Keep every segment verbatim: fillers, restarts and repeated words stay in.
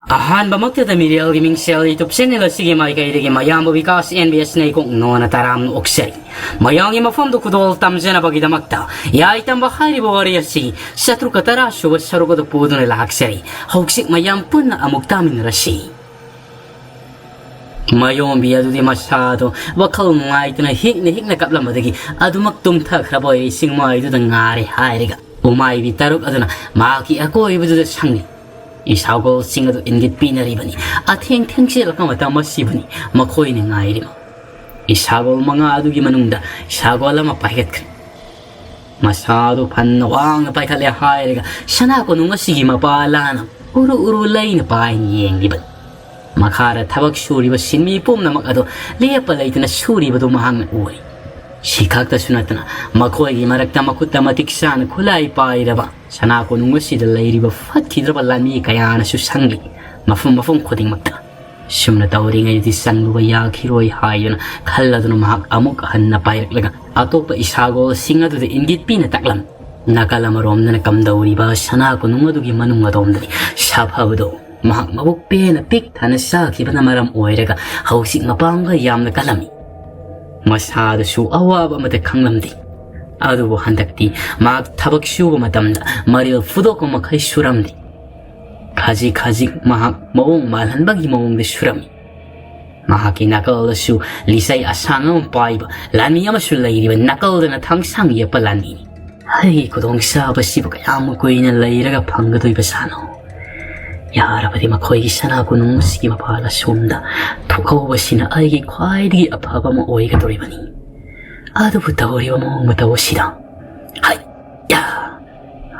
ꯑꯍꯥꯟꯕꯃꯛꯇꯗ ꯃꯤꯔꯦꯜꯒꯤ ꯃꯤꯡꯁꯦꯜ YouTube channel ꯑꯁꯤꯒꯤ ꯃꯥꯏꯀꯩꯗꯒꯤ ꯃꯌꯥꯝꯕꯨ ꯕꯤꯀꯥꯁ ꯑꯦꯟ ꯕꯤ ꯑꯦꯁꯅ ꯏꯀꯣꯛ ꯅꯣꯟꯅ ꯇꯔꯥꯝꯅ ꯑꯣꯛꯆꯔꯤ꯫ ꯃꯌꯥꯝꯒꯤ ꯃꯐꯝꯗ ꯈꯨꯗꯣꯜ ꯇꯝꯖꯅꯕꯒꯤꯗꯃꯛꯇ ꯌꯥꯏ ꯇꯝꯕ ꯍꯥꯏꯔꯤꯕ ꯋꯥꯔꯤ ꯑꯁꯤ ꯆꯥꯇ꯭ꯔꯨꯛꯀ ꯇꯔꯥ ꯁꯨꯕ ꯁꯔꯨꯛ ꯑꯗꯨ ꯄꯨꯗꯨꯅ ꯂꯥꯛꯆꯔꯤ꯫ ꯍꯧꯖꯤꯛ ꯃꯌꯥꯝ ꯄꯨꯟꯅ ꯑꯃꯨꯛ ꯇꯥꯃꯤꯟꯅꯔꯁꯤ꯫ ꯃꯌꯣꯝꯕꯤ ꯑꯗꯨꯗꯤ ꯃꯁꯥꯗꯣ ꯋꯥꯈꯜ ꯅꯨꯡꯉꯥꯏꯇꯅ ꯍꯤꯛꯅ ꯍꯤꯛꯅ ꯀꯞꯂꯝꯕꯗꯒꯤ ꯑꯗꯨꯃꯛ ꯇꯨꯝꯊꯈ꯭ꯔꯕ ꯑꯣꯏꯔꯦ꯫ ꯆꯤꯡꯃꯥꯏꯗꯨꯗ ꯉꯥꯔꯦ ꯍꯥꯏꯔꯒ ꯎꯃꯥꯏꯕꯤ ꯇꯔꯨꯛ ꯑꯗꯨꯅ ꯃꯍꯥꯛꯀꯤ ꯑꯀꯣꯏꯕꯗꯨꯗ ꯁꯪꯂꯤ꯫ ꯏꯁꯥꯒꯣꯜꯁꯤꯡ ꯑꯗꯨ ꯏꯪꯒꯤꯠ ꯄꯤꯅꯔꯤꯕꯅꯤ꯫ ꯑꯊꯦꯡ ꯊꯦꯡꯖꯤꯜꯂꯛꯄ ꯃꯇꯝ ꯑꯁꯤꯕꯨꯅꯤ ꯃꯈꯣꯏꯅ ꯉꯥꯏꯔꯤꯕ꯫ ꯏꯁꯥꯒꯣꯜ ꯃꯉꯥ ꯑꯗꯨꯒꯤ ꯃꯅꯨꯡꯗ ꯏꯁꯥꯒꯣꯜ ꯑꯃ ꯄꯥꯏꯈꯠꯈ꯭ꯔꯦ꯫ ꯃꯁꯥꯗꯨ ꯐꯟꯅ ꯋꯥꯡꯅ ꯄꯥꯏꯈꯠꯂꯦ ꯍꯥꯏꯔꯒ ꯁꯅꯥ ꯀꯣꯅꯨꯡ ꯑꯁꯤꯒꯤ ꯃꯄꯥ ꯂꯥꯅ ꯎꯔꯨ ꯎꯔꯨ ꯂꯩꯅ ꯄꯥꯏꯅ ꯌꯦꯡꯂꯤꯕꯅꯤ꯫ ꯃꯈꯥꯗ ꯊꯕꯛ ꯁꯨꯔꯤꯕ ꯁꯤꯟꯃꯤ ꯄꯨꯝꯅꯃꯛ ꯑꯗꯨ ꯂꯦꯞꯄ ꯂꯩꯇꯅ ꯁꯨꯔꯤꯕꯗꯨ ꯃꯍꯥꯛꯅ ꯎꯔꯤ꯫ ꯁꯤ ꯈꯛꯇꯁꯨ ꯅꯠꯇꯅ ꯃꯈꯣꯏꯒꯤ ꯃꯔꯛꯇ ꯃꯈꯨꯠꯇ ꯃꯇꯤꯛ ꯆꯥꯅ ꯈꯨꯠꯂꯥꯏ ꯄꯥꯏꯔꯕ ꯁꯅꯥ ꯀꯣꯅꯨꯡ ꯑꯁꯤꯗ ꯂꯩꯔꯤꯕ ꯐꯠꯈꯤꯗ꯭ꯔꯕ ꯂꯥꯟꯃꯤ ꯀꯌꯥꯅꯁꯨ ꯁꯪꯂꯤ꯫ ꯃꯐꯝ ꯃꯐꯝ ꯈꯨꯗꯤꯡꯃꯛꯇ ꯁꯨꯝꯅ ꯇꯧꯔꯤꯉꯩꯗꯤ ꯆꯪꯂꯨꯕ ꯌꯥꯈꯤꯔꯣꯏ ꯍꯥꯏꯗꯨꯅ ꯈꯜꯂꯗꯨꯅ ꯃꯍꯥꯛ ꯑꯃꯨꯛ ꯍꯟꯅ ꯄꯥꯏꯔꯛꯂꯒ ꯑꯇꯣꯞꯄ ꯏꯁꯥꯒꯣꯜꯁꯤꯡ ꯑꯗꯨꯗ ꯏꯪꯒꯤꯠ ꯄꯤꯅ ꯇꯥꯛꯂꯝꯃꯤ꯫ ꯅꯥꯀꯜ ꯑꯃꯔꯣꯝꯗꯅ ꯀꯝꯗꯧꯔꯤꯕ ꯁꯅꯥ ꯀꯣꯅꯨꯡ ꯑꯗꯨꯒꯤ ꯃꯅꯨꯡ ꯑꯗꯣꯝꯗꯅꯤ ꯁꯥꯐꯕꯗꯣ ꯃꯍꯥꯛ ꯃꯕꯨꯛ ꯄꯦꯟꯅ ꯄꯤꯛ ꯊꯟꯅ ꯆꯥꯈꯤꯕꯅ ꯃꯔꯝ ꯑꯣꯏꯔꯒ ꯍꯧꯖꯤꯛ ꯃꯄꯥꯡꯒꯜ ꯌꯥꯝꯅ ꯀꯜꯂꯝꯃꯤ꯫ ꯃꯁꯥꯗꯁꯨ ꯑꯋꯥꯕ ꯑꯃꯠꯇ ꯈꯪꯂꯝꯗꯦ꯫ ꯑꯗꯨꯕꯨ ꯍꯟꯗꯛꯇꯤ ꯃꯍꯥꯛ ꯊꯕꯛ ꯁꯨꯕ ꯃꯇꯝꯗ ꯃꯔꯤꯜ ꯐꯨꯗꯣꯛꯄ ꯃꯈꯩ ꯁꯨꯔꯝꯗꯦ꯫ ꯈꯖꯤꯛ ꯈꯖꯤꯛ ꯃꯍꯥꯛ ꯃꯑꯣꯡ ꯃꯥꯜꯍꯟꯕꯒꯤ ꯃꯑꯣꯡꯗ ꯁꯨꯔꯝꯃꯤ꯫ ꯃꯍꯥꯛꯀꯤ ꯅꯥꯀꯜꯗꯁꯨ ꯂꯤꯆꯩ ꯑꯁꯥꯡ ꯑꯃ ꯄꯥꯏꯕ ꯂꯥꯟꯃꯤ ꯑꯃꯁꯨ ꯂꯩꯔꯤꯕ ꯅꯥꯀꯜꯗꯅ ꯊꯥꯡꯁꯥꯡ ꯌꯦꯞꯄ ꯂꯥꯟꯃꯤꯅꯤ꯫ ꯑꯩꯒꯤ ꯈꯨꯗꯣꯡꯆꯥꯕꯁꯤꯕꯨ ꯀꯌꯥꯝ ꯀꯨꯏꯅ ꯂꯩꯔꯒ ꯐꯪꯒꯗꯣꯏꯕ ꯁꯥꯅꯣ? ꯌꯥꯔꯕꯗꯤ ꯃꯈꯣꯏꯒꯤ ꯁꯅꯥ ꯀꯣꯅꯨꯡ ꯑꯁꯤꯒꯤ ꯃꯄꯥꯜ ꯑꯁꯣꯝꯗ ꯊꯣꯛꯍꯧꯕꯁꯤꯅ ꯑꯩꯒꯤ ꯈ꯭ꯋꯥꯏꯗꯒꯤ ꯑꯐꯕ ꯑꯃ ꯑꯣꯏꯒꯗꯧꯔꯤꯕꯅꯤ꯫ ꯑꯗꯨꯕꯨ ꯇꯧꯔꯤꯕ ꯃꯑꯣꯡ ꯃꯇꯧ ꯑꯁꯤꯗ, ꯍꯩꯌꯥ!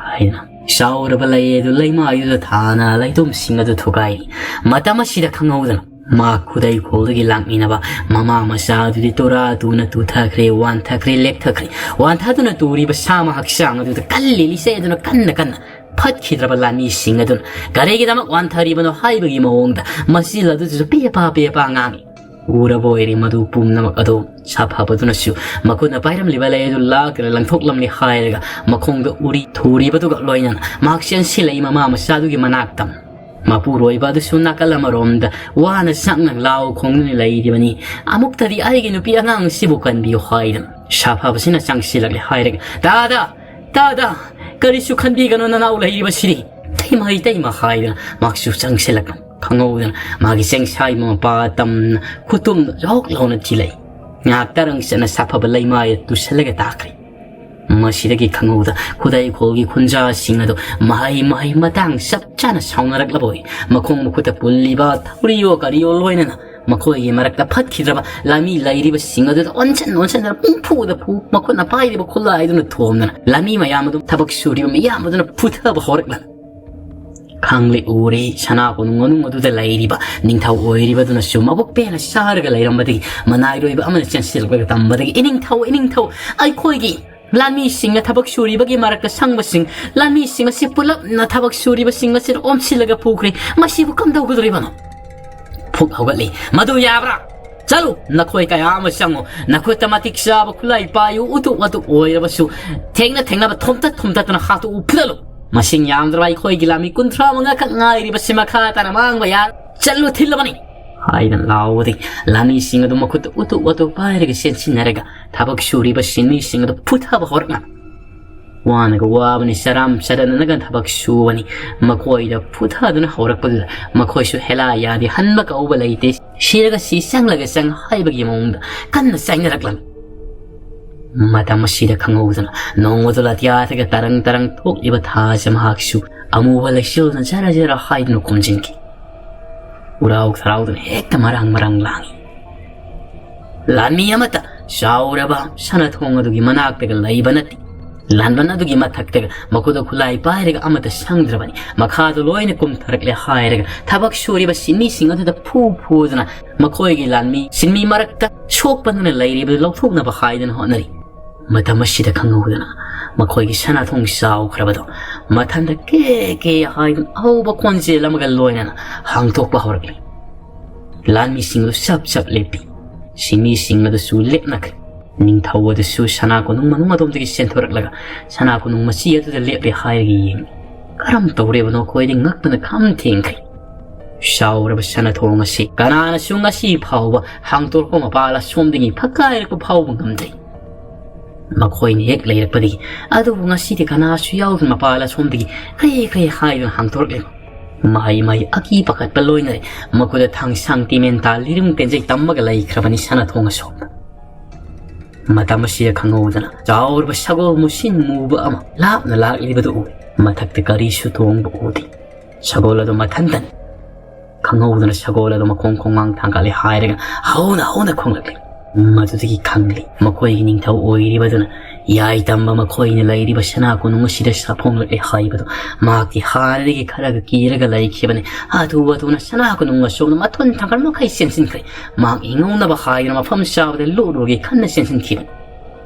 ꯍꯥꯏꯅ ꯆꯥꯎꯔꯕ ꯂꯩ ꯑꯗꯨ ꯂꯩꯃꯥꯏꯗꯨꯗ ꯊꯥꯅ ꯂꯩꯇꯣꯝꯁꯤꯡ ꯑꯗꯨ ꯊꯨꯒꯥꯏꯔꯤ꯫ ꯃꯇꯝ ꯑꯁꯤꯗ ꯈꯪꯍꯧꯗꯅ ꯃꯥ ꯈꯨꯗꯩ ꯈꯣꯜꯗꯒꯤ ꯂꯥꯛꯃꯤꯟꯅꯕ ꯃꯃꯥ ꯃꯆꯥ ꯑꯗꯨꯗꯤ ꯇꯨꯔꯥ ꯇꯨꯅ ꯇꯨꯊꯈ꯭ꯔꯦ, ꯋꯥꯟꯊꯈ꯭ꯔꯦ, ꯂꯦꯛꯊꯈ꯭ꯔꯦ꯫ ꯋꯥꯟꯊꯗꯨꯅ ꯇꯨꯔꯤꯕ ꯁꯥ ꯃꯍꯥꯛꯆꯥꯡ ꯑꯗꯨꯗ ꯀꯜꯂꯤ ꯂꯤꯆꯩ ꯑꯗꯨꯅ ꯀꯟꯅ ꯀꯟꯅ ꯐꯠꯈꯤꯗ꯭ꯔꯕ ꯂꯥꯟꯃꯤꯁꯤꯡ ꯑꯗꯨꯅ ꯀꯔꯤꯒꯤꯗꯃꯛ ꯋꯥꯟꯊꯔꯤꯕꯅꯣ ꯍꯥꯏꯕꯒꯤ ꯃꯑꯣꯡꯗ ꯃꯆꯤꯜ ꯑꯗꯨꯗꯁꯨ ꯄꯦꯄꯥ ꯄꯦꯄꯥ ꯉꯥꯡꯏ꯫ ꯎꯔꯕ ꯑꯣꯏꯔꯦ ꯃꯗꯨ ꯄꯨꯝꯅꯃꯛ ꯑꯗꯨ꯫ ꯁꯥꯐꯕꯗꯨꯅꯁꯨ ꯃꯈꯨꯠꯅ ꯄꯥꯏꯔꯝꯂꯤꯕ ꯂꯩ ꯑꯗꯨ ꯂꯥꯛꯇꯅ ꯂꯪꯊꯣꯛꯂꯝꯂꯦ ꯍꯥꯏꯔꯒ ꯃꯈꯣꯡꯗ ꯎꯔꯤ ꯊꯨꯔꯤꯕꯗꯨꯒ ꯂꯣꯏꯅꯅ ꯃꯍꯥꯛ ꯆꯦꯟꯁꯤꯜꯂꯛꯏ ꯃꯃꯥ ꯃꯆꯥꯗꯨꯒꯤ ꯃꯅꯥꯛꯇ꯫ ꯃꯄꯨꯔꯣꯏꯕ ꯑꯗꯨꯁꯨ ꯅꯥꯀꯜ ꯑꯃꯔꯣꯝꯗ ꯋꯥꯅ ꯁꯛꯅ ꯂꯥꯎ ꯈꯣꯡꯗꯨꯅ ꯂꯩꯔꯤꯕꯅꯤ꯫ "ꯑꯃꯨꯛꯇꯗꯤ ꯑꯩꯒꯤ ꯅꯨꯄꯤ ꯑꯉꯥꯡꯁꯤꯕꯨ ꯀꯟꯕꯤꯌꯨ" ꯍꯥꯏꯗꯅ ꯁꯥꯐꯕꯁꯤꯅ ꯆꯪꯁꯤꯜꯂꯛꯂꯦ ꯍꯥꯏꯔꯒ, "ꯇꯥꯗ! ꯇꯥꯗ! ꯀꯔꯤꯁꯨ ꯈꯟꯕꯤꯒꯅꯨ, ꯅꯅꯥꯎ ꯂꯩꯔꯤꯕꯁꯤꯗꯤ꯫ ꯇꯩꯃ, ꯇꯩꯃ" ꯍꯥꯏꯗꯅ ꯃꯍꯥꯛꯁꯨ ꯆꯪꯁꯤꯜꯂꯛꯄ ꯈꯪꯍꯧꯗꯅ ꯃꯥꯒꯤ ꯆꯦꯡꯁꯥꯏ ꯃꯄꯥ ꯇꯝꯅ ꯈꯨꯇꯨꯝꯗ ꯖꯣꯛ ꯂꯥꯎꯅ ꯊꯤꯜꯂꯛꯏ꯫ ꯉꯥꯏꯍꯥꯛꯇꯔꯪ ꯆꯠꯅ ꯁꯥꯐꯕ ꯂꯩꯃꯥꯏꯗ ꯇꯨꯁꯜꯂꯒ ꯇꯥꯈ꯭ꯔꯦ꯫ ꯃꯁꯤꯗꯒꯤ ꯈꯪꯍꯧꯗ ꯈꯨꯗꯩ ꯈꯣꯜꯒꯤ ꯈꯨꯟꯖꯥꯁꯤꯡ ꯑꯗꯨ ꯃꯍꯩ ꯃꯍꯩ ꯃꯇꯥꯡ ꯆꯞ ꯆꯥꯅ ꯁꯥꯎꯅꯔꯛꯂꯕ ꯑꯣꯏ꯫ ꯃꯈꯣꯡ ꯃꯈꯨꯠꯇ ꯄꯨꯜꯂꯤꯕ ꯊꯧꯔꯤꯌꯣ ꯀꯔꯤꯌꯣ ꯂꯣꯏꯅꯅ ꯃꯈꯣꯏꯒꯤ ꯃꯔꯛꯇ ꯐꯠꯈꯤꯗ꯭ꯔꯕ ꯂꯥꯟꯃꯤ ꯂꯩꯔꯤꯕꯁꯤꯡ ꯑꯗꯨꯗ ꯑꯣꯟꯁꯤꯟ ꯑꯣꯟꯁꯤꯟꯗꯅ ꯄꯨꯡꯐꯨꯗ ꯐꯨ, ꯃꯈꯨꯠꯅ ꯄꯥꯏꯔꯤꯕ ꯈꯨꯠꯂꯥꯏꯗꯨꯅ ꯊꯣꯝꯗꯅ ꯂꯥꯟꯃꯤ ꯃꯌꯥꯝ ꯑꯗꯨ, ꯊꯕꯛ ꯁꯨꯔꯤꯕ ꯃꯤꯌꯥꯝ ꯑꯗꯨꯅ ꯐꯨꯊꯕ ꯍꯧꯔꯛꯂꯝꯃꯤ꯫ ꯈꯪꯂꯦ ꯎꯔꯦ, ꯁꯅꯥ ꯀꯣꯅꯨꯡ ꯃꯅꯨꯡ ꯑꯗꯨꯗ ꯂꯩꯔꯤꯕ ꯅꯤꯡꯊꯧ ꯑꯣꯏꯔꯤꯕꯗꯨꯅꯁꯨ ꯃꯕꯨꯛ ꯄꯦꯟꯅ ꯆꯥꯔꯒ ꯂꯩꯔꯝꯕꯗꯒꯤ ꯃꯅꯥꯏꯔꯣꯏꯕ ꯑꯃꯅ ꯆꯦꯟꯁꯤꯜꯂꯛꯂꯒ ꯇꯝꯕꯗꯒꯤ, "ꯏꯅꯤꯡꯊꯧ, ꯏꯅꯤꯡꯊꯧ, ꯑꯩꯈꯣꯏꯒꯤ ꯂꯥꯟꯃꯤꯁꯤꯡꯅ ꯊꯕꯛ ꯁꯨꯔꯤꯕꯒꯤ ꯃꯔꯛꯇ ꯁꯪꯕꯁꯤꯡ, ꯂꯥꯟꯃꯤꯁꯤꯡ ꯑꯁꯤ ꯄꯨꯂꯞꯅ ꯊꯕꯛ ꯁꯨꯔꯤꯕꯁꯤꯡ ꯑꯁꯤꯗ ꯑꯣꯝꯁꯤꯜꯂꯒ ꯄꯨꯈ꯭ꯔꯦ꯫ ꯃꯁꯤꯕꯨ ꯀꯝꯗꯧꯒꯗꯧꯔꯤꯕꯅꯣ?" ꯐꯨꯛ ꯍꯧꯒꯠꯂꯤ꯫ "ꯃꯗꯨ ꯌꯥꯕ꯭ꯔꯥ? ꯆꯠꯂꯨ, ꯅꯈꯣꯏ ꯀꯌꯥ ꯑꯃ ꯆꯪꯉꯨ꯫ ꯅꯈꯨꯠꯇ ꯃꯇꯤꯛ ꯆꯥꯕ ꯈꯨꯠꯂꯥꯏ ꯄꯥꯏꯌꯨ, ꯎꯇꯨꯞ ꯋꯥꯇꯨꯞ ꯑꯣꯏꯔꯕꯁꯨ꯫ ꯊꯦꯡꯅ ꯊꯦꯡꯅꯕ ꯊꯣꯝꯇꯠ ꯊꯣꯝꯇꯠꯇꯨꯅ ꯍꯥꯠꯇꯣꯛꯎ, ꯐꯨꯗꯠꯂꯨ꯫ ꯃꯁꯤꯡ ꯌꯥꯝꯗ꯭ꯔꯕ ꯑꯩꯈꯣꯏꯒꯤ ꯂꯥꯟꯃꯤ ꯀꯨꯟꯊ꯭ꯔꯥ ꯃꯉꯥ ꯈꯛ ꯉꯥꯏꯔꯤꯕꯁꯤ ꯃꯈꯥ ꯇꯥꯅ ꯃꯥꯡꯕ ꯌꯥ-, ꯆꯠꯂꯨ, ꯊꯤꯜꯂꯕꯅꯤ" ꯍꯥꯏꯅ ꯂꯥꯎꯕꯗꯒꯤ ꯂꯥꯟꯃꯤꯁꯤꯡ ꯑꯗꯨ ꯃꯈꯨꯠꯇ ꯎꯇꯨꯞ ꯋꯥꯇꯨꯞ ꯄꯥꯏꯔꯒ ꯆꯦꯟꯁꯤꯟꯅꯔꯒ ꯊꯕꯛ ꯁꯨꯔꯤꯕ ꯁꯤꯟꯃꯤꯁꯤꯡ ꯑꯗꯨ ꯐꯨꯊꯕ ꯍꯧꯔꯛꯅ ꯋꯥꯅꯒ ꯋꯥꯕꯅꯤ, ꯆꯔꯥꯝ ꯆꯔꯥꯟꯅꯒ ꯊꯕꯛ ꯁꯨꯕꯅꯤ꯫ ꯃꯈꯣꯏꯗ ꯐꯨꯊꯗꯨꯅ ꯍꯧꯔꯛꯄꯗꯨꯗ ꯃꯈꯣꯏꯁꯨ ꯍꯦꯂꯥ ꯌꯥꯗꯦ, ꯍꯟꯕ ꯀꯧꯕ ꯂꯩꯇꯦ, ꯁꯤꯔꯒ ꯁꯤ, ꯆꯪꯂꯒ ꯆꯪ ꯍꯥꯏꯕꯒꯤ ꯃꯑꯣꯡꯗ ꯀꯟꯅ ꯆꯥꯏꯅꯔꯛꯂꯝꯃꯤ꯫ ꯃꯇꯝ ꯑꯁꯤꯗ ꯈꯪꯍꯧꯗꯅ ꯅꯣꯡꯃꯗꯨ ꯂꯥꯇꯤꯌꯥꯗꯒ ꯇꯔꯪ ꯇꯔꯪ ꯊꯣꯛꯂꯤꯕ ꯊꯥꯁꯦ ꯃꯍꯥꯛꯁꯨ ꯑꯃꯨꯕ ꯂꯩꯆꯤꯜꯅ ꯖꯔ ꯖꯔ ꯍꯥꯏꯗꯨꯅ ꯈꯨꯝꯖꯤꯟꯈꯤ꯫ ꯎꯔꯥꯎ ꯊꯔꯥꯎꯗꯨꯅ ꯍꯦꯛꯇ ꯃꯔꯥꯡ ꯃꯔꯥꯡ ꯂꯥꯡꯏ꯫ ꯂꯥꯟꯃꯤ ꯑꯃꯠꯇ ꯆꯥꯎꯔꯕ ꯁꯅꯥ ꯊꯣꯡ ꯑꯗꯨꯒꯤ ꯃꯅꯥꯛꯇꯒ ꯂꯩꯕ ꯅꯠꯇꯦ꯫ ꯂꯥꯟꯕꯟ ꯑꯗꯨꯒꯤ ꯃꯊꯛꯇꯒ ꯃꯈꯨꯠꯇ ꯈꯨꯠꯂꯥꯏ ꯄꯥꯏꯔꯒ ꯑꯃꯠꯇ ꯁꯪꯗ꯭ꯔꯕꯅꯤ꯫ ꯃꯈꯥꯗ ꯂꯣꯏꯅ ꯀꯨꯝꯊꯔꯛꯂꯦ ꯍꯥꯏꯔꯒ ꯊꯕꯛ ꯁꯨꯔꯤꯕ ꯁꯤꯟꯃꯤꯁꯤꯡ ꯑꯗꯨꯗ ꯐꯨ ꯐꯨꯗꯨꯅ ꯃꯈꯣꯏꯒꯤ ꯂꯥꯟꯃꯤ, ꯁꯤꯟꯃꯤ ꯃꯔꯛꯇ ꯁꯣꯛꯄꯗꯨꯅ ꯂꯩꯔꯤꯕꯗꯨ ꯂꯧꯊꯣꯛꯅꯕ ꯍꯥꯏꯗꯨꯅ ꯍꯣꯠꯅꯔꯤ꯫ ꯃꯇꯝ ꯑꯁꯤꯗ ꯈꯪꯍꯧꯗꯅ ꯃꯈꯣꯏꯒꯤ ꯁꯅꯥ ꯊꯣꯡ ꯆꯥꯎꯈ꯭ꯔꯕꯗꯣ ꯃꯊꯟꯇ ꯀꯦ ꯀꯦ ꯍꯥꯏꯗꯨꯅ ꯑꯍꯧꯕ ꯈꯣꯟꯖꯦꯜ ꯑꯃꯒ ꯂꯣꯏꯅꯅ ꯍꯥꯡꯗꯣꯛꯄ ꯍꯧꯔꯛꯂꯤ꯫ ꯂꯥꯟꯃꯤꯁꯤꯡꯗꯨ ꯆꯞ ꯆꯞ ꯂꯦꯞꯄꯤ꯫ ꯁꯤꯟꯃꯤꯁꯤꯡ ꯑꯗꯨꯁꯨ ꯂꯦꯞꯅꯈ꯭ꯔꯦ꯫ ꯅꯤꯡꯊꯧ ꯑꯗꯨꯁꯨ ꯁꯅꯥ ꯀꯣꯅꯨꯡ ꯃꯅꯨꯡ ꯑꯗꯣꯝꯗꯒꯤ ꯆꯦꯟꯊꯣꯔꯛꯂꯒ ꯁꯅꯥ ꯀꯣꯅꯨꯡ ꯃꯆꯤ ꯑꯗꯨꯗ ꯂꯦꯞꯂꯦ ꯍꯥꯏꯔꯒ ꯌꯦꯡꯂꯤ꯫ ꯀꯔꯝ ꯇꯧꯔꯤꯕꯅꯣ? ꯑꯩꯈꯣꯏꯗꯤ ꯉꯛꯄꯅ ꯈꯝ ꯊꯦꯡꯈ꯭ꯔꯦ꯫ ꯆꯥꯎꯔꯕ ꯁꯅꯥꯊꯣꯡ ꯑꯁꯤ ꯀꯅꯥꯅꯁꯨ ꯉꯁꯤ ꯐꯥꯎꯕ ꯍꯥꯡꯇꯣꯔꯛꯄ ꯃꯄꯥꯜ ꯑꯁꯣꯝꯗꯒꯤ ꯐꯛꯀꯥꯏꯔꯛꯄ ꯐꯥꯎꯕ ꯉꯝꯗ꯭ꯔꯤ꯫ ꯃꯈꯣꯏꯅ ꯍꯦꯛ ꯂꯩꯔꯛꯄꯗꯒꯤ, ꯑꯗꯨꯕꯨ ꯉꯁꯤꯗꯤ ꯀꯅꯥꯁꯨ ꯌꯥꯎꯗꯅ ꯃꯄꯥꯜ ꯑꯁꯣꯝꯗꯒꯤ ꯀꯩ ꯀꯩ ꯍꯥꯏꯗꯨꯅ ꯍꯥꯡꯇꯣꯔꯛꯂꯤꯕ? ꯃꯍꯩ ꯃꯍꯩ ꯑꯀꯤ ꯄꯥꯈꯠꯄ ꯂꯣꯏꯅꯔꯦ꯫ ꯃꯈꯣꯏꯗ ꯊꯥꯡꯁꯥꯡ ꯇꯤꯃꯦꯟ ꯇꯥ ꯂꯤꯔꯨꯡ ꯇꯦꯟꯖꯩ ꯇꯝꯃꯒ ꯂꯩꯈ꯭ꯔꯕꯅꯤ ꯁꯅꯥꯊꯣꯡ ꯑꯁꯣꯝꯗ꯫ ꯃꯇꯝ ꯑꯁꯤꯗ ꯈꯪꯍꯧꯗꯅ ꯆꯥꯎꯔꯕ ꯁꯒꯣꯜ ꯃꯨꯁꯤꯟ ꯃꯨꯕ ꯑꯃ ꯂꯥꯞꯅ ꯂꯥꯛꯂꯤꯕꯗꯨ ꯎꯏ꯫ ꯃꯊꯛꯇ ꯀꯔꯤꯁꯨ ꯇꯣꯡꯕ ꯎꯗꯦ꯫ ꯁꯒꯣꯜ ꯑꯗꯨ ꯃꯊꯟꯇꯅꯤ꯫ ꯈꯪꯍꯧꯗꯅ ꯁꯒꯣꯜ ꯑꯗꯨ ꯃꯈꯣꯡ ꯈꯣꯡꯃꯥꯡ ꯊꯥꯡꯒꯠꯂꯦ ꯍꯥꯏꯔꯒ ꯍꯧꯅ ꯍꯧꯅ ꯈꯣꯡꯂꯛꯂꯤ꯫ ꯃꯗꯨꯗꯒꯤ ꯈꯪꯂꯤ, ꯃꯈꯣꯏꯒꯤ ꯅꯤꯡꯊꯧ ꯑꯣꯏꯔꯤꯕꯗꯨꯅ ꯌꯥꯏ ꯇꯝꯕ ꯃꯈꯣꯏꯅ ꯂꯩꯔꯤꯕ ꯁꯅꯥ ꯀꯣꯅꯨꯡ ꯑꯁꯤꯗ ꯁꯥꯐꯣꯡꯂꯛꯂꯦ ꯍꯥꯏꯕꯗꯨ꯫ ꯃꯍꯥꯛꯇꯤ ꯍꯥꯟꯅꯗꯒꯤ ꯈꯔꯒ ꯀꯤꯔꯒ ꯂꯩꯈꯤꯕꯅꯤ꯫ ꯍꯥꯊꯨ ꯍꯥꯊꯨꯅ ꯁꯅꯥ ꯀꯣꯅꯨꯡ ꯑꯁꯣꯝꯗ ꯃꯊꯣꯟ ꯊꯥꯡꯒꯠ ꯃꯈꯩ ꯆꯦꯟꯁꯤꯟꯈ꯭ꯔꯦ꯫ ꯃꯍꯥꯛ ꯍꯤꯡꯍꯧꯅꯕ ꯍꯥꯏꯗꯨꯅ ꯃꯐꯝ ꯆꯥꯕꯗ ꯂꯨꯞꯂꯨꯔꯒꯦ ꯈꯟꯅ ꯆꯦꯟꯁꯤꯟꯈꯤꯕꯅꯤ꯫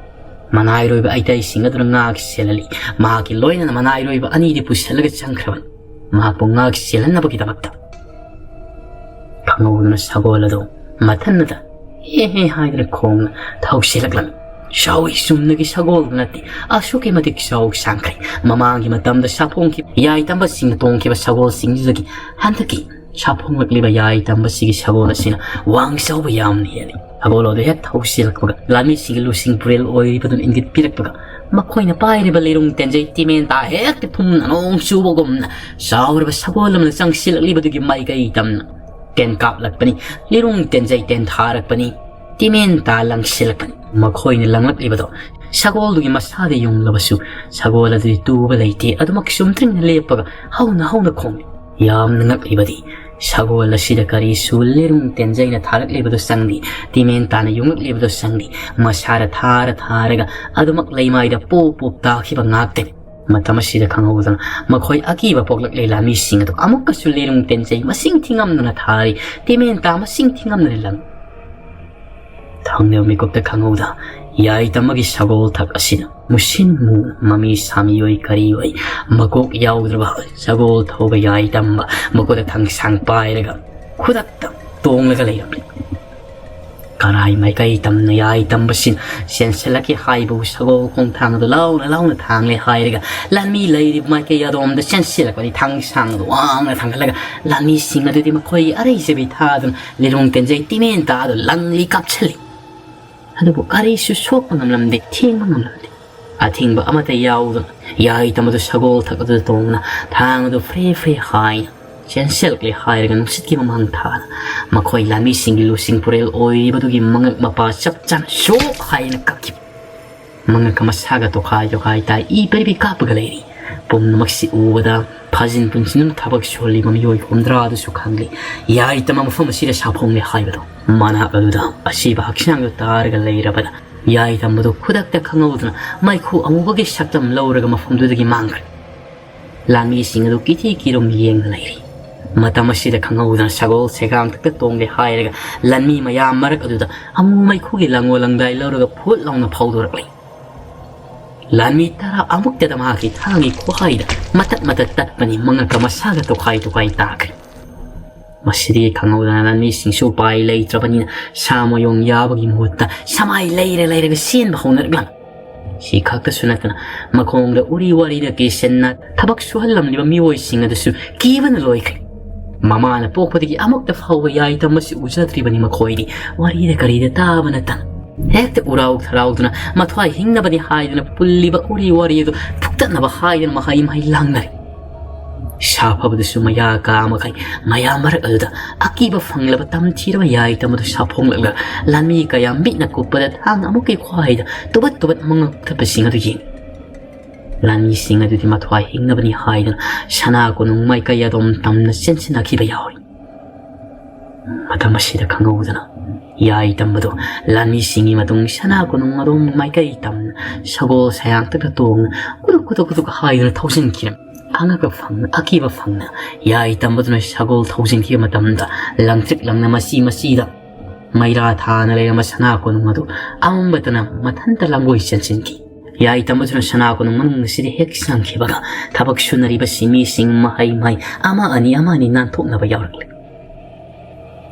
ꯃꯅꯥꯏꯔꯣꯏꯕ ꯑꯩꯇꯩꯁꯤꯡ ꯑꯗꯨꯅ ꯉꯥꯛ ꯁꯦꯜꯍꯜꯂꯤ꯫ ꯃꯍꯥꯛꯀꯤ ꯂꯣꯏꯅꯅ ꯃꯅꯥꯏꯔꯣꯏꯕ ꯑꯅꯤꯗꯤ ꯄꯨꯁꯤꯜꯂꯒ ꯆꯪꯈ꯭ꯔꯕꯅꯤ, ꯃꯍꯥꯛꯄꯨ ꯉꯥꯛ ꯁꯦꯜꯍꯟꯅꯕꯒꯤꯗꯃꯛꯇ꯫ ꯈꯪꯍꯧꯗꯅ ꯁꯒꯣꯜ ꯑꯗꯨ ꯃꯊꯟꯅꯗ ꯍꯦ ꯍꯦ ꯍꯥꯏꯗꯨꯅ ꯈꯣꯡꯅ ꯊꯧꯁꯤꯜꯂꯛꯂꯝꯃꯤ꯫ ꯆꯥꯎꯏ, ꯆꯨꯝꯅꯒꯤ ꯁꯒꯣꯜꯗꯨ ꯅꯠꯇꯦ, ꯑꯁꯨꯛꯀꯤ ꯃꯇꯤꯛ ꯆꯥꯎ ꯁꯥꯡꯈ꯭ꯔꯦ꯫ ꯃꯃꯥꯡꯒꯤ ꯃꯇꯝꯗ ꯁꯥꯐꯣꯡꯈꯤꯕ ꯌꯥꯏ ꯇꯝꯕꯁꯤꯡꯅ ꯇꯣꯡꯈꯤꯕ ꯁꯒꯣꯜꯁꯤꯡꯗꯨꯗꯒꯤ ꯍꯟꯗꯛꯀꯤ ꯁꯥꯐꯣꯡꯂꯛꯂꯤꯕ ꯌꯥꯏ ꯇꯝꯕꯁꯤꯒꯤ ꯁꯒꯣꯜ ꯑꯁꯤꯅ ꯋꯥꯡ ꯆꯥꯎꯕ ꯌꯥꯝꯅ ꯍꯦꯜꯂꯤ꯫ ꯁꯒꯣꯜ ꯑꯗꯨ ꯍꯦꯛ ꯊꯧꯁꯤꯜꯂꯛꯄꯒ ꯂꯥꯟꯃꯤꯁꯤꯡꯒꯤ ꯂꯨꯆꯤꯡ ꯄꯨꯔꯦꯜ ꯑꯣꯏꯔꯤꯕꯗꯨꯅ ꯏꯪꯒꯤꯠ ꯄꯤꯔꯛꯄꯒ ꯃꯈꯣꯏꯅ ꯄꯥꯏꯔꯤꯕ ꯂꯤꯔꯨꯡ ꯇꯦꯟꯖꯩ ꯇꯤꯃꯦꯟ ꯇꯥ ꯍꯦꯛꯇ ꯊꯨꯝꯅ ꯅꯣꯡ ꯆꯨꯕꯒꯨꯝꯅ ꯆꯥꯎꯔꯕ ꯁꯒꯣꯜ ꯑꯃꯅ ꯆꯪꯁꯤꯜꯂꯛꯂꯤꯕꯗꯨꯒꯤ ꯃꯥꯏꯀꯩ ꯇꯝꯅ ꯇꯦꯟ ꯀꯥꯞꯂꯛꯄꯅꯤ꯫ ꯂꯤꯔꯨꯡ ꯇꯦꯟꯖꯩ ꯇꯦꯟ ꯊꯥꯔꯛꯄꯅꯤ꯫ ꯇꯤꯃꯦꯟ ꯇꯥ ꯂꯪꯁꯤꯜꯂꯛꯄꯅꯤ꯫ ꯃꯈꯣꯏꯅ ꯂꯪꯂꯛꯂꯤꯕꯗꯣ ꯁꯒꯣꯜꯗꯨꯒꯤ ꯃꯁꯥꯗ ꯌꯨꯡꯂꯕꯁꯨ ꯁꯒꯣꯜ ꯑꯗꯨꯗꯤ ꯇꯨꯕ ꯂꯩꯇꯦ꯫ ꯑꯗꯨꯃꯛ ꯆꯨꯝꯗ꯭ꯔꯤꯡꯅ ꯂꯦꯞꯄꯒ ꯍꯧꯅ ꯍꯧꯅ ꯈꯣꯡꯂꯤ꯫ ꯌꯥꯝꯅ ꯉꯛꯂꯤꯕꯗꯤ ꯁꯒꯣꯜ ꯑꯁꯤꯗ ꯀꯔꯤꯁꯨ ꯂꯤꯔꯨꯡ ꯇꯦꯟꯖꯩꯅ ꯊꯥꯔꯛꯂꯤꯕꯗꯨ ꯆꯪꯗꯦ, ꯇꯤꯃꯦꯟ ꯇꯥꯅ ꯌꯨꯡꯂꯛꯂꯤꯕꯗꯨ ꯆꯪꯗꯦ꯫ ꯃꯁꯥꯗ ꯊꯥꯔ ꯊꯥꯔꯒ ꯑꯗꯨꯃꯛ ꯂꯩꯃꯥꯏꯗ ꯄꯣꯞ ꯄꯣꯞ ꯇꯥꯈꯤꯕ ꯉꯥꯛꯇꯅꯤ꯫ ꯃꯇꯝ ꯑꯁꯤꯗ ꯈꯪꯍꯧꯗꯅ ꯃꯈꯣꯏ ꯑꯀꯤꯕ ꯄꯣꯛꯂꯛꯂꯦ꯫ ꯂꯥꯟꯃꯤꯁꯤꯡ ꯑꯗꯨ ꯑꯃꯨꯛꯀꯁꯨ ꯂꯤꯔꯨꯡ ꯇꯦꯟꯖꯩ ꯃꯁꯤꯡ ꯊꯤꯉꯝꯗꯅ ꯊꯥꯔꯤ, ꯇꯤꯃꯦꯟ ꯇꯥ ꯃꯁꯤꯡ ꯊꯤꯉꯝꯗꯅ ꯂꯪ ꯊꯥꯡꯅꯕ ꯃꯤꯀꯨꯞꯇ ꯈꯪꯍꯧꯗ ꯌꯥꯏ ꯇꯝꯕꯒꯤ ꯁꯒꯣꯜ ꯊꯛ ꯑꯁꯤꯗ ꯃꯨꯁꯤꯟ ꯃꯨ ꯃꯃꯤ ꯁꯥꯃꯤꯑꯣꯏ ꯀꯔꯤꯑꯣꯏ ꯃꯀꯣꯛ ꯌꯥꯎꯗ꯭ꯔꯕ ꯁꯒꯣꯜ ꯊꯧꯕ ꯌꯥꯏ ꯇꯝꯕ ꯃꯈꯨꯠꯇ ꯊꯥꯡꯁꯥꯡ ꯄꯥꯏꯔꯒ ꯈꯨꯗꯛꯇ ꯇꯣꯡꯂꯒ ꯂꯩꯔꯝꯃꯤ꯫ ꯑꯔꯥꯏ ꯃꯥꯏꯀꯩ ꯇꯝꯅ ꯌꯥꯏ ꯇꯝꯕꯁꯤꯅ ꯆꯦꯟꯁꯤꯜꯂꯛꯀꯦ ꯍꯥꯏꯕꯕꯨ ꯁꯒꯣꯜ ꯈꯣꯡꯊꯥꯡ ꯑꯗꯨ ꯂꯥꯎꯅ ꯂꯥꯎꯅ ꯊꯥꯡꯂꯦ ꯍꯥꯏꯔꯒ ꯂꯥꯟꯃꯤ ꯂꯩꯔꯤꯕ ꯃꯥꯏꯀꯩ ꯑꯗꯣꯝꯗ ꯆꯦꯟꯁꯤꯜꯂꯛꯄꯅꯤ꯫ ꯊꯥꯡꯁꯥꯡ ꯑꯗꯨ ꯋꯥꯡꯅ ꯊꯥꯡꯒꯠꯂꯒ ꯂꯥꯟꯃꯤꯁꯤꯡ ꯑꯗꯨꯗꯤ ꯃꯈꯣꯏꯒꯤ ꯑꯔꯩꯖꯕꯤ ꯊꯥꯗꯨꯅ ꯂꯤꯂꯣꯡ ꯇꯦꯟꯖꯩ ꯇꯤꯃꯦꯟ ꯇꯥꯗꯨꯅ ꯂꯪꯂꯤ ꯀꯥꯞꯁꯤꯜꯂꯤ꯫ ꯑꯗꯨꯕꯨ ꯀꯔꯤꯁꯨ ꯁꯣꯛꯄ ꯉꯝꯂꯝꯗꯦ, ꯊꯦꯡꯕ ꯉꯝꯂꯝꯗꯦ꯫ ꯑꯊꯤꯡꯕ ꯑꯃꯠꯇ ꯌꯥꯎꯗꯅ ꯌꯥꯏ ꯇꯝꯕꯗꯨ ꯁꯒꯣꯜ ꯊꯛ ꯑꯗꯨꯗ ꯇꯣꯡꯗꯨꯅ ꯊꯥꯡ ꯑꯗꯨ ꯐ꯭ꯔꯦ ꯐ꯭ꯔꯦ ꯍꯥꯏꯅ ꯆꯦꯟꯁꯤꯜꯂꯛꯂꯦ ꯍꯥꯏꯔꯒ ꯅꯨꯡꯁꯤꯠꯀꯤ ꯃꯃꯥꯡ ꯊꯥꯅ ꯃꯈꯣꯏ ꯂꯥꯟꯃꯤꯁꯤꯡꯒꯤ ꯂꯨꯆꯤꯡ ꯄꯨꯔꯦꯜ ꯑꯣꯏꯔꯤꯕꯗꯨꯒꯤ ꯃꯉꯛ ꯃꯄꯥ ꯆꯞ ꯆꯥꯅ ꯁꯣꯛ ꯍꯥꯏꯅ ꯀꯛꯈꯤꯕ꯫ ꯃꯉꯛ ꯑꯃ ꯁꯥꯒ ꯇꯣꯈꯥꯏ ꯇꯣꯈꯥꯏ ꯇꯥꯏ, ꯏ ꯄꯔꯤꯕꯤ ꯀꯥꯞꯄꯒ ꯂꯩꯔꯤ꯫ ꯄꯨꯝꯅꯃꯛꯁꯤ ꯎꯕꯗ ꯐꯥꯖꯤꯟ ꯄꯨꯟꯁꯤꯟꯗꯨꯅ ꯊꯕꯛ ꯁꯨꯍꯜꯂꯤꯕ ꯃꯤꯑꯣꯏ ꯍꯨꯝꯗ꯭ꯔꯥ ꯑꯗꯨꯁꯨ ꯈꯪꯂꯤ꯫ ꯌꯥꯏ ꯇꯝꯕ ꯃꯐꯝ ꯑꯁꯤꯗ ꯁꯥꯐꯣꯡꯂꯦ ꯍꯥꯏꯕꯗꯣ꯫ ꯃꯅꯥꯛ ꯑꯗꯨꯗ ꯑꯁꯤꯕ ꯍꯛꯆꯥꯡꯗꯨ ꯇꯥꯔꯒ ꯂꯩꯔꯕꯗ ꯌꯥꯏ ꯇꯝꯕꯗꯨ ꯈꯨꯗꯛꯇ ꯈꯪꯍꯧꯗꯅ ꯃꯩꯈꯨ ꯑꯃꯨꯕꯒꯤ ꯁꯛꯇꯝ ꯂꯧꯔꯒ ꯃꯐꯝꯗꯨꯗꯒꯤ ꯃꯥꯡꯈ꯭ꯔꯦ꯫ ꯂꯥꯟꯃꯤꯁꯤꯡ ꯑꯗꯨ ꯀꯤꯊꯤ ꯀꯤꯔꯨꯝ ꯌꯦꯡꯗꯨꯅ ꯂꯩꯔꯤ꯫ ꯃꯇꯝ ꯑꯁꯤꯗ ꯈꯪꯍꯧꯗꯅ ꯁꯒꯣꯜ ꯁꯦꯒꯥꯡꯊꯛꯇ ꯇꯣꯡꯂꯦ ꯍꯥꯏꯔꯒ ꯂꯥꯟꯃꯤ ꯃꯌꯥꯝ ꯃꯔꯛ ꯑꯗꯨꯗ ꯑꯃꯨ ꯃꯩꯈꯨꯒꯤ ꯂꯪꯉꯣ ꯂꯪꯗꯥꯏ ꯂꯧꯔꯒ ꯐꯨꯠ ꯂꯥꯎꯅ ꯐꯥꯎꯗꯣꯔꯛꯂꯤ꯫ ꯂꯥꯟꯃꯤ ꯇꯔꯥ ꯑꯃꯨꯛꯇꯗ ꯃꯍꯥꯛꯀꯤ ꯊꯥꯡꯒꯤ ꯈꯨꯍꯥꯏꯗ ꯃꯇꯠ ꯃꯇꯠ ꯇꯠꯄꯅꯤ, ꯃꯉꯛꯀ ꯃꯁꯥꯒ ꯇꯣꯈꯥꯏ ꯇꯣꯈꯥꯏ ꯇꯥꯈ꯭ꯔꯦ꯫ ꯃꯁꯤꯗꯒꯤ ꯈꯪꯍꯧꯗꯅ ꯂꯥꯟꯃꯤꯁꯤꯡꯁꯨ ꯎꯄꯥꯏ ꯂꯩꯇ꯭ꯔꯕꯅꯤꯅ ꯁꯥ ꯃꯌꯣꯡ ꯌꯥꯕꯒꯤ ꯃꯍꯨꯠꯇ ꯁꯃꯥꯏ ꯂꯩꯔ ꯂꯩꯔꯒ ꯆꯦꯟꯕ ꯍꯧꯅꯔꯛꯂꯝꯃꯤ꯫ ꯁꯤ ꯈꯛꯇꯁꯨ ꯅꯠꯇꯅ ꯃꯈꯣꯡꯗ ꯎꯔꯤ ꯋꯥꯔꯤꯗ ꯀꯤꯁꯟꯅ ꯊꯕꯛ ꯁꯨꯍꯜꯂꯝꯂꯤꯕ ꯃꯤꯑꯣꯏꯁꯤꯡ ꯑꯗꯨꯁꯨ ꯀꯤꯕꯅ ꯂꯣꯏꯈ꯭ꯔꯦ꯫ ꯃꯃꯥꯅ ꯄꯣꯛꯄꯗꯒꯤ ꯑꯃꯨꯛꯇ ꯐꯥꯎꯕ ꯌꯥꯏ ꯇꯝꯕꯁꯤ ꯎꯖꯗ꯭ꯔꯤꯕꯅꯤ ꯃꯈꯣꯏꯗꯤ꯫ ꯋꯥꯔꯤꯗ ꯀꯔꯤꯗ ꯇꯥꯕ ꯅꯠꯇꯅ ꯍꯦꯛꯇ ꯎꯔꯥꯎ ꯊꯔꯥꯎꯗꯨꯅ ꯃꯊ꯭ꯋꯥꯏ ꯍꯤꯡꯅꯕꯅꯤ ꯍꯥꯏꯗꯨꯅ ꯄꯨꯜꯂꯤꯕ ꯎꯔꯤ ꯋꯥꯔꯤ ꯑꯗꯨ ꯐꯨꯛꯇꯠꯅꯕ ꯍꯥꯏꯗꯨꯅ ꯃꯍꯩ ꯃꯍꯩ ꯂꯥꯡꯅꯔꯦ꯫ ꯁꯥꯐꯕꯗꯨꯁꯨ ꯃꯌꯥ ꯀꯥ ꯃꯈꯩ ꯃꯌꯥꯝ ꯃꯔꯛ ꯑꯗꯨꯗ ꯑꯀꯤꯕ ꯐꯪꯂꯕ ꯇꯝꯊꯤꯔꯕ ꯌꯥꯏ ꯇꯝꯕꯗꯨ ꯁꯥꯐꯣꯡꯂꯛꯂꯒ ꯂꯥꯟꯃꯤ ꯀꯌꯥ ꯃꯤꯠꯅ ꯀꯨꯞꯄꯗ ꯊꯥꯡ ꯑꯃꯨꯛꯀꯤ ꯈ꯭ꯋꯥꯏꯗ ꯇꯨꯕꯠ ꯇꯨꯕꯠ ꯃꯉꯛ ꯊꯠꯄꯁꯤꯡ ꯑꯗꯨ ꯌꯦꯡꯏ꯫ ꯂꯥꯟꯃꯤꯁꯤꯡ ꯑꯗꯨꯗꯤ ꯃꯊ꯭ꯋꯥꯏ ꯍꯤꯡꯅꯕꯅꯤ ꯍꯥꯏꯗꯨꯅ ꯁꯅꯥ ꯀꯣꯅꯨꯡ ꯃꯥꯏꯀꯩ ꯑꯗꯣꯝ ꯇꯝꯅ ꯆꯦꯟꯁꯤꯟꯅꯈꯤꯕ ꯌꯥꯎꯔꯤ꯫ ꯃꯇꯝ ꯑꯁꯤꯗ ꯈꯪꯍꯧꯗꯅ ꯌꯥꯏ ꯇꯝꯕꯗꯨ ꯂꯥꯟꯃꯤꯁꯤꯡꯒꯤ ꯃꯇꯨꯡ ꯁꯅꯥ ꯀꯣꯅꯨꯡ ꯑꯗꯣꯝ ꯃꯥꯏꯀꯩ ꯇꯝꯅ ꯁꯒꯣꯜ ꯁꯌꯥꯡꯇꯛꯇ ꯇꯣꯡꯅ ꯀꯨꯗꯨꯛ ꯀꯨꯗꯨꯛ ꯀꯨꯗꯨꯛ ꯍꯥꯏꯗꯨꯅ ꯊꯧꯖꯤꯟꯈꯤꯔꯝꯃꯤ꯫ ꯑꯉꯛꯄ ꯐꯪꯅ, ꯑꯀꯤꯕ ꯐꯪꯅ ꯌꯥꯏ ꯇꯝꯕꯗꯨꯅ ꯁꯒꯣꯜ ꯊꯧꯖꯤꯟꯈꯤꯕ ꯃꯇꯝꯗ ꯂꯪꯇ꯭ꯔꯤꯛ ꯂꯪꯅ ꯃꯆꯤ ꯃꯆꯤꯗ ꯃꯩꯔꯥ ꯊꯥꯅ ꯂꯩꯔꯝꯕ ꯁꯅꯥ ꯀꯣꯅꯨꯡ ꯑꯗꯨ ꯑꯃꯝꯕꯇꯅ ꯃꯊꯟꯇ ꯂꯥꯡꯒꯣꯏ ꯆꯦꯟꯁꯤꯟꯈꯤ꯫ ꯌꯥꯏ ꯇꯝꯕꯗꯨꯅ ꯁꯅꯥ ꯀꯣꯅꯨꯡ ꯃꯅꯨꯡ ꯑꯁꯤꯗ ꯍꯦꯛ ꯆꯪꯈꯤꯕꯒ ꯊꯕꯛ ꯁꯨꯅꯔꯤꯕ ꯁꯤꯃꯤꯁꯤꯡ ꯃꯍꯩ ꯃꯍꯩ ꯑꯃ ꯑꯅꯤ ꯑꯃ ꯑꯅꯤ ꯅꯥꯟꯊꯣꯛꯅꯕ ꯌꯥꯎꯔꯛꯂꯦ꯫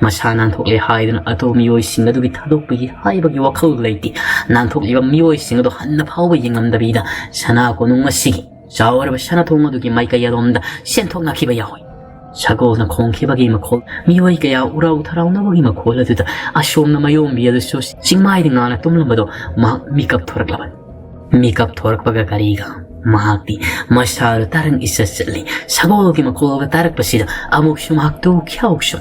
ꯃꯁꯥ ꯅꯥꯟꯊꯣꯛꯂꯦ ꯍꯥꯏꯗꯨꯅ ꯑꯇꯣꯞꯄ ꯃꯤꯑꯣꯏꯁꯤꯡ ꯑꯗꯨꯒꯤ ꯊꯥꯗꯣꯛꯄꯒꯤ ꯍꯥꯏꯕꯒꯤ ꯋꯥꯈꯜ ꯂꯩꯇꯦ꯫ ꯅꯥꯟꯊꯣꯛꯂꯤꯕ ꯃꯤꯑꯣꯏꯁꯤꯡ ꯑꯗꯨ ꯍꯟꯅ ꯐꯥꯎꯕ ꯌꯦꯡꯂꯝꯗꯕꯤꯗ ꯁꯅꯥ ꯀꯣꯅꯨꯡ ꯑꯁꯤꯒꯤ ꯆꯥꯎꯔꯕ ꯁꯅꯥꯊꯣꯡ ꯑꯗꯨꯒꯤ ꯃꯥꯏꯀꯩ ꯑꯗꯣꯝꯗ ꯆꯦꯟꯊꯣꯛꯅꯈꯤꯕ ꯌꯥꯎꯏ꯫ ꯁꯒꯣꯜꯅ ꯈꯣꯡꯈꯤꯕꯒꯤ ꯃꯈꯣꯜ, ꯃꯤꯑꯣꯏ ꯀꯌꯥ ꯎꯔꯥꯎ ꯊꯔꯥꯎꯅꯕꯒꯤ ꯃꯈꯣꯜ ꯑꯗꯨꯗ ꯑꯁꯣꯝꯅ ꯃꯌꯣꯝꯕꯤ ꯑꯗꯨꯁꯨ ꯆꯤꯡꯃꯥꯏꯗ ꯉꯥꯅ ꯇꯨꯝꯂꯝꯕꯗꯣ ꯃꯍꯥꯛ ꯃꯤꯀꯞ ꯊꯣꯔꯛꯂꯕꯅꯤ꯫ ꯃꯤꯀꯞ ꯊꯣꯔꯛꯄꯒ ꯀꯔꯤꯒ ꯃꯍꯥꯛꯇꯤ ꯃꯁꯥꯗꯨ ꯇꯔꯪ ꯏꯆꯠ ꯆꯠꯂꯤ꯫ ꯁꯒꯣꯜꯒꯤ ꯃꯈꯣꯜꯒ ꯇꯥꯔꯛꯄꯁꯤꯗ ꯑꯃꯨꯛꯁꯨ ꯃꯍꯥꯛ ꯇꯨ ꯈ꯭ꯌꯥꯎꯁꯨ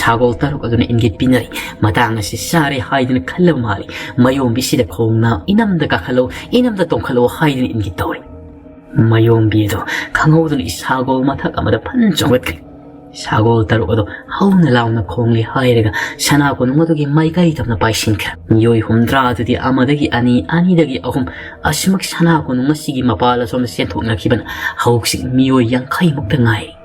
ꯁꯒꯣꯜ ꯇꯔꯨꯛ ꯑꯗꯨꯅ ꯏꯪꯒꯤꯠ ꯄꯤꯅꯔꯤ꯫ ꯃꯇꯥꯡ ꯑꯁꯤ ꯆꯥꯔꯦ ꯍꯥꯏꯗꯨꯅ ꯈꯜꯂꯕ ꯃꯥꯜꯂꯤ꯫ ꯃꯌꯣꯝꯕꯤꯁꯤꯗ ꯈꯣꯡꯅ "ꯏꯅꯝꯗ ꯀꯥꯈꯠꯂꯣ, ꯏꯅꯝꯗ ꯇꯣꯡꯈꯠꯂꯣ" ꯍꯥꯏꯗꯨꯅ ꯏꯪꯒꯤꯠ ꯇꯧꯔꯤ꯫ ꯃꯌꯣꯝꯕꯤ ꯑꯗꯨ ꯈꯪꯍꯧꯗꯅ ꯁꯒꯣꯜ ꯃꯊꯛ ꯑꯃꯗ ꯐꯟ ꯆꯣꯡꯈꯠꯈ꯭ꯔꯦ꯫ ꯁꯒꯣꯜ ꯇꯔꯨꯛ ꯑꯗꯨ ꯍꯧꯅ ꯂꯥꯎꯅ ꯈꯣꯡꯂꯦ ꯍꯥꯏꯔꯒ ꯁꯅꯥ ꯀꯣꯅꯨꯡ ꯑꯗꯨꯒꯤ ꯃꯥꯏꯀꯩ ꯇꯝꯅ ꯄꯥꯏꯁꯤꯟꯈ꯭ꯔꯦ꯫ ꯃꯤꯑꯣꯏ ꯍꯨꯝꯗ꯭ꯔꯥ ꯑꯗꯨꯗꯤ ꯑꯃꯗꯒꯤ ꯑꯅꯤ, ꯑꯅꯤꯗꯒꯤ ꯑꯍꯨꯝ, ꯑꯁꯤꯃꯛ ꯁꯅꯥ ꯀꯣꯅꯨꯡ ꯑꯁꯤꯒꯤ ꯃꯄꯥꯜ ꯑꯁꯣꯝꯗ ꯆꯦꯟꯊꯣꯛꯅꯈꯤꯕꯅ ꯍꯧꯖꯤꯛ ꯃꯤꯑꯣꯏ ꯌꯥꯡꯈꯩ ꯃꯨꯛꯇ ꯉꯥꯏꯔꯤ꯫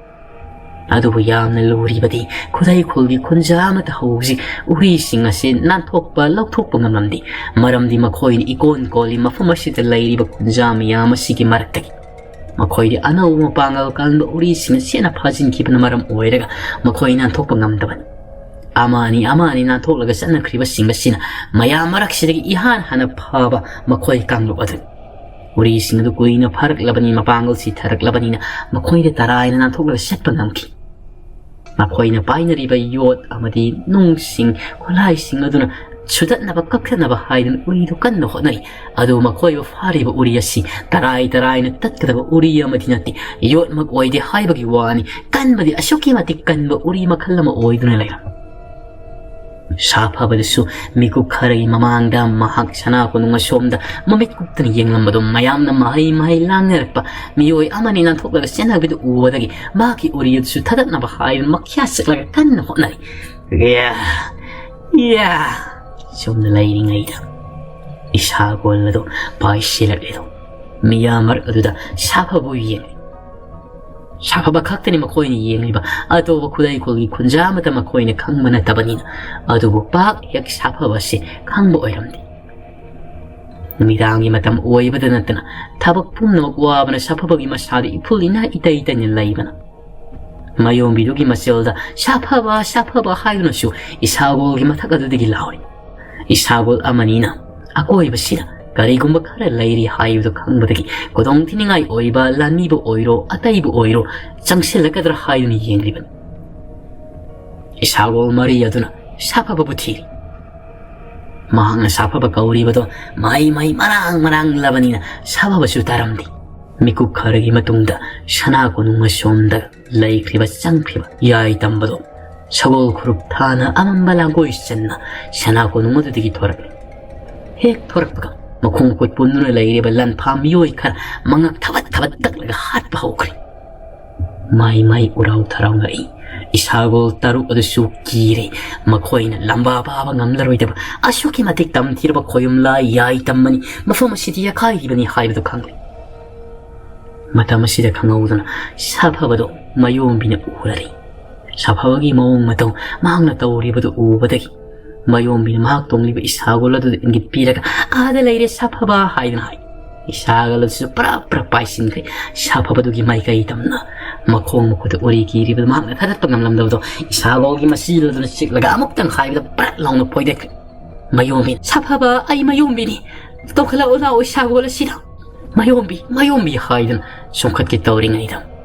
ꯑꯗꯨꯕꯨ ꯌꯥꯝꯅ ꯂꯨꯔꯤꯕꯗꯤ ꯈꯨꯗꯩ ꯈꯨꯜꯒꯤ ꯈꯨꯟꯖꯥ ꯑꯃꯠꯇ ꯍꯧꯖꯤꯛ ꯎꯔꯤꯁꯤꯡ ꯑꯁꯤ ꯅꯥꯟꯊꯣꯛꯄ, ꯂꯧꯊꯣꯛꯄ ꯉꯝꯂꯝꯗꯦ꯫ ꯃꯔꯝꯗꯤ ꯃꯈꯣꯏꯅ ꯏꯀꯣꯟ ꯀꯣꯜꯂꯤ ꯃꯐꯝ ꯑꯁꯤꯗ ꯂꯩꯔꯤꯕ ꯈꯨꯟꯖꯥ ꯃꯌꯥꯝ ꯑꯁꯤꯒꯤ ꯃꯔꯛꯇꯒꯤ꯫ ꯃꯈꯣꯏꯗꯤ ꯑꯅꯧꯕ ꯃꯄꯥꯡꯒꯜ ꯀꯟꯕ ꯎꯔꯤꯁꯤꯡꯅ ꯆꯦꯠꯅ ꯐꯥꯖꯤꯟꯈꯤꯕꯅ ꯃꯔꯝ ꯑꯣꯏꯔꯒ ꯃꯈꯣꯏ ꯅꯥꯟꯊꯣꯛꯄ ꯉꯝꯗꯕꯅꯤ꯫ ꯑꯃ ꯑꯅꯤ, ꯑꯃ ꯑꯅꯤ ꯅꯥꯟꯊꯣꯛꯂꯒ ꯆꯠꯅꯈ꯭ꯔꯤꯕꯁꯤꯡ ꯑꯁꯤꯅ ꯃꯌꯥꯝ ꯃꯔꯛꯁꯤꯗꯒꯤ ꯏꯍꯥꯟ ꯍꯥꯟꯅ ꯐꯥꯕ ꯃꯈꯣꯏ ꯀꯥꯡꯂꯨꯞ ꯑꯗꯨꯅꯤ꯫ ꯎꯔꯤꯁꯤꯡ ꯑꯗꯨ ꯀꯨꯏꯅ ꯐꯥꯔꯛꯂꯕꯅꯤ, ꯃꯄꯥꯡꯒꯜ ꯁꯤꯊꯔꯛꯂꯕꯅꯤꯅ ꯃꯈꯣꯏꯗ ꯇꯔꯥꯏꯅ ꯅꯥꯟꯊꯣꯛꯂꯒ ꯆꯠꯄ ꯉꯝꯈꯤ꯫ ꯃꯈꯣꯏꯅ ꯄꯥꯏꯅꯔꯤꯕ ꯌꯣꯠ ꯑꯃꯗꯤ ꯅꯨꯡꯁꯤꯡ, ꯈꯨꯠꯂꯥꯏꯁꯤꯡ ꯑꯗꯨꯅ ꯁꯨꯗꯠꯅꯕ, ꯀꯛꯊꯠꯅꯕ ꯍꯥꯏꯗꯨꯅ ꯎꯔꯤꯗꯨ ꯀꯟꯅ ꯍꯣꯠꯅꯔꯤ꯫ ꯑꯗꯨꯕꯨ ꯃꯈꯣꯏꯕꯨ ꯐꯥꯔꯤꯕ ꯎꯔꯤ ꯑꯁꯤ ꯇꯔꯥꯏ ꯇꯔꯥꯏꯅ ꯇꯠꯀꯗꯕ ꯎꯔꯤ ꯑꯃꯗꯤ ꯅꯠꯇꯦ, ꯌꯣꯠꯃꯛ ꯑꯣꯏꯗꯦ ꯍꯥꯏꯕꯒꯤ ꯋꯥꯅꯤ, ꯀꯟꯕꯗꯤ ꯑꯁꯨꯛꯀꯤ ꯃꯇꯤꯛ ꯀꯟꯕ ꯎꯔꯤ ꯃꯈꯜ ꯑꯃ ꯑꯣꯏꯗꯨꯅ ꯂꯩꯔꯝꯃꯤ꯫ ꯁꯥꯐꯕꯗꯨꯁꯨ ꯃꯤꯀꯨꯞ ꯈꯔꯒꯤ ꯃꯃꯥꯡꯗ ꯃꯍꯥꯛ ꯁꯅꯥ ꯀꯣꯅꯨꯡ ꯑꯁꯣꯝꯗ ꯃꯃꯤꯠ ꯀꯨꯞꯇꯅ ꯌꯦꯡꯂꯝꯕꯗꯨ ꯃꯌꯥꯝꯅ ꯃꯍꯩ ꯃꯍꯩ ꯂꯥꯡꯅꯔꯛꯄ ꯃꯤꯑꯣꯏ ꯑꯃꯅꯤ ꯅꯥꯟꯊꯣꯛꯂꯒ ꯆꯦꯟꯅꯕꯗꯨ ꯎꯕꯗꯒꯤ ꯃꯍꯥꯛꯀꯤ ꯎꯔꯤ ꯑꯗꯨꯁꯨ ꯊꯥꯗꯠꯅꯕ ꯍꯥꯏꯗꯨꯅ ꯃꯈ꯭ꯌꯥ ꯆꯤꯛꯂꯒ ꯀꯟꯅ ꯍꯣꯠꯅꯔꯤ꯫ ꯌꯥ! ꯌꯥ! ꯁꯣꯝꯗ ꯂꯩꯔꯤꯉꯩꯗ ꯏꯁꯥꯒꯣꯜ ꯑꯗꯨ ꯄꯥꯏꯁꯤꯜꯂꯛꯂꯦꯗꯣ꯫ ꯃꯤꯌꯥꯝ ꯃꯔꯛ ꯑꯗꯨꯗ ꯁꯥꯐꯕ ꯌꯦꯡꯂꯤ꯫ ꯁꯥꯐꯕ ꯈꯛꯇꯅꯤ ꯃꯈꯣꯏꯅ ꯌꯦꯡꯂꯤꯕ꯫ ꯑꯇꯣꯞꯄ ꯈꯨꯗꯩ ꯈꯨꯜꯒꯤ ꯈꯨꯟꯖꯥ ꯑꯃꯠꯇ ꯃꯈꯣꯏꯅ ꯈꯪꯕ ꯅꯠꯇꯕꯅꯤꯅ꯫ ꯑꯗꯨꯕꯨ ꯄꯥꯛ ꯍꯦꯛ ꯁꯥꯐꯕ ꯑꯁꯤ ꯈꯪꯕ ꯑꯣꯏꯔꯝꯗꯦ꯫ ꯅꯨꯃꯤꯗꯥꯡꯒꯤ ꯃꯇꯝ ꯑꯣꯏꯕꯗ ꯅꯠꯇꯅ ꯊꯕꯛ ꯄꯨꯝꯅꯃꯛ ꯋꯥꯕꯅ ꯁꯥꯐꯕꯒꯤ ꯃꯁꯥꯗ ꯏꯐꯨꯜ ꯏꯅꯥ ꯏꯇꯩ ꯇꯩꯅ ꯂꯩꯕꯅ꯫ ꯃꯌꯣꯝꯕꯤꯗꯨꯒꯤ ꯃꯆꯤꯜꯗ "ꯁꯥꯐꯕ, ꯁꯥꯐꯕ" ꯍꯥꯏꯗꯨꯅꯁꯨ ꯏꯁꯥꯒꯣꯜꯒꯤ ꯃꯊꯛ ꯑꯗꯨꯗꯒꯤ ꯂꯥꯎꯔꯤ꯫ ꯏꯁꯥꯒꯣꯜ ꯑꯃꯅꯤꯅ ꯑꯀꯣꯏꯕꯁꯤꯗ ꯀꯔꯤꯒꯨꯝꯕ ꯈꯔ ꯂꯩꯔꯤ ꯍꯥꯏꯕꯗꯨ ꯈꯪꯕꯗꯒꯤ ꯈꯨꯗꯣꯡ ꯊꯤꯅꯤꯡꯉꯥꯏ ꯑꯣꯏꯕ ꯂꯥꯟꯃꯤꯕꯨ ꯑꯣꯏꯔꯣ, ꯑꯇꯩꯕꯨ ꯑꯣꯏꯔꯣ, ꯆꯪꯁꯤꯜꯂꯛꯀꯗ꯭ꯔꯥ ꯍꯥꯏꯗꯨꯅ ꯌꯦꯡꯂꯤꯕꯅꯤ꯫ ꯏꯁꯥꯒꯣꯜ ꯃꯔꯤ ꯑꯗꯨꯅ ꯁꯥꯐꯕꯕꯨ ꯊꯤꯔꯤ꯫ ꯃꯍꯥꯛꯅ ꯁꯥꯐꯕ ꯀꯧꯔꯤꯕꯗꯣ ꯃꯍꯩ ꯃꯍꯩ ꯃꯔꯥꯡ ꯃꯔꯥꯡꯂꯕꯅꯤꯅ ꯁꯥꯐꯕꯁꯨ ꯇꯥꯔꯝꯗꯦ꯫ ꯃꯤꯀꯨꯞ ꯈꯔꯒꯤ ꯃꯇꯨꯡꯗ ꯁꯅꯥ ꯀꯣꯅꯨꯡ ꯑꯁꯣꯝꯗ ꯂꯩꯈ꯭ꯔꯤꯕ ꯆꯪꯈ꯭ꯔꯤꯕ ꯌꯥꯏ ꯇꯝꯕꯗꯣ ꯁꯒꯣꯜ ꯈꯨꯔꯨꯞ ꯊꯥꯅ ꯑꯃꯝꯕ ꯂꯥꯡꯒꯣꯏ ꯆꯟꯅ ꯁꯅꯥ ꯀꯣꯅꯨꯡ ꯑꯗꯨꯗꯒꯤ ꯊꯣꯔꯛꯂꯤ꯫ ꯍꯦꯛ ꯊꯣꯔꯛꯄꯒ ꯃꯈꯣꯡ ꯃꯈꯨꯠ ꯄꯨꯟꯗꯨꯅ ꯂꯩꯔꯤꯕ ꯂꯥꯟꯐꯥ ꯃꯤꯑꯣꯏ ꯈꯔ ꯃꯉꯛ ꯊꯕꯠ ꯊꯕꯠ ꯇꯛꯂꯒ ꯍꯥꯠꯄ ꯍꯧꯈ꯭ꯔꯦ꯫ ꯃꯥꯏ ꯃꯥꯏ ꯎꯔꯥꯎ ꯊꯔꯥꯎꯅꯔꯛꯏ꯫ ꯏꯁꯥꯒꯣꯜ ꯇꯔꯨꯛ ꯑꯗꯨꯁꯨ ꯀꯤꯔꯦ꯫ ꯃꯈꯣꯏꯅ ꯂꯝꯕꯥ ꯄꯥꯕ ꯉꯝꯂꯔꯣꯏꯗꯕ ꯑꯁꯨꯛꯀꯤ ꯃꯇꯤꯛ ꯇꯝꯊꯤꯔꯕ ꯈꯣꯌꯨꯝꯂꯥ ꯌꯥꯏ ꯇꯝꯕꯅꯤ, ꯃꯐꯝ ꯑꯁꯤꯗꯤ ꯌꯥꯈꯥꯏꯔꯤꯕꯅꯤ ꯍꯥꯏꯕꯗꯨ ꯈꯪꯂꯦ꯫ ꯃꯇꯝ ꯑꯁꯤꯗ ꯈꯪꯍꯧꯗꯅ ꯁꯥꯐꯕꯗꯣ ꯃꯌꯣꯝꯕꯤꯅ ꯎꯔꯔꯦ꯫ ꯁꯥꯐꯕꯒꯤ ꯃꯑꯣꯡ ꯃꯇꯧ ꯃꯍꯥꯛꯅ ꯇꯧꯔꯤꯕꯗꯨ ꯎꯕꯗꯒꯤ ꯃꯌꯣꯝꯕꯤꯅ ꯃꯍꯥꯛ ꯇꯣꯡꯂꯤꯕ ꯏꯁꯥꯒꯣꯜ ꯑꯗꯨꯗ ꯏꯪꯒꯤꯠ ꯄꯤꯔꯒ "ꯑꯥꯗ ꯂꯩꯔꯦ ꯁꯥꯐꯕ" ꯍꯥꯏꯗꯨꯅ ꯍꯥꯏ꯫ ꯏꯁꯥꯒꯣꯜ ꯑꯗꯨꯁꯨ ꯄ꯭ꯔꯞ ꯄ꯭ꯔꯞ ꯄꯥꯏꯁꯤꯟꯈ꯭ꯔꯦ꯫ ꯁꯥꯐꯕꯗꯨꯒꯤ ꯃꯥꯏꯀꯩ ꯇꯝꯅ ꯃꯈꯣꯡ ꯃꯈꯨꯠꯇ ꯎꯔꯤ ꯀꯤꯔꯤꯕꯗꯨ ꯃꯍꯥꯛꯅ ꯊꯥꯗꯠꯄ ꯉꯝꯂꯝꯗꯕꯗꯣ ꯏꯁꯥꯒꯣꯜꯒꯤ ꯃꯆꯤꯜ ꯑꯗꯨꯅ ꯆꯤꯛꯂꯒ ꯑꯃꯨꯛꯇꯪ ꯍꯥꯏꯕꯗ ꯄ꯭ꯔꯠ ꯂꯥꯎꯅ ꯐꯣꯏꯗꯠꯈ꯭ꯔꯦ꯫ ꯃꯌꯣꯝꯕꯤ, "ꯁꯥꯐꯕ, ꯑꯩ ꯃꯌꯣꯝꯕꯤꯅꯤ꯫ ꯇꯧꯈꯠꯂꯛꯑꯣ ꯂꯥꯛꯑꯣ ꯏꯁꯥꯒꯣꯜ ꯑꯁꯤꯗ꯫ ꯃꯌꯣꯝꯕꯤ, ꯃꯌꯣꯝꯕꯤ" ꯍꯥꯏꯗꯨꯅ ꯆꯣꯡꯈꯠꯀꯦ ꯇꯧꯔꯤꯉꯩꯗ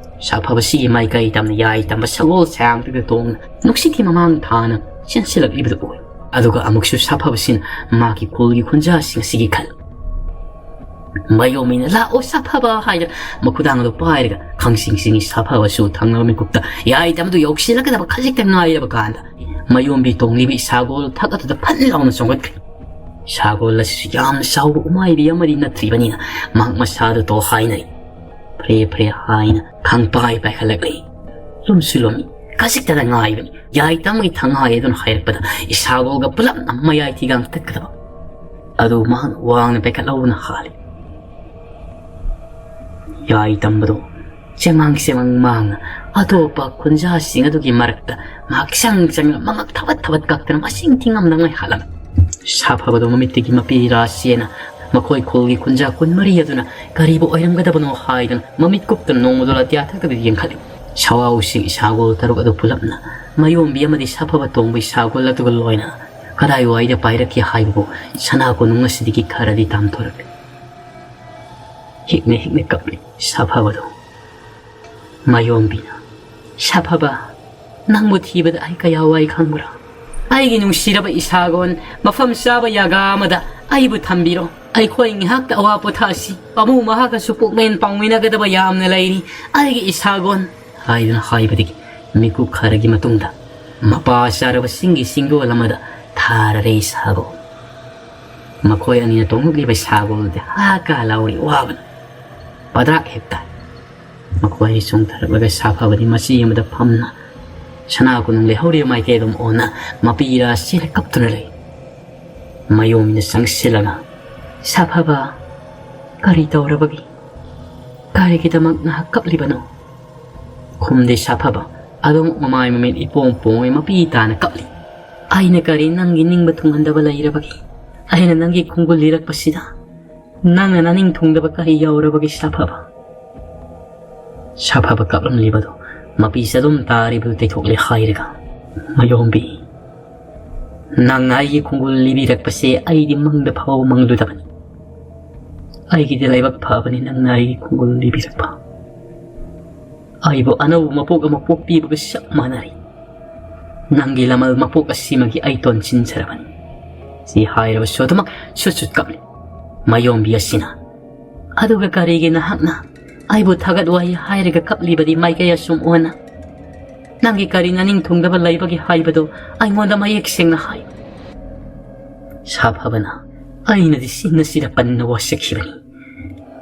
ꯁꯥꯐꯕꯁꯤꯒꯤ ꯃꯥꯏꯀꯩ ꯇꯝꯅ ꯌꯥꯏ ꯇꯝꯕ ꯁꯒꯣꯜ ꯁꯌꯥꯡꯗꯨꯗ ꯇꯣꯡꯅ ꯅꯨꯡꯁꯤꯠꯀꯤ ꯃꯃꯥꯡ ꯊꯥꯅ ꯆꯦꯟꯁꯤꯜꯂꯛꯂꯤꯕꯗꯨ ꯎꯏ꯫ ꯑꯗꯨꯒ ꯑꯃꯨꯛꯁꯨ ꯁꯥꯐꯕꯁꯤꯅ ꯃꯥꯒꯤ ꯈꯨꯜꯒꯤ ꯈꯨꯟꯖꯥꯁꯤꯡ ꯑꯁꯤꯒꯤ ꯈꯜ ꯃꯌꯣꯝꯕꯤꯅ "ꯂꯥꯛꯑꯣ ꯁꯥꯐꯕ" ꯍꯥꯏꯗꯅ ꯃꯈꯨꯗꯥꯡ ꯑꯗꯨ ꯄꯥꯏꯔꯒ ꯈꯪꯁꯤꯡ ꯁꯤꯡꯉꯤ꯫ ꯁꯥꯐꯕꯁꯨ ꯊꯪꯅꯕ ꯃꯤꯀꯨꯞꯇ ꯌꯥꯏ ꯇꯝꯕꯗꯨ ꯌꯧꯁꯤꯜꯂꯛꯀꯗꯕ ꯈꯖꯤꯛꯇ ꯉꯥꯏꯔꯕ ꯀꯥꯟꯗ ꯃꯌꯣꯝꯕꯤ ꯇꯣꯡꯂꯤꯕ ꯏꯁꯥꯒꯣꯜ ꯊꯛ ꯑꯗꯨꯗ ꯐꯟ ꯂꯥꯎꯅ ꯆꯣꯡꯈꯠꯈ꯭ꯔꯦ꯫ ꯏꯁꯥꯒꯣꯜ ꯑꯁꯤꯁꯨ ꯌꯥꯝꯅ ꯆꯥꯎꯕ ꯎꯃꯥꯏꯕꯤ ꯑꯃꯗꯤ ꯅꯠꯇ꯭ꯔꯤꯕꯅꯤꯅ ꯃꯍꯥꯛ ꯃꯁꯥꯗꯨ ꯇꯣꯈꯥꯏꯅꯔꯤ꯫ ꯐ꯭ꯔꯦ ꯐ꯭ꯔꯦ ꯍꯥꯏꯅ ꯈꯪꯄꯥꯏ ꯄꯥꯏꯈꯠꯂꯛꯂꯤ꯫ ꯂꯨꯝꯁꯨ ꯂꯨꯝꯃꯤ꯫ ꯈꯖꯤꯛꯇꯗ ꯉꯥꯏꯕꯅꯤ꯫ ꯌꯥꯏ ꯇꯝꯕꯒꯤ ꯊꯪꯍꯥꯏ ꯑꯗꯨꯅ ꯍꯥꯏꯔꯛꯄꯗ ꯏꯁꯥꯒꯣꯜꯒ ꯄꯨꯂꯞꯅ ꯃꯌꯥꯏ ꯊꯤꯒꯥꯡ ꯇꯠꯀꯗꯕ ꯑꯗꯨ ꯃꯍꯥꯛꯅ ꯋꯥꯡꯅ ꯄꯥꯏꯈꯠꯍꯧꯕꯅ ꯍꯥꯜꯂꯤ꯫ ꯌꯥꯏ ꯇꯝꯕꯗꯣ ꯆꯦꯃꯥꯡ ꯆꯦꯃꯥꯡ ꯃꯥꯡꯅ ꯑꯇꯣꯞꯄ ꯈꯨꯟꯖꯥꯁꯤꯡ ꯑꯗꯨꯒꯤ ꯃꯔꯛꯇ ꯉꯥꯏꯍꯥꯛ ꯆꯪ ꯆꯪꯅ ꯃꯉꯛ ꯊꯕꯠ ꯊꯕꯠ ꯀꯛꯇꯅ ꯃꯁꯤꯡ ꯊꯤꯉꯝꯗꯉꯩ ꯍꯥꯠꯂꯝꯃꯤ꯫ ꯁꯥꯐꯕꯗꯣ ꯃꯃꯤꯠꯇꯒꯤ ꯃꯄꯤ ꯏꯔꯥ ꯆꯦꯅ ꯃꯈꯣꯏ ꯈꯨꯜꯒꯤ ꯈꯨꯟꯖꯥ ꯀꯨꯟꯃꯔꯤ ꯑꯗꯨꯅ ꯀꯔꯤꯕꯨ ꯑꯣꯏꯔꯝꯒꯗꯕꯅꯣ ꯍꯥꯏꯗꯨꯅ ꯃꯃꯤꯠ ꯀꯨꯞꯇꯅ ꯅꯣꯡꯃꯗꯣ ꯑꯇꯤꯌꯥ ꯊꯛꯇꯗ ꯌꯦꯡꯈꯠꯂꯤ꯫ ꯁꯋꯥꯎꯁꯤꯡ ꯁꯥꯒꯣꯜ ꯇꯔꯨꯛ ꯑꯗꯨ ꯄꯨꯂꯞꯅ ꯃꯌꯣꯝꯕꯤ ꯑꯃꯗꯤ ꯁꯥꯐꯕ ꯇꯣꯡꯕꯒꯤ ꯁꯥꯒꯣꯜ ꯑꯗꯨꯒ ꯂꯣꯏꯅ ꯀꯗꯥꯏꯋꯥꯏꯗ ꯄꯥꯏꯔꯛꯈꯤ ꯍꯥꯏꯕꯕꯨ ꯁꯅꯥ ꯀꯣꯅꯨꯡ ꯑꯁꯤꯗꯒꯤ ꯈꯔꯗꯤ ꯇꯥꯝꯊꯣꯔꯛꯂꯤ꯫ ꯍꯤꯛꯅ ꯍꯤꯛꯅ ꯀꯞꯂꯤ ꯁꯥꯐꯕꯗꯨ꯫ ꯃꯌꯣꯝꯕꯤꯅ, "ꯁꯥꯐꯕ, ꯅꯪꯕꯨ ꯊꯤꯕꯗ ꯑꯩ ꯀꯌꯥ ꯋꯥꯏ ꯈꯪꯕ꯭ꯔꯥ? ꯑꯩꯒꯤ ꯅꯨꯡꯁꯤꯔꯕ ꯏꯁꯥꯒꯣꯟ, ꯃꯐꯝ ꯆꯥꯕ ꯖꯒꯥ ꯑꯃꯗ ꯑꯩꯕꯨ ꯊꯝꯕꯤꯔꯣ꯫ ꯑꯩꯈꯣꯏ ꯉꯥꯏꯍꯥꯛꯇ ꯑꯋꯥ ꯄꯣꯊꯥꯁꯤ꯫ ꯄꯥꯃꯨ ꯃꯍꯥꯛꯀꯁꯨ ꯄꯨꯛꯃꯦꯟ ꯄꯥꯎꯃꯤꯟꯅꯒꯗꯕ ꯌꯥꯝꯅ ꯂꯩꯔꯤ꯫ ꯑꯩꯒꯤ ꯏꯁꯥꯒꯣꯟ," ꯍꯥꯏꯗꯨꯅ ꯍꯥꯏꯕꯗꯒꯤ ꯃꯤꯀꯨꯞ ꯈꯔꯒꯤ ꯃꯇꯨꯡꯗ ꯃꯄꯥ ꯆꯥꯔꯕ ꯆꯤꯡꯒꯤ ꯆꯤꯡꯗꯣꯜ ꯑꯃꯗ ꯊꯥꯔꯔꯦ ꯏꯁꯥꯒꯣꯟ꯫ ꯃꯈꯣꯏ ꯑꯅꯤꯅ ꯇꯣꯡꯂꯛꯂꯤꯕ ꯁꯥꯒꯣꯜꯗ ꯍꯥ ꯀꯥ ꯂꯥꯎꯔꯤ ꯋꯥꯕꯅ꯫ ꯄꯗ꯭ꯔꯥꯛ ꯍꯦꯛ ꯇꯥꯏ꯫ ꯃꯈꯣꯏ ꯆꯣꯡꯊꯔꯛꯂꯒ ꯁꯥꯐꯕꯗꯤ ꯃꯆꯤ ꯑꯃꯗ ꯐꯝꯅ ꯁꯅꯥ ꯀꯣꯅꯨꯡ ꯂꯩꯍꯧꯔꯤꯕ ꯃꯥꯏꯀꯩ ꯑꯗꯨꯝ ꯑꯣꯟꯅ ꯃꯄꯤꯔꯥ ꯆꯦꯔ ꯀꯞꯇꯨꯅ ꯂꯩ꯫ ꯃꯌꯣꯝꯅ ꯆꯪꯁꯤꯜꯂꯒ, "ꯁꯥꯐꯕ, ꯀꯔꯤ ꯇꯧꯔꯕꯒꯦ? ꯀꯔꯤꯒꯤꯗꯃꯛ ꯅꯍꯥꯛ ꯀꯞꯂꯤꯕꯅꯣ?" ꯈꯨꯝꯗꯦ ꯁꯥꯐꯕ꯫ ꯑꯗꯨꯝ ꯃꯃꯥꯏ ꯃꯃꯤꯠ ꯏꯄꯣꯝ ꯄꯣꯝꯉꯩ ꯃꯄꯤ ꯇꯥꯅ ꯀꯞꯂꯤ꯫ "ꯑꯩꯅ ꯀꯔꯤ ꯅꯪꯒꯤ ꯅꯤꯡꯕ ꯊꯨꯡꯍꯟꯗꯕ ꯂꯩꯔꯕꯒꯦ? ꯑꯩꯅ ꯅꯪꯒꯤ ꯈꯣꯡꯒꯨꯜ ꯂꯤꯔꯛꯄꯁꯤꯗ ꯅꯪꯅ ꯅꯅꯤꯡ ꯊꯨꯡꯗꯕ ꯀꯔꯤ ꯌꯥꯎꯔꯕꯒꯦ ꯁꯥꯐꯕ?" ꯁꯥꯐꯕ ꯀꯞꯂꯝꯂꯤꯕꯗꯨ ꯃꯄꯤ ꯆꯗꯨꯝ ꯇꯥꯔꯤꯕꯗꯨ ꯇꯩꯊꯣꯛꯂꯦ ꯍꯥꯏꯔꯒ, "ꯃꯌꯣꯝꯕꯤ, ꯅꯪꯅ ꯑꯩꯒꯤ ꯈꯣꯡꯒꯨꯜ ꯂꯤꯕꯤꯔꯛꯄꯁꯦ ꯑꯩꯗꯤ ꯃꯪꯗ ꯐꯥꯎ ꯃꯪꯂꯨꯗꯕꯅꯤ꯫ ꯑꯩꯒꯤꯗꯤ ꯂꯥꯏꯕꯛ ꯐꯕꯅꯤ ꯅꯪꯅ ꯑꯩꯒꯤ ꯈꯣꯡꯒꯨꯜ ꯂꯤꯕꯤꯔꯛꯄ꯫ ꯑꯩꯕꯨ ꯑꯅꯧꯕ ꯃꯄꯣꯛ ꯑꯃ ꯄꯣꯛꯄꯤꯕꯒ ꯆꯞ ꯃꯥꯟꯅꯔꯦ꯫ ꯅꯪꯒꯤ ꯂꯃꯜ ꯃꯄꯣꯛ ꯑꯁꯤꯃꯒꯤ ꯑꯩ ꯇꯣꯟꯁꯤꯟꯖꯔꯕꯅꯤ꯫" ꯁꯤ ꯍꯥꯏꯔꯕꯁꯨ ꯑꯗꯨꯃꯛ ꯁꯨꯠ ꯁꯨꯠ ꯀꯞꯂꯤ꯫ ꯃꯌꯣꯝꯕꯤ ꯑꯁꯤꯅ, "ꯑꯗꯨꯒ ꯀꯔꯤꯒꯤ ꯅꯍꯥꯛꯅ ꯑꯩꯕꯨ ꯊꯥꯒꯠ ꯋꯥꯍꯩ ꯍꯥꯏꯔꯒ ꯀꯞꯂꯤꯕꯗꯤ ꯃꯥꯏꯀꯩ ꯑꯁꯨꯝ ꯑꯣꯟꯅ? ꯅꯪꯒꯤ ꯀꯔꯤ ꯅꯅꯤꯡ ꯊꯨꯡꯗꯕ ꯂꯩꯕꯒꯦ ꯍꯥꯏꯕꯗꯨ ꯑꯩꯉꯣꯟꯗ ꯃꯌꯦꯛ ꯁꯦꯡꯅ ꯍꯥꯏꯌꯨ꯫" ꯁꯥꯐꯕꯅ, "ꯑꯩꯅꯗꯤ ꯆꯤꯟ ꯑꯁꯤꯗ ꯄꯟꯅ ꯋꯥꯁꯛꯈꯤꯕꯅꯤ꯫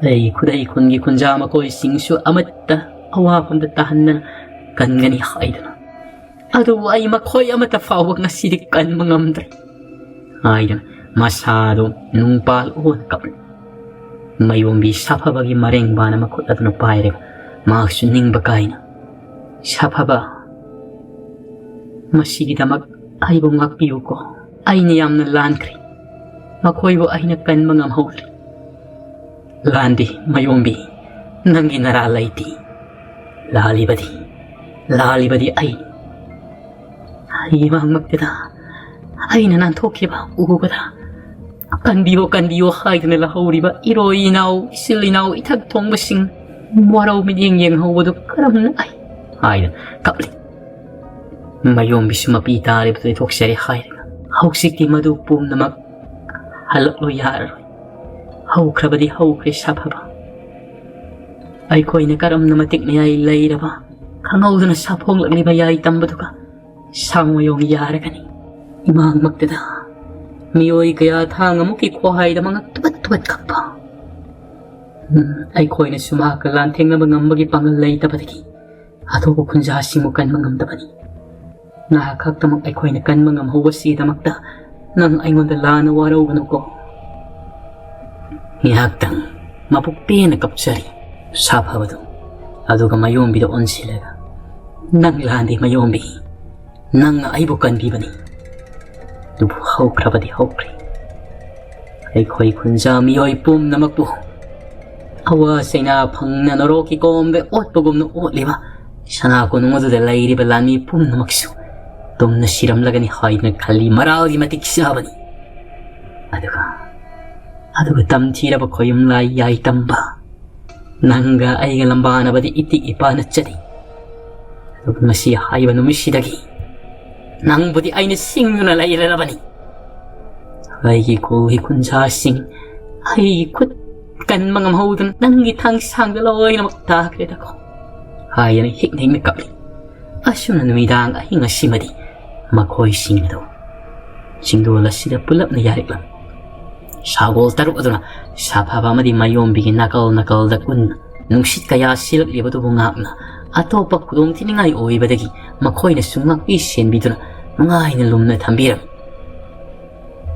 ꯑꯩꯒꯤ ꯈꯨꯗꯩ ꯈꯨꯟꯒꯤ ꯈꯨꯟꯖꯥ ꯃꯈꯣꯏꯁꯤꯡꯁꯨ ꯑꯃꯠꯇ ꯑꯋꯥꯐꯝꯗ ꯇꯥꯍꯟꯗꯅ ꯀꯟꯒꯅꯤ ꯍꯥꯏꯗꯨꯅ꯫ ꯑꯗꯨꯕꯨ ꯑꯩ ꯃꯈꯣꯏ ꯑꯃꯠꯇ ꯐꯥꯎꯕ ꯉꯁꯤꯗꯤ ꯀꯟꯕ ꯉꯝꯗ꯭ꯔꯦ," ꯍꯥꯏꯗꯨꯅ ꯃꯁꯥꯗꯨ ꯅꯨꯡꯄꯥꯜ ꯑꯣꯟ ꯀꯞꯂꯤ꯫ ꯃꯌꯣꯝꯕꯤ ꯁꯥꯐꯕꯒꯤ ꯃꯔꯦꯡꯕꯥꯅ ꯃꯈꯨꯠ ꯑꯗꯨꯅ ꯄꯥꯏꯔꯒ ꯃꯍꯥꯛꯁꯨ ꯅꯤꯡꯕ ꯀꯥꯏꯅ, "ꯁꯥꯐꯕ, ꯃꯁꯤꯒꯤꯗꯃꯛ ꯑꯩꯕꯨ ꯉꯥꯛꯄꯤꯌꯨꯀꯣ꯫ ꯑꯩꯅ ꯌꯥꯝꯅ ꯂꯥꯟꯈ꯭ꯔꯦ꯫ ꯃꯈꯣꯏꯕꯨ ꯑꯩꯅ ꯀꯟꯕ ꯉꯝꯍꯧꯗ꯭ꯔꯦ꯫" "ꯂꯥꯟꯗꯦ ꯃꯌꯣꯝꯕꯤ, ꯅꯪꯒꯤ ꯅꯔꯥ ꯂꯩꯇꯦ꯫ ꯂꯥꯜꯂꯤꯕꯗꯤ ꯂꯥꯜꯂꯤꯕꯗꯤ ꯑꯩ꯫ ꯑꯩꯒꯤ ꯃꯥꯡꯃꯛꯇꯗ ꯑꯩꯅ ꯅꯥꯟꯊꯣꯛꯈꯤꯕ ꯎꯕꯗ, "ꯀꯟꯕꯤꯌꯣ, ꯀꯟꯕꯤꯌꯣ" ꯍꯥꯏꯗꯨꯅ ꯂꯥꯍꯧꯔꯤꯕ ꯏꯔꯣꯏ ꯏꯅꯥꯎ, ꯏꯆꯤꯜ ꯏꯅꯥꯎ, ꯏꯊꯛ ꯊꯣꯡꯕꯁꯤꯡ ꯋꯥꯔꯧ ꯃꯤꯠꯌꯦꯡ ꯌꯦꯡꯍꯧꯕꯗꯨ ꯀꯔꯝꯅ ꯑꯩ ꯍꯥꯏꯗꯨꯅ ꯀꯞꯂꯤ꯫ ꯃꯌꯣꯝꯕꯤꯁꯨ ꯃꯄꯤ ꯇꯥꯔꯤꯕꯗꯨ ꯂꯩꯊꯣꯛꯆꯔꯦ ꯍꯥꯏꯔꯒ, ꯍꯧꯖꯤꯛꯇꯤ ꯃꯗꯨ ꯄꯨꯝꯅꯃꯛ ꯍꯜꯂꯛꯂꯣꯏ, ꯌꯥꯔꯔꯣꯏ꯫ ꯍꯧꯈ꯭ꯔꯕꯗꯤ ꯍꯧꯈ꯭ꯔꯦ, ꯁꯥꯐꯕ꯫ ꯑꯩꯈꯣꯏꯅ ꯀꯔꯝꯅ ꯃꯇꯤꯛ ꯃꯌꯥꯏ ꯂꯩꯔꯕ, ꯈꯪꯍꯧꯗꯅ ꯁꯥꯐꯣꯡꯂꯛꯂꯤꯕ ꯌꯥꯏ ꯇꯝꯕꯗꯨꯒ ꯁꯥꯡꯃꯌꯣꯡ ꯌꯥꯔꯒꯅꯤ꯫ ꯏꯃꯥꯡꯃꯛꯇꯗ ꯃꯤꯑꯣꯏ ꯀꯌꯥ ꯊꯥꯡ ꯑꯃꯨꯛꯀꯤ ꯈ꯭ꯋꯥꯏꯗ ꯃꯉꯛ ꯇꯨꯕꯠ ꯇꯨꯕꯠ ꯀꯛꯄ꯫ ꯎꯝ, ꯑꯩꯈꯣꯏꯅꯁꯨ ꯃꯍꯥꯛꯀ ꯂꯥꯟꯊꯦꯡꯅꯕ ꯉꯝꯕꯒꯤ ꯄꯥꯡꯒꯜ ꯂꯩꯇꯕꯗꯒꯤ ꯑꯇꯣꯞꯄ ꯈꯨꯟꯖꯥꯁꯤꯡꯕꯨ ꯀꯟꯕ ꯉꯝꯗꯕꯅꯤ꯫ ꯉꯥꯏꯍꯥꯛ ꯈꯛꯇꯃꯛ ꯑꯩꯈꯣꯏꯅ ꯀꯟꯕ ꯉꯝꯍꯧꯕꯁꯤꯒꯤꯗꯃꯛꯇ ꯅꯪ ꯑꯩꯉꯣꯟꯗ ꯂꯥꯟꯅ ꯋꯥꯔꯧꯒꯅꯨꯀꯣ꯫ ꯉꯥꯏꯍꯥꯛꯇꯪ ꯃꯕꯨꯛ ꯄꯦꯟꯅ ꯀꯞꯆꯔꯤ ꯁꯥꯐꯕꯗꯨ, ꯑꯗꯨꯒ ꯃꯌꯣꯝꯕꯤꯗ ꯑꯣꯟꯁꯤꯜꯂꯒ, "ꯅꯪ ꯂꯥꯟꯗꯦ ꯃꯌꯣꯝꯕꯤ, ꯅꯪꯅ ꯑꯩꯕꯨ ꯀꯟꯕꯤꯕꯅꯤ꯫ ꯑꯗꯨꯕꯨ ꯍꯧꯈ꯭ꯔꯕꯗꯤ ꯍꯧꯈ꯭ꯔꯦ꯫ ꯑꯩꯈꯣꯏ ꯈꯨꯟꯖꯥ ꯃꯤꯑꯣꯏ ꯄꯨꯝꯅꯃꯛꯄꯨ ꯑꯋꯥ ꯆꯩꯅꯥ ꯐꯪꯅ ꯅꯣꯔꯣꯛꯀꯤ ꯀꯣꯝꯗ ꯑꯣꯠꯄꯒꯨꯝꯅ ꯑꯣꯠꯂꯤꯕ ꯁꯅꯥ ꯀꯣꯅꯨꯡ ꯑꯗꯨꯗ ꯂꯩꯔꯤꯕ ꯂꯥꯟꯃꯤ ꯄꯨꯝꯅꯃꯛꯁꯨ ꯇꯨꯝꯅ ꯁꯤꯔꯝꯂꯒꯅꯤ ꯍꯥꯏꯗꯨꯅ ꯈꯜꯂꯤ꯫ ꯃꯔꯥꯜꯒꯤ ꯃꯇꯤꯛ ꯆꯥꯕꯅꯤ꯫ ꯑꯗꯨꯒ, ꯑꯗꯨꯒ ꯇꯝꯊꯤꯔꯕ ꯈꯣꯌꯨꯝ ꯂꯥꯏ ꯌꯥꯏ ꯇꯝꯕ, ꯅꯪꯒ ꯑꯩꯒ ꯂꯝꯕꯥꯅꯕꯗꯤ ꯏꯇꯤꯛ ꯏꯄꯥꯅ ꯆꯠꯂꯤ꯫ ꯑꯗꯨꯕꯨ ꯉꯁꯤ ꯍꯥꯏꯕ ꯅꯨꯃꯤꯠꯁꯤꯗꯒꯤ ꯅꯪꯕꯨꯗꯤ ꯑꯩꯅ ꯁꯤꯡꯗꯨꯅ ꯂꯩꯔꯔꯕꯅꯤ꯫ ꯑꯩꯒꯤ ꯈꯨꯜꯒꯤ ꯈꯨꯟꯖꯥꯁꯤꯡ ꯑꯩꯒꯤ ꯈꯨꯠ ꯀꯟꯕ ꯉꯝꯍꯧꯗꯅ ꯅꯪꯒꯤ ꯊꯥꯡꯁꯥꯡꯗ ꯂꯣꯏꯅꯃꯛ ꯇꯥꯈ꯭ꯔꯦꯗꯀꯣ" ꯍꯥꯏꯗꯅ ꯍꯤꯛꯅ ꯍꯤꯛꯅ ꯀꯞꯂꯤ꯫ ꯑꯁꯨꯝꯅ ꯅꯨꯃꯤꯗꯥꯡ ꯑꯍꯤꯡ ꯑꯁꯤꯃꯗꯤ ꯃꯈꯣꯏꯁꯤꯡ ꯑꯗꯨ ꯆꯤꯡꯗꯣꯜ ꯑꯁꯤꯗ ꯄꯨꯂꯞꯅ ꯌꯥꯔꯤꯛꯂꯝꯃꯤ꯫ ꯁꯥꯒꯣꯜ ꯇꯔꯨꯛ ꯑꯗꯨꯅ ꯁꯥꯐꯕ ꯑꯃꯗꯤ ꯃꯌꯣꯝꯕꯤꯒꯤ ꯅꯥꯀꯜ ꯅꯥꯀꯜꯗ ꯀꯨꯟꯅ ꯅꯨꯡꯁꯤꯠ ꯀꯌꯥ ꯁꯤꯜꯂꯛꯂꯤꯕꯗꯨꯕꯨ ꯉꯥꯛꯅ ꯑꯇꯣꯞꯄ ꯈꯨꯗꯣꯡ ꯊꯤꯅꯤꯡꯉꯥꯏ ꯑꯣꯏꯕꯗꯒꯤ ꯃꯈꯣꯏꯅꯁꯨ ꯉꯥꯛꯄꯤ ꯁꯦꯟꯕꯤꯗꯨꯅ ꯅꯨꯡꯉꯥꯏꯅ ꯂꯨꯝꯅ ꯊꯝꯕꯤꯔꯝꯃꯤ꯫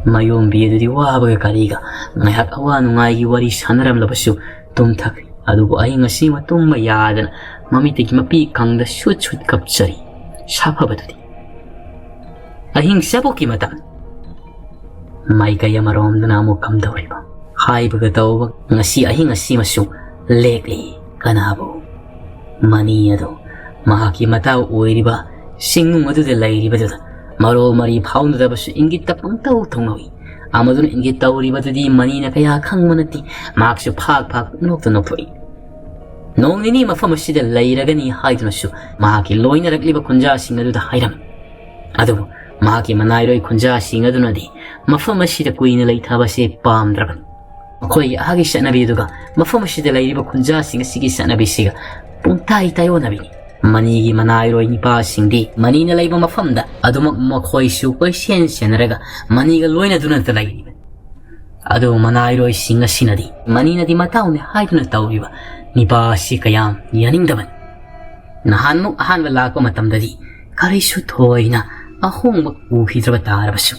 ꯃꯌꯣꯝꯕꯤ ꯑꯗꯨꯗꯤ ꯋꯥꯕꯒ ꯀꯔꯤꯒ ꯉꯥꯏꯍꯥꯛ ꯑꯋꯥ ꯅꯨꯡꯉꯥꯏꯒꯤ ꯋꯥꯔꯤ ꯁꯥꯟꯅꯔꯝꯂꯕꯁꯨ ꯇꯨꯝꯊꯈ꯭ꯔꯦ꯫ ꯑꯗꯨꯕꯨ ꯑꯍꯤꯡ ꯑꯁꯤꯃ ꯇꯨꯝꯕ ꯌꯥꯗꯅ ꯃꯃꯤꯠꯇꯒꯤ ꯃꯄꯤ ꯀꯪꯗ ꯁꯨꯠ ꯁꯨꯠ ꯀꯞꯆꯔꯤ ꯁꯥꯐꯕꯗꯨꯗꯤ꯫ ꯑꯍꯤꯡ ꯆꯕꯣꯛꯀꯤ ꯃꯇꯝ꯫ ꯃꯥꯏꯀꯩ ꯑꯃꯔꯣꯝꯗꯅ ꯑꯃꯨꯛ ꯀꯝꯗꯧꯔꯤꯕ? ꯍꯥꯏꯕꯒ ꯇꯧꯕ ꯉꯁꯤ ꯑꯍꯤꯡ ꯑꯁꯤꯃꯁꯨ ꯂꯦꯛꯂꯤ꯫ ꯀꯅꯥꯕꯨ? ꯃꯅꯤ ꯑꯗꯨ ꯃꯍꯥꯛꯀꯤ ꯃꯇꯥꯎ ꯑꯣꯏꯔꯤꯕ ꯁꯤꯡꯅꯨꯡ ꯑꯗꯨꯗ ꯂꯩꯔꯤꯕꯗꯨꯗ ꯃꯔꯣꯜ ꯃꯔꯤ ꯐꯥꯎꯅꯗꯕꯁꯨ ꯏꯪꯒꯤꯠꯇ ꯄꯪꯇꯧ ꯇꯧꯅꯧꯏ꯫ ꯑꯃꯗꯨꯅ ꯏꯪꯒꯤꯠ ꯇꯧꯔꯤꯕꯗꯨꯗꯤ ꯃꯅꯤꯅ ꯀꯌꯥ ꯈꯪꯕ ꯅꯠꯇꯦ꯫ ꯃꯍꯥꯛꯁꯨ ꯐꯥꯛ ꯐꯥꯛ ꯅꯣꯛꯇ ꯅꯣꯛꯊꯣꯛꯏ꯫ ꯅꯣꯡ ꯅꯤꯅꯤ ꯃꯐꯝ ꯑꯁꯤꯗ ꯂꯩꯔꯒꯅꯤ ꯍꯥꯏꯗꯨꯅꯁꯨ ꯃꯍꯥꯛꯀꯤ ꯂꯣꯏꯅꯔꯛꯂꯤꯕ ꯈꯨꯟꯖꯥꯁꯤꯡ ꯑꯗꯨꯗ ꯍꯥꯏꯔꯝꯃꯤ꯫ ꯑꯗꯨꯕꯨ ꯃꯍꯥꯛꯀꯤ ꯃꯅꯥꯏꯔꯣꯏ ꯈꯨꯟꯖꯥꯁꯤꯡ ꯑꯗꯨꯅꯗꯤ ꯃꯐꯝ ꯑꯁꯤꯗ ꯀꯨꯏꯅ ꯂꯩꯊꯕꯁꯦ ꯄꯥꯝꯗ꯭ꯔꯕꯅꯤ꯫ ꯃꯈꯣꯏꯒꯤ ꯑꯥꯒꯤ ꯆꯠꯅꯕꯤ ꯑꯗꯨꯒ ꯃꯐꯝ ꯑꯁꯤꯗ ꯂꯩꯔꯤꯕ ꯈꯨꯟꯖꯥꯁꯤꯡ ꯑꯁꯤꯒꯤ ꯆꯠꯅꯕꯤꯁꯤꯒ ꯄꯨꯡꯇꯥꯏ ꯇꯥꯏꯑꯣꯟꯅꯕꯤꯅꯤ꯫ ꯃꯅꯤꯒꯤ ꯃꯅꯥꯏꯔꯣꯏ ꯅꯤꯄꯥꯁꯤꯡꯗꯤ ꯃꯅꯤꯅ ꯂꯩꯕ ꯃꯐꯝꯗ ꯑꯗꯨꯃꯛ ꯃꯈꯣꯏꯁꯨ ꯀꯣꯏꯁꯦꯟ ꯁꯦꯟꯅꯔꯒ ꯃꯅꯤꯒ ꯂꯣꯏꯅꯗꯨꯅꯇ ꯂꯩꯔꯤꯕꯅꯤ꯫ ꯑꯗꯨꯕꯨ ꯃꯅꯥꯏꯔꯣꯏꯁꯤꯡ ꯑꯁꯤꯅꯗꯤ ꯃꯅꯤꯅꯗꯤ ꯃꯇꯥꯎꯅꯤ ꯍꯥꯏꯗꯨꯅ ꯇꯧꯔꯤꯕ ꯅꯤꯄꯥ ꯑꯁꯤ ꯀꯌꯥꯝ ꯌꯥꯅꯤꯡꯗꯕꯅꯤ꯫ ꯅꯍꯥꯟꯃꯨꯛ ꯑꯍꯥꯟꯕ ꯂꯥꯛꯄ ꯃꯇꯝꯗꯗꯤ ꯀꯔꯤꯁꯨ ꯊꯣꯏꯅ ꯑꯍꯣꯡꯕ ꯎꯈꯤꯗ꯭ꯔꯕ ꯇꯥꯔꯕꯁꯨ,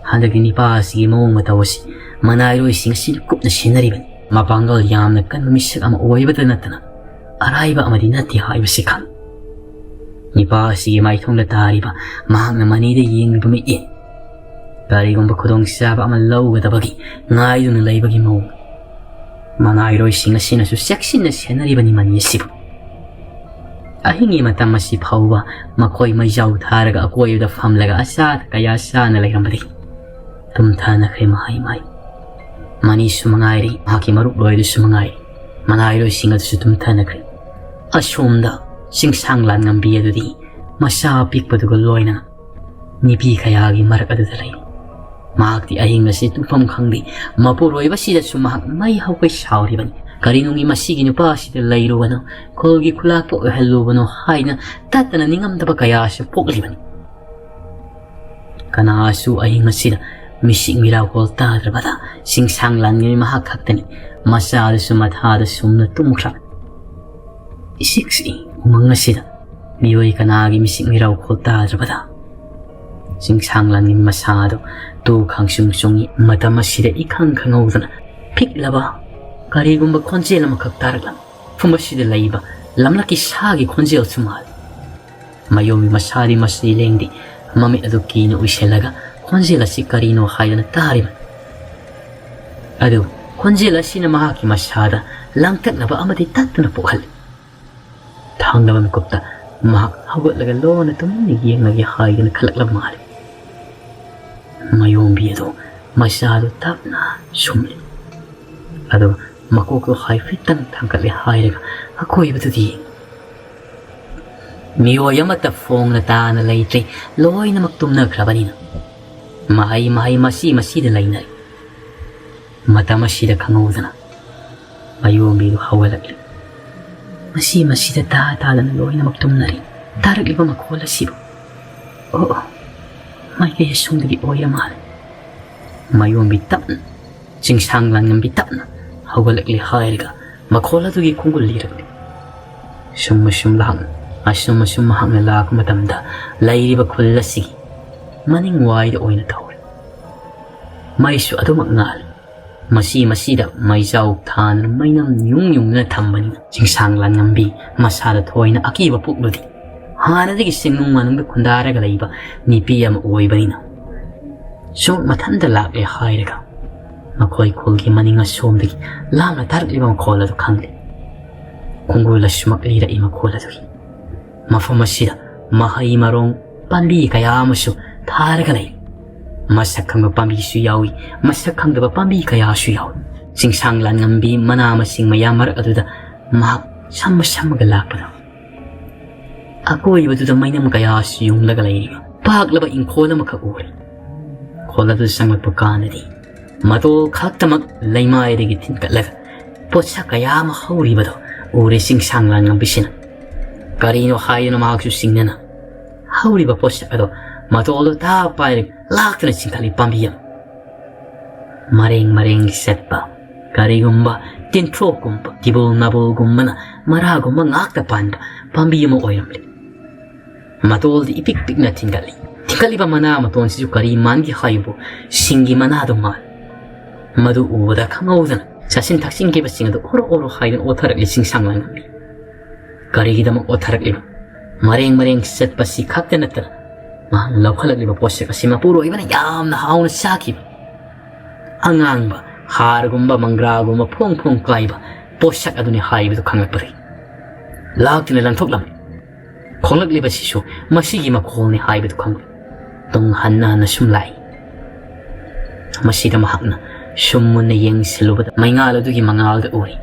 ꯍꯟꯗꯛꯇꯤ ꯅꯤꯄꯥ ꯑꯁꯤꯒꯤ ꯃꯑꯣꯡ ꯃꯇꯧ ꯑꯁꯤ ꯃꯅꯥꯏꯔꯣꯏꯁꯤꯡ ꯑꯁꯤꯅ ꯀꯨꯞꯅ ꯁꯦꯟꯅꯔꯤꯕꯅꯤ꯫ ꯃꯄꯥꯡꯒꯜ ꯌꯥꯝꯅ ꯀꯟꯕ ꯃꯤꯁꯛ ꯑꯃ ꯑꯣꯏꯕꯇ ꯅꯠꯇꯅ ꯑꯔꯥꯏꯕ ꯑꯃꯗꯤ ꯅꯠꯇꯦ ꯍꯥꯏꯕꯁꯤ ꯈꯪ꯫ ꯅꯤꯄꯥ ꯑꯁꯤꯒꯤ ꯃꯥꯏꯊꯣꯡꯗ ꯇꯥꯔꯤꯕ ꯃꯍꯥꯛꯅ ꯃꯅꯤꯗ ꯌꯦꯡꯂꯤꯕ ꯃꯤꯠꯌꯦꯡ, ꯀꯔꯤꯒꯨꯝꯕ ꯈꯨꯗꯣꯡꯆꯥꯕ ꯑꯃ ꯂꯧꯒꯗꯕꯒꯤ ꯉꯥꯏꯗꯨꯅ ꯂꯩꯕꯒꯤ ꯃꯑꯣꯡ, ꯃꯅꯥꯏꯔꯣꯏꯁꯤꯡ ꯑꯁꯤꯅꯁꯨ ꯆꯦꯛꯁꯤꯟꯅ ꯁꯦꯟꯅꯔꯤꯕꯅꯤ ꯃꯅꯤ ꯑꯁꯤꯕꯨ꯫ ꯑꯍꯤꯡꯒꯤ ꯃꯇꯝ ꯑꯁꯤ ꯐꯥꯎꯕ ꯃꯈꯣꯏ ꯃꯩꯖꯥꯎ ꯊꯥꯔꯒ ꯑꯀꯣꯏꯕꯗ ꯐꯝꯂꯒ ꯑꯆꯥ ꯑꯊꯛ ꯀꯌꯥ ꯆꯥꯅ ꯂꯩꯔꯝꯕꯗꯒꯤ ꯇꯨꯝꯊꯅꯈ꯭ꯔꯦ ꯃꯍꯩ ꯃꯍꯩ꯫ ꯃꯅꯤꯁꯨ ꯃꯉꯥꯏꯔꯦ, ꯃꯍꯥꯛꯀꯤ ꯃꯔꯨꯞ ꯂꯣꯏꯗꯨꯁꯨ ꯃꯉꯥꯏꯔꯦ, ꯃꯅꯥꯏꯔꯣꯏꯁꯤꯡ ꯑꯗꯨꯁꯨ ꯇꯨꯝꯊꯅꯈ꯭ꯔꯦ꯫ ꯑꯁꯣꯝꯗ ꯆꯤꯡꯁꯥꯡ ꯂꯥꯟꯉꯝꯕꯤ ꯑꯗꯨꯗꯤ ꯃꯆꯥ ꯑꯄꯤꯛꯄꯗꯨꯒ ꯂꯣꯏꯅꯅ ꯅꯤꯄꯤ ꯀꯌꯥꯒꯤ ꯃꯔꯛ ꯑꯗꯨꯗ ꯂꯩ꯫ ꯃꯍꯥꯛꯇꯤ ꯑꯍꯤꯡ ꯑꯁꯤ ꯇꯨꯝꯐꯝ ꯈꯪꯗꯦ꯫ ꯃꯄꯨꯔꯣꯏꯕꯁꯤꯗꯁꯨ ꯃꯍꯥꯛ ꯃꯩ ꯍꯧꯒꯩ ꯁꯥꯎꯔꯤꯕꯅꯤ꯫ ꯀꯔꯤꯅꯨꯡꯒꯤ ꯃꯁꯤꯒꯤ ꯅꯨꯄꯥ ꯑꯁꯤꯗ ꯂꯩꯔꯨꯕꯅꯣ, ꯈꯨꯜꯒꯤ ꯈꯨꯂꯥꯛꯄ ꯑꯣꯏꯍꯜꯂꯨꯕꯅꯣ ꯍꯥꯏꯅ ꯇꯠꯇꯅ ꯅꯤꯡꯉꯝꯗꯕ ꯀꯌꯥꯁꯨ ꯄꯣꯛꯂꯤꯕꯅꯤ꯫ ꯀꯅꯥꯁꯨ ꯑꯍꯤꯡ ꯑꯁꯤꯗ ꯃꯤꯁꯤꯛ ꯃꯤꯔꯥꯎꯈꯣꯜ ꯇꯥꯗ꯭ꯔꯕꯗ ꯆꯤꯡꯁꯥꯡ ꯂꯥꯟꯉꯝꯕꯤ ꯃꯍꯥꯛ ꯈꯛꯇꯅꯤ꯫ ꯃꯆꯥꯗꯨꯁꯨ ꯃꯊꯥꯗ ꯁꯨꯝꯅ ꯇꯨꯝꯈ꯭ꯔꯕꯅꯤ꯫ ꯏꯁꯤꯛ ꯁꯤꯛꯏ ꯎꯃꯪ ꯑꯁꯤꯗ ꯃꯤꯑꯣꯏ ꯀꯅꯥꯒꯤ ꯃꯤꯁꯤꯛ ꯃꯤꯔꯥꯎꯈꯣꯜ ꯇꯥꯗ꯭ꯔꯕꯗ ꯆꯤꯡꯁꯥꯡ ꯂꯥꯟꯉꯝꯕꯤ ꯃꯁꯥꯗꯨ ꯇꯨ ꯈꯪꯁꯨꯡ ꯁꯨꯡꯏ꯫ ꯃꯇꯝ ꯑꯁꯤꯗ ꯏꯈꯪ ꯈꯪꯍꯧꯗꯅ ꯄꯤꯛꯂꯕ ꯀꯔꯤꯒꯨꯝꯕ ꯈꯣꯟꯖꯦꯜ ꯑꯃꯈꯛ ꯇꯥꯔꯛꯂꯝꯃꯤ꯫ ꯃꯐꯝ ꯑꯁꯤꯗ ꯂꯩꯕ ꯂꯝꯂꯛꯀꯤ ꯁꯥꯒꯤ ꯈꯣꯟꯖꯦꯜꯁꯨ ꯃꯥꯜꯂꯤ꯫ ꯃꯌꯣꯝꯒꯤ ꯃꯁꯥꯗꯤ ꯃꯁꯤ ꯂꯦꯡꯗꯦ꯫ ꯃꯃꯤꯠ ꯑꯗꯨ ꯀꯤꯅ ꯎꯏꯁꯤꯜꯂꯒ ꯈꯣꯟꯖꯦꯜ ꯑꯁꯤ ꯀꯔꯤꯅꯣ ꯍꯥꯏꯗꯅ ꯇꯥꯔꯤꯕꯅꯤ꯫ ꯑꯗꯨ ꯈꯣꯟꯖꯦꯜ ꯑꯁꯤꯅ ꯃꯍꯥꯛꯀꯤ ꯃꯁꯥꯗ ꯂꯥꯡꯇꯛꯅꯕ ꯑꯃꯗꯤ ꯇꯠꯇꯅ ꯄꯣꯛꯍꯜꯂꯤ꯫ ꯊꯥꯡꯗꯕ ꯃꯤꯀꯨꯞꯇ ꯃꯍꯥꯛ ꯍꯧꯒꯠꯂꯒ ꯂꯣꯟꯅ ꯇꯨꯃꯤꯟꯅ ꯌꯦꯡꯂꯒꯦ ꯍꯥꯏꯗꯨꯅ ꯈꯜꯂꯛꯂꯕ ꯃꯥꯜꯂꯤ꯫ ꯃꯌꯣꯝꯕꯤ ꯑꯗꯨ ꯃꯆꯥꯗꯨ ꯇꯞꯅ ꯁꯨꯝꯂꯤ꯫ ꯑꯗꯨꯒ ꯃꯀꯣꯛꯇꯨ ꯍꯥꯏꯐꯦꯠꯇꯪ ꯊꯥꯡꯒꯠꯂꯦ ꯍꯥꯏꯔꯒ ꯑꯀꯣꯏꯕꯗꯨꯗꯤ ꯌꯦꯡꯏ꯫ ꯃꯤꯑꯣꯏ ꯑꯃꯠꯇ ꯐꯣꯡꯅ ꯇꯥꯅ ꯂꯩꯇ꯭ꯔꯦ, ꯂꯣꯏꯅꯃꯛ ꯇꯨꯝꯅꯈ꯭ꯔꯕꯅꯤꯅ꯫ ꯃꯍꯩ ꯃꯍꯩ ꯃꯁꯤ ꯃꯁꯤꯗ ꯂꯩꯅꯔꯤ꯫ ꯃꯇꯝ ꯑꯁꯤꯗ ꯈꯪꯍꯧꯗꯅ ꯃꯌꯣꯝꯕꯤꯗꯨ ꯍꯧꯒꯠꯂꯛꯂꯤ꯫ ꯃꯁꯤ ꯃꯁꯤꯗ ꯇꯥ ꯇꯥꯗꯅ ꯂꯣꯏꯅꯃꯛ ꯇꯨꯝꯅꯔꯤ꯫ ꯇꯥꯔꯛꯂꯤꯕ ꯃꯈꯣꯜ ꯑꯁꯤꯕꯨ꯫ ꯑꯣ, ꯑꯣ, ꯃꯥꯏꯀꯩ ꯑꯁꯣꯝꯗꯒꯤ ꯑꯣꯏꯔ ꯃꯥꯜꯂꯦ꯫ ꯃꯌꯣꯝꯕꯤ ꯇꯞꯅ ꯆꯤꯡꯁꯥꯡ ꯂꯥꯟꯉꯝꯕꯤ ꯇꯞꯅ ꯍꯧꯒꯠꯂꯛꯂꯦ ꯍꯥꯏꯔꯒ ꯃꯈꯣꯜ ꯑꯗꯨꯒꯤ ꯈꯣꯡꯒꯨꯜ ꯂꯤꯔꯛꯂꯤ꯫ ꯁꯨꯝ ꯑꯁꯨꯝ ꯂꯥꯛꯅ, ꯑꯁꯨꯝ ꯑꯁꯨꯝ ꯃꯍꯥꯛꯅ ꯂꯥꯛꯄ ꯃꯇꯝꯗ ꯂꯩꯔꯤꯕ ꯈꯨꯜ ꯑꯁꯤꯒꯤ ꯃꯅꯤꯡ ꯋꯥꯏꯗ ꯑꯣꯏꯅ ꯇꯧꯔꯦ꯫ ꯃꯩꯁꯨ ꯑꯗꯨꯃꯛ ꯉꯥꯜꯂꯤ꯫ ꯃꯁꯤ ꯃꯁꯤꯗ ꯃꯩꯖꯥꯎ ꯊꯥꯟꯗꯨꯅ ꯃꯩꯅꯝ ꯌꯨꯡ ꯌꯨꯡꯗꯨꯅ ꯊꯝꯕꯅꯤꯅ ꯆꯤꯡꯁꯥꯡ ꯂꯥꯟꯉꯝꯕꯤ ꯃꯁꯥꯗ ꯊꯣꯏꯅ ꯑꯀꯤꯕ ꯄꯣꯛꯂꯨꯗꯦ꯫ ꯍꯥꯟꯅꯗꯒꯤ ꯆꯤꯡꯅꯨꯡ ꯃꯅꯨꯡꯗ ꯈꯨꯟꯗꯥꯔꯒ ꯂꯩꯕ ꯅꯨꯄꯤ ꯑꯃ ꯑꯣꯏꯕꯅꯤꯅ ꯁꯨꯝ ꯃꯊꯟꯇ ꯂꯥꯛꯂꯦ ꯍꯥꯏꯔꯒ ꯃꯈꯣꯏ ꯈꯨꯜꯒꯤ ꯃꯅꯤꯡ ꯑꯁꯣꯝꯗꯒꯤ ꯂꯥꯞꯅ ꯇꯥꯔꯛꯂꯤꯕ ꯃꯈꯣꯜ ꯑꯗꯨ ꯈꯪꯂꯦ꯫ ꯈꯣꯡꯒꯨꯜ ꯑꯁꯨꯃꯛ ꯂꯤꯔꯛꯏ ꯃꯈꯣꯜ ꯑꯗꯨꯒꯤ꯫ ꯃꯐꯝ ꯑꯁꯤꯗ ꯃꯍꯩ ꯃꯔꯣꯡ ꯄꯥꯝꯕꯤ ꯀꯌꯥ ꯑꯃꯁꯨ ꯊꯥꯔꯒ ꯂꯩ꯫ ꯃꯁꯛ ꯈꯪꯕ ꯄꯥꯝꯕꯤꯁꯨ ꯌꯥꯎꯏ, ꯃꯁꯛ ꯈꯪꯗꯕ ꯄꯥꯝꯕꯤ ꯀꯌꯥꯁꯨ ꯌꯥꯎꯏ꯫ ꯆꯤꯡꯁꯥꯡ ꯂꯥꯟꯉꯝꯕꯤ ꯃꯅꯥ ꯃꯁꯤꯡ ꯃꯌꯥꯝ ꯃꯔꯛ ꯑꯗꯨꯗ ꯃꯍꯥꯛ ꯁꯝꯃ ꯁꯝꯃꯒ ꯂꯥꯛꯄꯗꯣ꯫ ꯑꯀꯣꯏꯕꯗꯨꯗ ꯃꯩꯅꯝ ꯀꯌꯥꯁꯨ ꯌꯨꯡꯂꯒ ꯂꯩꯔꯤꯕ ꯄꯥꯛꯂꯕ ꯏꯪꯈꯣꯜ ꯑꯃꯈꯛ ꯎꯔꯦ꯫ ꯏꯪꯈꯣꯜ ꯑꯗꯨ ꯆꯪꯂꯛꯄ ꯀꯥꯟꯗꯗꯤ ꯃꯇꯣꯜ ꯈꯛꯇꯃꯛ ꯂꯩꯃꯥꯏꯗꯒꯤ ꯊꯤꯟꯀꯠꯂꯒ ꯄꯣꯠꯁꯛ ꯀꯌꯥ ꯑꯃ ꯍꯧꯔꯤꯕꯗꯣ ꯎꯔꯦ ꯆꯤꯡꯁꯥꯡ ꯂꯥꯟꯉꯝꯕꯤꯁꯤꯅ꯫ ꯀꯔꯤꯅꯣ ꯍꯥꯏꯗꯨꯅ ꯃꯍꯥꯛꯁꯨ ꯆꯤꯡꯅꯅ ꯍꯧꯔꯤꯕ ꯄꯣꯠꯁꯛ ꯑꯗꯣ ꯃꯇꯣꯜꯗꯣ ꯇꯥ ꯄꯥꯏꯔꯒ ꯂꯥꯛꯇꯨꯅ ꯆꯤꯡꯈꯠꯂꯤ ꯄꯥꯝꯕꯤ ꯑꯃ꯫ ꯃꯔꯦꯡ ꯃꯔꯦꯡ ꯆꯠꯄ ꯀꯔꯤꯒꯨꯝꯕ ꯇꯤꯟꯊ꯭ꯔꯣꯛꯀꯨꯝꯕ ꯀꯤꯕꯣꯜ ꯅꯥꯕꯣꯜꯒꯨꯝꯕꯅ ꯃꯔꯥꯒꯨꯝꯕ ꯉꯥꯛꯇ ꯄꯥꯟꯕ ꯄꯥꯝꯕꯤ ꯑꯃ ꯑꯣꯏꯔꯝꯂꯤ꯫ ꯃꯇꯣꯜꯗꯤ ꯏꯄꯤꯛ ꯄꯤꯛꯅ ꯊꯤꯡꯒꯠꯂꯤ꯫ ꯊꯤꯡꯒꯠꯂꯤꯕ ꯃꯅꯥ ꯃꯇꯣꯟꯁꯤꯁꯨ ꯀꯔꯤ ꯃꯥꯟꯒꯦ ꯍꯥꯏꯕꯨ ꯁꯤꯡꯒꯤ ꯃꯅꯥꯗꯨ ꯃꯥꯜꯂꯤ꯫ ꯃꯗꯨ ꯎꯕꯗ ꯈꯪꯍꯧꯗꯅ ꯆꯥꯁꯤꯟ ꯊꯛꯆꯤꯟꯈꯤꯕꯁꯤꯡ ꯑꯗꯨ ꯑꯣꯔꯣ ꯑꯣꯔꯣ ꯍꯥꯏꯗꯨꯅ ꯑꯣꯠꯊꯔꯛꯂꯤ ꯆꯤꯡꯁꯥꯡ ꯂꯥꯟꯉꯝꯕꯤ꯫ ꯀꯔꯤꯒꯤꯗꯃꯛ ꯑꯣꯠꯊꯔꯛꯂꯤꯕ? ꯃꯔꯦꯡ ꯃꯔꯦꯡ ꯆꯠꯄꯁꯤ ꯈꯛꯇ ꯅꯠꯇꯅ ꯃꯍꯥꯛꯅ ꯂꯧꯈꯠꯂꯛꯂꯤꯕ ꯄꯣꯠꯁꯛ ꯑꯁꯤ ꯃꯄꯨꯔꯣꯏꯕꯅ ꯌꯥꯝꯅ ꯍꯥꯎꯅ ꯆꯥꯈꯤꯕ ꯑꯉꯥꯡꯕ ꯍꯥꯔꯒꯨꯝꯕ ꯃꯪꯒ꯭ꯔꯥꯒꯨꯝꯕ ꯐꯣꯡ ꯐꯣꯡ ꯀꯥꯏꯕ ꯄꯣꯠꯁꯛ ꯑꯗꯨꯅꯤ ꯍꯥꯏꯕꯗꯨ ꯈꯪꯂꯛꯄꯗꯒꯤ ꯂꯥꯛꯇꯨꯅ ꯂꯪꯊꯣꯛꯂꯝꯃꯤ꯫ ꯈꯣꯡꯂꯛꯂꯤꯕꯁꯤꯁꯨ ꯃꯁꯤꯒꯤ ꯃꯈꯣꯜꯅꯤ ꯍꯥꯏꯕꯗꯨ ꯈꯪꯂꯦ꯫ ꯇꯨꯡ ꯍꯟꯅ ꯍꯟꯅ ꯁꯨꯝ ꯂꯥꯛꯏ꯫ ꯃꯁꯤꯗ ꯃꯍꯥꯛꯅ ꯁꯨꯝ ꯃꯨꯟꯅ ꯌꯦꯡꯁꯤꯜꯂꯨꯕꯗ ꯃꯩꯉꯥꯜ ꯑꯗꯨꯒꯤ ꯃꯉꯥꯜꯗ ꯎꯔꯤ꯫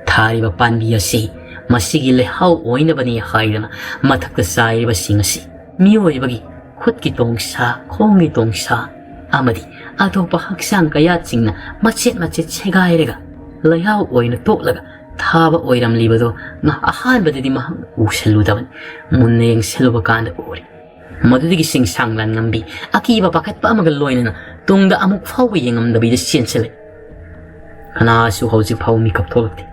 ꯊꯥꯔꯤꯕ ꯄꯥꯝꯕꯤ ꯑꯁꯤ ꯃꯁꯤꯒꯤ ꯂꯩꯍꯥꯎ ꯑꯣꯏꯅꯕꯅꯤ ꯍꯥꯏꯗꯅ ꯃꯊꯛꯇ ꯆꯥꯏꯔꯤꯕꯁꯤꯡ ꯑꯁꯤ ꯃꯤꯑꯣꯏꯕꯒꯤ ꯈꯨꯠꯀꯤ ꯇꯣꯡꯁꯥ, ꯈꯣꯡꯒꯤ ꯇꯣꯡꯁꯥ ꯑꯃꯗꯤ ꯑꯇꯣꯞꯄ ꯍꯛꯆꯥꯡ ꯀꯌꯥꯠꯁꯤꯡꯅ ꯃꯆꯦꯠ ꯃꯆꯦꯠ ꯁꯦꯒꯥꯏꯔꯒ ꯂꯩꯍꯥꯎ ꯑꯣꯏꯅ ꯇꯣꯛꯂꯒ ꯊꯥꯕ ꯑꯣꯏꯔꯝꯂꯤꯕꯗꯣ ꯉ-, ꯑꯍꯥꯟꯕꯗꯗꯤ ꯃꯍꯥꯛ ꯎꯁꯜꯂꯨꯗꯕꯅꯤ꯫ ꯃꯨꯟꯅ ꯌꯦꯡꯁꯤꯜꯂꯨꯕ ꯀꯥꯟꯗ ꯎꯔꯦ꯫ ꯃꯗꯨꯗꯒꯤ ꯁꯤꯡꯁꯥꯡ ꯂꯥꯟꯉꯝꯕꯤ ꯑꯀꯤꯕ ꯄꯥꯈꯠꯄ ꯑꯃꯒ ꯂꯣꯏꯅꯅ ꯇꯨꯡꯗ ꯑꯃꯨꯛ ꯐꯥꯎꯕ ꯌꯦꯡꯉꯝꯗꯕꯤꯗ ꯆꯦꯟꯁꯤꯜꯂꯦ꯫ ꯀꯅꯥꯁꯨ ꯍꯧꯖꯤꯛ ꯐꯥꯎ ꯃꯤꯀꯞ ꯊꯣꯛꯂꯛꯇꯦ꯫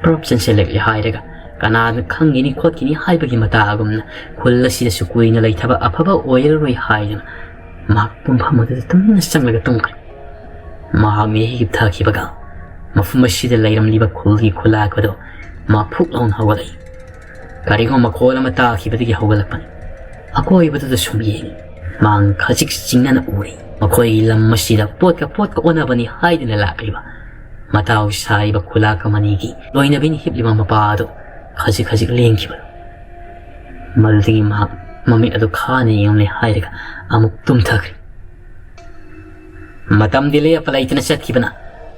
ꯄ꯭ꯔꯞ ꯆꯦꯟꯁꯤꯜꯂꯛꯂꯦ ꯍꯥꯏꯔꯒ ꯀꯅꯥꯅ ꯈꯪꯒꯅꯤ ꯈꯣꯠꯀꯅꯤ ꯍꯥꯏꯕꯒꯤ ꯃꯇꯥꯒꯨꯝꯅ ꯈꯨꯜ ꯑꯁꯤꯗꯁꯨ ꯀꯨꯏꯅ ꯂꯩꯊꯕ ꯑꯐꯕ ꯑꯣꯏꯔꯔꯣꯏ ꯍꯥꯏꯗꯨꯅ ꯃꯍꯥꯛ ꯄꯨꯡꯐꯝ ꯑꯗꯨꯗ ꯇꯨꯃꯤꯟꯅ ꯆꯪꯂꯒ ꯇꯨꯝꯈ꯭ꯔꯦ꯫ ꯃꯍꯥꯛꯅ ꯍꯤꯞꯊꯈꯤꯕꯒ ꯃꯐꯝ ꯑꯁꯤꯗ ꯂꯩꯔꯝꯂꯤꯕ ꯈꯨꯜꯒꯤ ꯈꯨꯂꯥꯛ ꯑꯗꯨ ꯃꯥ ꯐꯨꯛ ꯂꯥꯎꯅ ꯍꯧꯒꯠꯂꯛꯏ꯫ ꯀꯔꯤꯒꯨꯝꯕ ꯃꯈꯣꯜ ꯑꯃ ꯇꯥꯈꯤꯕꯗꯒꯤ ꯍꯧꯒꯠꯂꯛꯄꯅꯤ꯫ ꯑꯀꯣꯏꯕꯗꯨꯗ ꯁꯨꯝ ꯌꯦꯡꯏ꯫ ꯃꯥꯡ ꯈꯖꯤꯛ ꯆꯤꯡꯅꯅ ꯎꯔꯤ꯫ ꯃꯈꯣꯏꯒꯤ ꯂꯝ ꯑꯁꯤꯗ ꯄꯣꯠꯀ ꯄꯣꯠꯀ ꯑꯣꯟꯅꯕꯅꯤ ꯍꯥꯏꯗꯨꯅ ꯂꯥꯛꯂꯤꯕ ꯃꯇꯥꯎ ꯁꯥꯔꯤꯕ ꯈꯨꯂꯥꯛ ꯑꯃꯅꯤꯒꯤ ꯂꯣꯏꯅꯕꯤꯅ ꯍꯤꯞꯂꯤꯕ ꯃꯄꯥ ꯑꯗꯨ ꯈꯖꯤꯛ ꯈꯖꯤꯛ ꯂꯦꯡꯈꯤꯕ꯫ ꯃꯗꯨꯗꯒꯤ ꯃꯍꯥꯛ ꯃꯃꯤꯠ ꯑꯗꯨ ꯈꯥꯅ ꯌꯦꯡꯂꯦ ꯍꯥꯏꯔꯒ ꯑꯃꯨꯛ ꯇꯨꯝꯊꯈ꯭ꯔꯦ꯫ ꯃꯇꯝꯗꯤ ꯂꯦꯞꯄ ꯂꯩꯇꯅ ꯆꯠꯈꯤꯕꯅ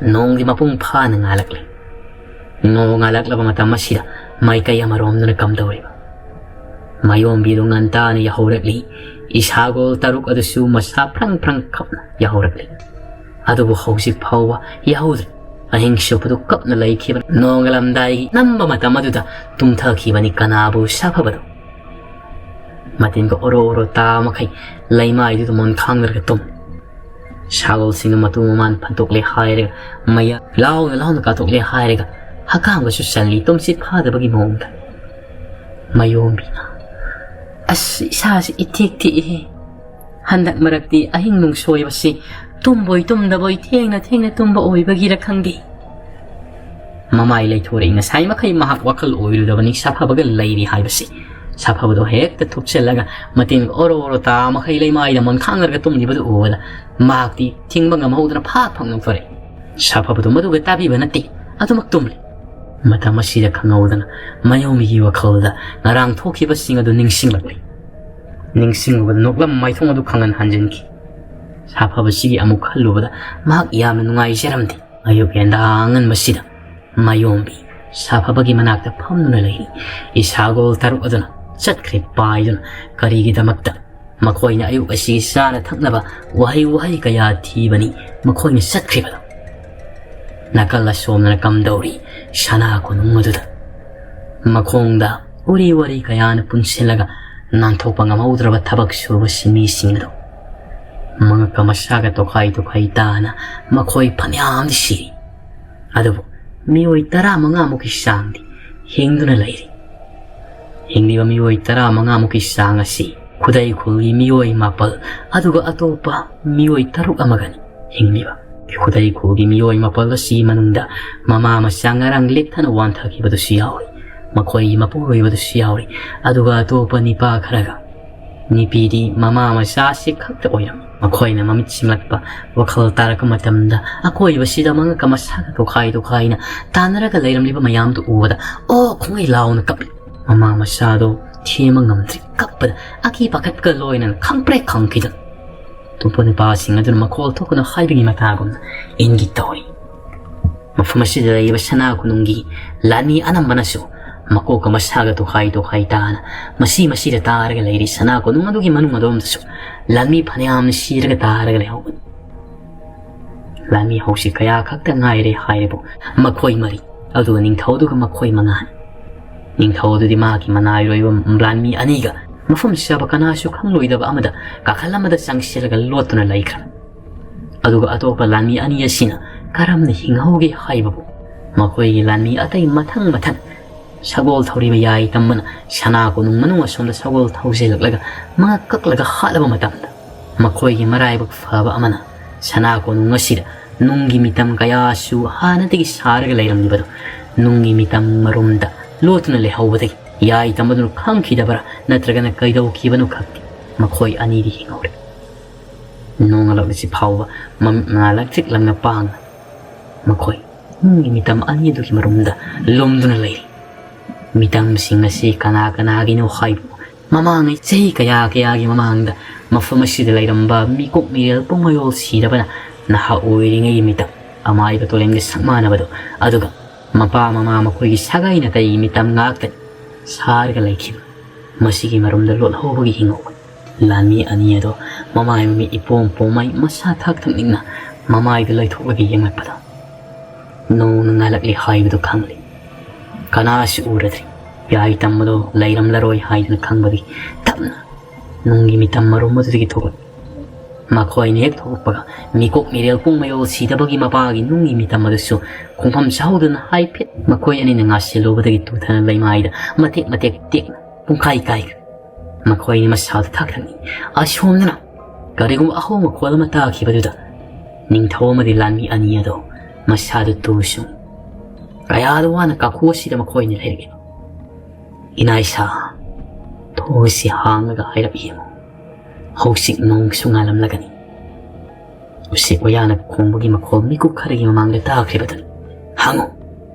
ꯅꯣꯡꯗꯤ ꯃꯄꯨꯡ ꯐꯥꯅ ꯉꯥꯜꯂꯛꯂꯦ꯫ ꯅꯣꯡ ꯉꯥꯜꯂꯛꯂꯕ ꯃꯇꯝ ꯑꯁꯤꯗ ꯃꯥꯏꯀꯩ ꯑꯃꯔꯣꯝꯗꯅ ꯀꯝꯗꯧꯔꯤꯕ? ꯃꯥꯌꯣꯝꯕꯤꯗꯨ ꯉꯟꯇꯥꯅ ꯌꯥꯍꯧꯔꯛꯂꯤ꯫ ꯏꯁꯥꯒꯣꯜ ꯇꯔꯨꯛ ꯑꯗꯨꯁꯨ ꯃꯁꯥ ꯐ꯭ꯔꯪ ꯐ꯭ꯔꯪ ꯀꯞꯅ ꯌꯥꯍꯧꯔꯛꯂꯤ꯫ ꯑꯗꯨꯕꯨ ꯍꯧꯖꯤꯛ ꯐꯥꯎꯕ ꯌꯥꯍꯧꯗ꯭ꯔꯤ꯫ ꯑꯍꯤꯡ ꯆꯨꯞꯄꯗꯨ ꯀꯞꯅ ꯂꯩꯈꯤꯕ ꯅꯣꯡꯉꯥꯜꯂꯝꯗꯥꯏꯒꯤ ꯅꯝꯕ ꯃꯇꯝ ꯑꯗꯨꯗ ꯇꯨꯝꯊꯈꯤꯕꯅꯤ ꯀꯅꯥꯕꯨ ꯁꯥꯐꯕꯗꯨ꯫ ꯃꯇꯤꯟꯒ ꯑꯣꯔꯣ ꯑꯣꯔꯣ ꯇꯥ ꯃꯈꯩ ꯂꯩꯃꯥꯏꯗꯨꯗ ꯃꯣꯟ ꯈꯥꯡꯅꯔꯒ ꯇꯨꯝ꯫ ꯁꯥꯒꯣꯜꯁꯤꯡꯅ ꯃꯇꯨ ꯃꯃꯥꯟ ꯐꯟꯇꯣꯛꯂꯦ ꯍꯥꯏꯔꯒ ꯃꯌꯥ ꯂꯥꯎꯅ ꯂꯥꯎꯅ ꯀꯥꯊꯣꯛꯂꯦ ꯍꯥꯏꯔꯒ ꯍꯀꯥꯝꯒꯁꯨ ꯆꯜꯂꯤ ꯇꯨꯝꯁꯤꯠ ꯐꯥꯗꯕꯒꯤ ꯃꯑꯣꯡꯗ꯫ ꯃꯌꯣꯝꯕꯤꯅ, "ꯑꯁ, ꯏꯁꯥꯁꯤ ꯏꯊꯦꯛ ꯊꯦꯛꯏꯍꯦ꯫ ꯍꯟꯗꯛ ꯃꯔꯛꯇꯤ ꯑꯍꯤꯡ ꯅꯨꯡꯁꯣꯏꯕꯁꯤ ꯇꯨꯝꯕꯣꯏ ꯇꯨꯝꯗꯕꯣꯏ ꯊꯦꯡꯅ ꯊꯦꯡꯅ ꯇꯨꯝꯕ ꯑꯣꯏꯕꯒꯤꯔ ꯈꯪꯗꯦ"꯫ ꯃꯃꯥꯏ ꯂꯩꯊꯣꯔꯛꯏ꯫ ꯉꯁꯥꯏ ꯃꯈꯩ ꯃꯍꯥꯛ ꯋꯥꯈꯜ ꯑꯣꯏꯔꯨꯗꯕꯅꯤ ꯁꯥꯐꯕꯒ ꯂꯩꯔꯤ ꯍꯥꯏꯕꯁꯤ꯫ ꯁꯥꯐꯕꯗꯣ ꯍꯦꯛꯇ ꯊꯨꯞꯆꯜꯂꯒ ꯃꯇꯤꯟ ꯑꯣꯔꯣ ꯑꯣꯔꯣ ꯇꯥ ꯃꯈꯩ ꯂꯩꯃꯥꯏꯗ ꯃꯣꯟꯈꯥꯡꯅꯔꯒ ꯇꯨꯝꯂꯤꯕꯗꯨ ꯎꯕꯗ ꯃꯍꯥꯛꯇꯤ ꯊꯤꯡꯕ ꯉꯝꯍꯧꯗꯅ ꯐꯥꯛ ꯐꯥꯛ ꯅꯣꯛꯊꯣꯔꯛꯏ꯫ ꯁꯥꯐꯕꯗꯣ ꯃꯗꯨꯒ ꯇꯥꯕꯤꯕ ꯅꯠꯇꯦ꯫ ꯑꯗꯨꯃꯛ ꯇꯨꯝꯂꯤ꯫ ꯃꯇꯝ ꯑꯁꯤꯗ ꯈꯪꯍꯧꯗꯅ ꯃꯥꯌꯣꯝꯕꯤꯒꯤ ꯋꯥꯈꯜꯗ ꯉꯔꯥꯡ ꯊꯣꯛꯈꯤꯕꯁꯤꯡ ꯑꯗꯨ ꯅꯤꯡꯁꯤꯡꯂꯛꯂꯤ꯫ ꯅꯤꯡꯁꯤꯡꯂꯨꯕꯗ ꯅꯣꯛꯂꯝ ꯃꯥꯏꯊꯣꯡ ꯑꯗꯨ ꯈꯪꯍꯟ ꯍꯟꯖꯤꯟꯈꯤ꯫ ꯁꯥ ꯐꯕꯁꯤꯒꯤ ꯑꯃꯨꯛ ꯈꯜꯂꯨꯕꯗ ꯃꯍꯥꯛ ꯌꯥꯝꯅ ꯅꯨꯡꯉꯥꯏꯖꯔꯝꯗꯦ꯫ ꯑꯌꯨꯛ ꯌꯦꯟꯗꯥ ꯑꯉꯟꯕꯁꯤꯗ ꯃꯥꯌꯣꯝꯕꯤ ꯁꯥ ꯐꯕꯒꯤ ꯃꯅꯥꯛꯇ ꯐꯝꯗꯨꯅ ꯂꯩꯔꯤ꯫ ꯏꯁꯥꯒꯣꯜ ꯇꯔꯨꯛ ꯑꯗꯨꯅ ꯆꯠꯈ꯭ꯔꯦ ꯄꯥꯏꯗꯨꯅ꯫ ꯀꯔꯤꯒꯤꯗꯃꯛꯇ? ꯃꯈꯣꯏꯅ ꯑꯌꯨꯛ ꯑꯁꯤꯒꯤ ꯆꯥꯅ ꯊꯛꯅꯕ ꯋꯥꯍꯩ ꯋꯥꯍꯩ ꯀꯌꯥ ꯊꯤꯕꯅꯤ ꯃꯈꯣꯏꯅ ꯆꯠꯈ꯭ꯔꯤꯕꯗꯣ꯫ ꯅꯥꯀꯜ ꯑꯁꯣꯝꯗꯅ ꯀꯝꯗꯧꯔꯤ ꯁꯅꯥ ꯀꯣꯅꯨꯡ ꯑꯗꯨꯗ ꯃꯈꯣꯡꯗ ꯎꯔꯤ ꯋꯥꯔꯤ ꯀꯌꯥꯅ ꯄꯨꯟꯁꯤꯜꯂꯒ ꯅꯥꯟꯊꯣꯛꯄ ꯉꯝꯍꯧꯗ꯭ꯔꯕ ꯊꯕꯛ ꯁꯨꯕ ꯁꯤꯟꯃꯤꯁꯤꯡ ꯑꯗꯨ ꯃꯉꯛꯀ ꯃꯁꯥꯒ ꯇꯣꯈꯥꯏ ꯇꯣꯈꯥꯏ ꯇꯥꯅ ꯃꯈꯣꯏ ꯐꯅꯌꯥꯝꯗꯤ ꯁꯤꯔꯤ꯫ ꯑꯗꯨꯕꯨ ꯃꯤꯑꯣꯏ ꯇꯔꯥꯃꯉꯥꯃꯨꯛꯀꯤ ꯆꯥꯡꯗꯤ ꯍꯤꯡꯗꯨꯅ ꯂꯩꯔꯤ꯫ ꯍꯤꯡꯂꯤꯕ ꯃꯤꯑꯣꯏ ꯇꯔꯥꯃꯉꯥꯃꯨꯛꯀꯤ ꯆꯥꯡ ꯑꯁꯤ ꯈꯨꯗꯩ ꯈꯨꯜꯒꯤ ꯃꯤꯑꯣꯏ ꯃꯥꯄꯜ ꯑꯗꯨꯒ ꯑꯇꯣꯞꯄ ꯃꯤꯑꯣꯏ ꯇꯔꯨꯛ ꯑꯃꯒꯅꯤ ꯍꯤꯡꯂꯤꯕ꯫ ꯈꯨꯗꯩ ꯈꯨꯜꯒꯤ ꯃꯤꯑꯣꯏ ꯃꯥꯄꯜ ꯑꯁꯤꯒꯤ ꯃꯅꯨꯡꯗ ꯃꯃꯥ ꯃꯆꯥ ꯉꯔꯥꯡ ꯂꯦꯛꯊꯅ ꯋꯥꯟꯊꯈꯤꯕꯗꯨꯁꯨ ꯌꯥꯎꯔꯤ꯫ ꯃꯈꯣꯏꯒꯤ ꯃꯄꯨꯔꯣꯏꯕꯗꯨꯁꯨ ꯌꯥꯎꯔꯤ꯫ ꯑꯗꯨꯒ ꯑꯇꯣꯞꯄ ꯅꯤꯄꯥ ꯈꯔꯒ꯫ ꯅꯨꯄꯤꯗꯤ ꯃꯃꯥ ꯃꯆꯥꯁꯤ ꯈꯛꯇ ꯑꯣꯏꯔꯝꯃꯤ꯫ ꯃꯈꯣꯏꯅ ꯃꯃꯤꯠ ꯁꯤꯡꯂꯛꯄ, ꯋꯥꯈꯜ ꯇꯥꯔꯛꯄ ꯃꯇꯝꯗ ꯑꯀꯣꯏꯕꯁꯤꯗ ꯃꯉꯛꯀ ꯃꯁꯥꯒ ꯇꯣꯈꯥꯏ ꯇꯣꯈꯥꯏꯅ ꯇꯥꯟꯅꯔꯒ ꯂꯩꯔꯝꯂꯤꯕ ꯃꯌꯥꯝꯗꯨ ꯎꯕꯗ "ꯑꯣ!" ꯈꯣꯡꯉꯩ ꯂꯥꯎꯅ ꯀꯞꯂꯤ꯫ ꯃꯃꯥ ꯃꯆꯥꯗꯣ ꯊꯦꯝꯕ ꯉꯝꯗ꯭ꯔꯤ꯫ ꯀꯞꯄꯗ ꯑꯀꯤ ꯄꯥꯈꯠꯄꯒ ꯂꯣꯏꯅꯅ ꯈꯪꯄ꯭ꯔꯦꯛ ꯈꯪꯈꯤꯗꯅ ꯇꯨꯝꯄ ꯅꯨꯄꯥꯁꯤꯡ ꯑꯗꯨꯅ ꯃꯈꯣꯜ ꯊꯣꯛꯇꯨꯅ ꯍꯥꯏꯕꯒꯤ ꯃꯇꯥꯒꯨꯝꯅ ꯏꯟꯒꯤ ꯇꯧꯔꯤ꯫ ꯃꯐꯝ ꯑꯁꯤꯗ ꯂꯩꯔꯤꯕ ꯁꯅꯥ ꯀꯣꯅꯨꯡꯒꯤ ꯂꯥꯟꯃꯤ ꯑꯅꯝꯕꯅꯁꯨ ꯃꯀꯣꯛꯀ ꯃꯁꯥꯒ ꯇꯣꯈꯥꯏ ꯇꯣꯈꯥꯏ ꯇꯥꯅ ꯃꯁꯤ ꯃꯁꯤꯗ ꯇꯥꯔꯒ ꯂꯩꯔꯤ꯫ ꯁꯅꯥ ꯀꯣꯅꯨꯡ ꯑꯗꯨꯒꯤ ꯃꯅꯨꯡ ꯑꯗꯣꯝꯗꯁꯨ ꯂꯥꯟꯃꯤ ꯐꯅꯌꯥꯝꯅ ꯁꯤꯔꯒ ꯇꯥꯔꯒ ꯂꯩꯍꯧꯕꯅꯤ꯫ ꯂꯥꯟꯃꯤ ꯍꯧꯖꯤꯛ ꯀꯌꯥ ꯈꯛꯇ ꯉꯥꯏꯔꯦ ꯍꯥꯏꯔꯤꯕ ꯃꯈꯣꯏ ꯃꯔꯤ, ꯑꯗꯨꯒ ꯅꯤꯡꯊꯧꯗꯨꯒ ꯃꯈꯣꯏ ꯃꯉꯥꯅꯤ꯫ ꯅꯤꯡꯊꯧ ꯑꯗꯨꯗꯤ ꯃꯍꯥꯛꯀꯤ ꯃꯅꯥꯏꯔꯣꯏꯕ ꯂꯥꯟꯃꯤ ꯑꯅꯤꯒ ꯃꯐꯝ ꯆꯥꯕ ꯀꯅꯥꯁꯨ ꯈꯪꯂꯣꯏꯗꯕ ꯑꯃꯗ ꯀꯥꯈꯜ ꯑꯃꯗ ꯆꯪꯁꯤꯜꯂꯒ ꯂꯣꯠꯇꯨꯅ ꯂꯩꯈ꯭ꯔꯕꯅꯤ꯫ ꯑꯗꯨꯒ ꯑꯇꯣꯞꯄ ꯂꯥꯟꯃꯤ ꯑꯅꯤ ꯑꯁꯤꯅ ꯀꯔꯝꯅ ꯍꯤꯡꯍꯧꯒꯦ ꯍꯥꯏꯕꯕꯨ ꯃꯈꯣꯏꯒꯤ ꯂꯥꯟꯃꯤ ꯑꯇꯩ ꯃꯊꯪ ꯃꯊꯪ ꯁꯒꯣꯜ ꯊꯧꯔꯤꯕ ꯌꯥꯏ ꯇꯝꯕꯅ ꯁꯅꯥ ꯀꯣꯅꯨꯡ ꯃꯅꯨꯡ ꯑꯁꯣꯝꯗ ꯁꯒꯣꯜ ꯊꯧꯖꯤꯜꯂꯛꯂꯒ ꯃꯉꯛ ꯀꯛꯂꯒ ꯍꯥꯠꯂꯕ ꯃꯇꯝꯗ ꯃꯈꯣꯏꯒꯤ ꯃꯔꯥꯏꯕꯛ ꯐꯕ ꯑꯃꯅ ꯁꯅꯥ ꯀꯣꯅꯨꯡ ꯑꯁꯤꯗ ꯅꯨꯡꯒꯤ ꯃꯤꯇꯝ ꯀꯌꯥꯁꯨ ꯍꯥꯟꯅꯗꯒꯤ ꯁꯥꯔꯒ ꯂꯩꯔꯝꯂꯤꯕꯗꯨ ꯅꯨꯡꯒꯤ ꯃꯤꯇꯝ ꯃꯔꯨꯝꯗ ꯂꯣꯠꯇꯨꯅ ꯂꯩꯍꯧꯕꯗꯒꯤ ꯌꯥꯏ ꯇꯝꯕꯗꯨꯅ ꯈꯪꯈꯤꯗꯕ꯭ꯔꯥ ꯅꯠꯇ꯭ꯔꯒꯅ ꯀꯩꯗꯧꯈꯤꯕꯅꯣ ꯈꯪꯗꯦ, ꯃꯈꯣꯏ ꯑꯅꯤꯗꯤ ꯍꯤꯡꯍꯧꯔꯦ꯫ ꯅꯣꯡꯉꯥꯜꯂꯛꯂꯤꯁꯤ ꯐꯥꯎꯕ ꯃꯃꯤꯠ ꯃꯅꯥ ꯂꯪꯇ꯭ꯔꯤꯛ ꯂꯪꯅ ꯄꯥꯡꯅ ꯃꯈꯣꯏ ꯅꯨꯡꯒꯤ ꯃꯤꯇꯝ ꯑꯅꯤ ꯑꯗꯨꯒꯤ ꯃꯔꯨꯝꯗ ꯂꯨꯝꯗꯨꯅ ꯂꯩꯔꯤ꯫ ꯃꯤꯇꯝꯁꯤꯡ ꯑꯁꯤ ꯀꯅꯥ ꯀꯅꯥꯒꯤꯅꯣ ꯍꯥꯏꯕꯨ, ꯃꯃꯥꯡꯉꯩ ꯆꯍꯤ ꯀꯌꯥ ꯀꯌꯥꯒꯤ ꯃꯃꯥꯡꯗ ꯃꯐꯝ ꯑꯁꯤꯗ ꯂꯩꯔꯝꯕ ꯃꯤꯀꯣꯛ ꯃꯤꯔꯦꯜ ꯄꯨꯝꯃꯌꯣꯜ ꯁꯤꯔꯕꯅ ꯅꯍꯥ ꯑꯣꯏꯔꯤꯉꯩꯒꯤ ꯃꯤꯇꯝ, ꯑꯃꯥꯏꯕ ꯇꯣꯂꯦꯝꯒꯤ ꯁꯛ ꯃꯥꯟꯅꯕꯗꯣ, ꯑꯗꯨꯒ ꯃꯄꯥ ꯃꯃꯥ ꯃꯈꯣꯏꯒꯤ ꯁꯥꯒꯩ ꯅꯥꯇꯩꯒꯤ ꯃꯤꯇꯝ ꯉꯥꯛꯇꯅꯤ ꯁꯥꯔꯒ ꯂꯩꯈꯤꯕ꯫ ꯃꯁꯤꯒꯤ ꯃꯔꯨꯝꯗ ꯂꯣꯠꯍꯧꯕꯒꯤ ꯍꯤꯡꯍꯧꯕꯅꯤ꯫ ꯂꯥꯟꯃꯤ ꯑꯅꯤ ꯑꯗꯣ ꯃꯃꯥꯏ ꯃꯃꯤꯠ ꯏꯄꯣꯝ ꯄꯣꯝꯃꯩ, ꯃꯁꯥ ꯊꯛ ꯊꯛꯅꯤꯡꯅ ꯃꯃꯥꯏꯗ ꯂꯩꯊꯣꯛꯂꯒ ꯌꯦꯡꯂꯛꯄꯗ, ꯅꯣꯡꯅ ꯉꯥꯜꯂꯛꯂꯤ ꯍꯥꯏꯕꯗꯨ ꯈꯪꯂꯤ꯫ ꯀꯅꯥꯁꯨ ꯎꯔꯗ꯭ꯔꯤ꯫ ꯌꯥꯏ ꯇꯝꯕꯗꯣ ꯂꯩꯔꯝꯂꯔꯣꯏ ꯍꯥꯏꯗꯨꯅ ꯈꯪꯕꯗꯒꯤ ꯇꯞꯅ ꯅꯨꯡꯒꯤ ꯃꯤꯇꯝ ꯃꯔꯨꯝ ꯑꯗꯨꯗꯒꯤ ꯊꯣꯛꯂꯛꯏ꯫ ꯃꯈꯣꯏꯅ ꯍꯦꯛ ꯊꯣꯛꯂꯛꯄꯒ ꯃꯤꯀꯣꯛ ꯃꯤꯔꯦꯜ ꯄꯨꯡ ꯃꯌꯣꯜ ꯁꯤꯗꯕꯒꯤ ꯃꯄꯥꯒꯤ ꯅꯨꯡꯒꯤ ꯃꯤꯇꯝ ꯑꯗꯨꯁꯨ ꯈꯣꯡꯐꯝ ꯆꯥꯍꯧꯗꯅ ꯍꯥꯏꯐꯦꯠ ꯃꯈꯣꯏ ꯑꯅꯤꯅ ꯉꯥꯁꯤꯜꯂꯨꯕꯗꯒꯤ ꯇꯨꯊꯅ ꯂꯩꯃꯥꯏꯗ ꯃꯇꯦꯛ ꯃꯇꯦꯛ ꯇꯦꯛꯅ ꯄꯨꯡꯀꯥꯏ ꯀꯥꯏꯈ꯭ꯔꯦ꯫ ꯃꯈꯣꯏꯅꯤ ꯃꯁꯥꯗ ꯊꯥꯛꯊꯛꯅꯤ꯫ ꯑꯁꯣꯝꯗꯅ ꯀꯔꯤꯒꯨꯝꯕ ꯑꯍꯧꯕ ꯃꯈꯣꯜ ꯑꯃ ꯇꯥꯈꯤꯕꯗꯨꯗ ꯅꯤꯡꯊꯧ ꯑꯃꯗꯤ ꯂꯥꯟꯃꯤ ꯑꯅꯤ ꯑꯗꯣ ꯃꯁꯥꯗ ꯇꯨꯁꯨ ꯀꯌꯥꯗ ꯋꯥꯅ ꯀꯥꯈꯨ ꯑꯁꯤꯗ ꯃꯈꯣꯏꯅꯤ ꯂꯩꯔꯛꯏ꯫ "ꯏꯅꯥꯏꯁꯥ, ꯊꯣꯡ ꯑꯁꯤ ꯍꯥꯡꯂꯒ ꯍꯥꯏꯔꯞ ꯌꯦꯡꯉꯨ꯫ ꯍꯧꯖꯤꯛ ꯅꯣꯡꯁꯨ ꯉꯥꯜꯂꯝꯂꯒꯅꯤ꯫" ꯎꯆꯦꯛ ꯋꯥꯌꯥꯅ ꯈꯣꯡꯕꯒꯤ ꯃꯈꯣꯜ ꯃꯤꯀꯨꯞ ꯈꯔꯒꯤ ꯃꯃꯥꯡꯗ ꯇꯥꯈ꯭ꯔꯤꯕꯗꯨꯅꯤ꯫ "ꯍꯥꯡꯉꯨ!"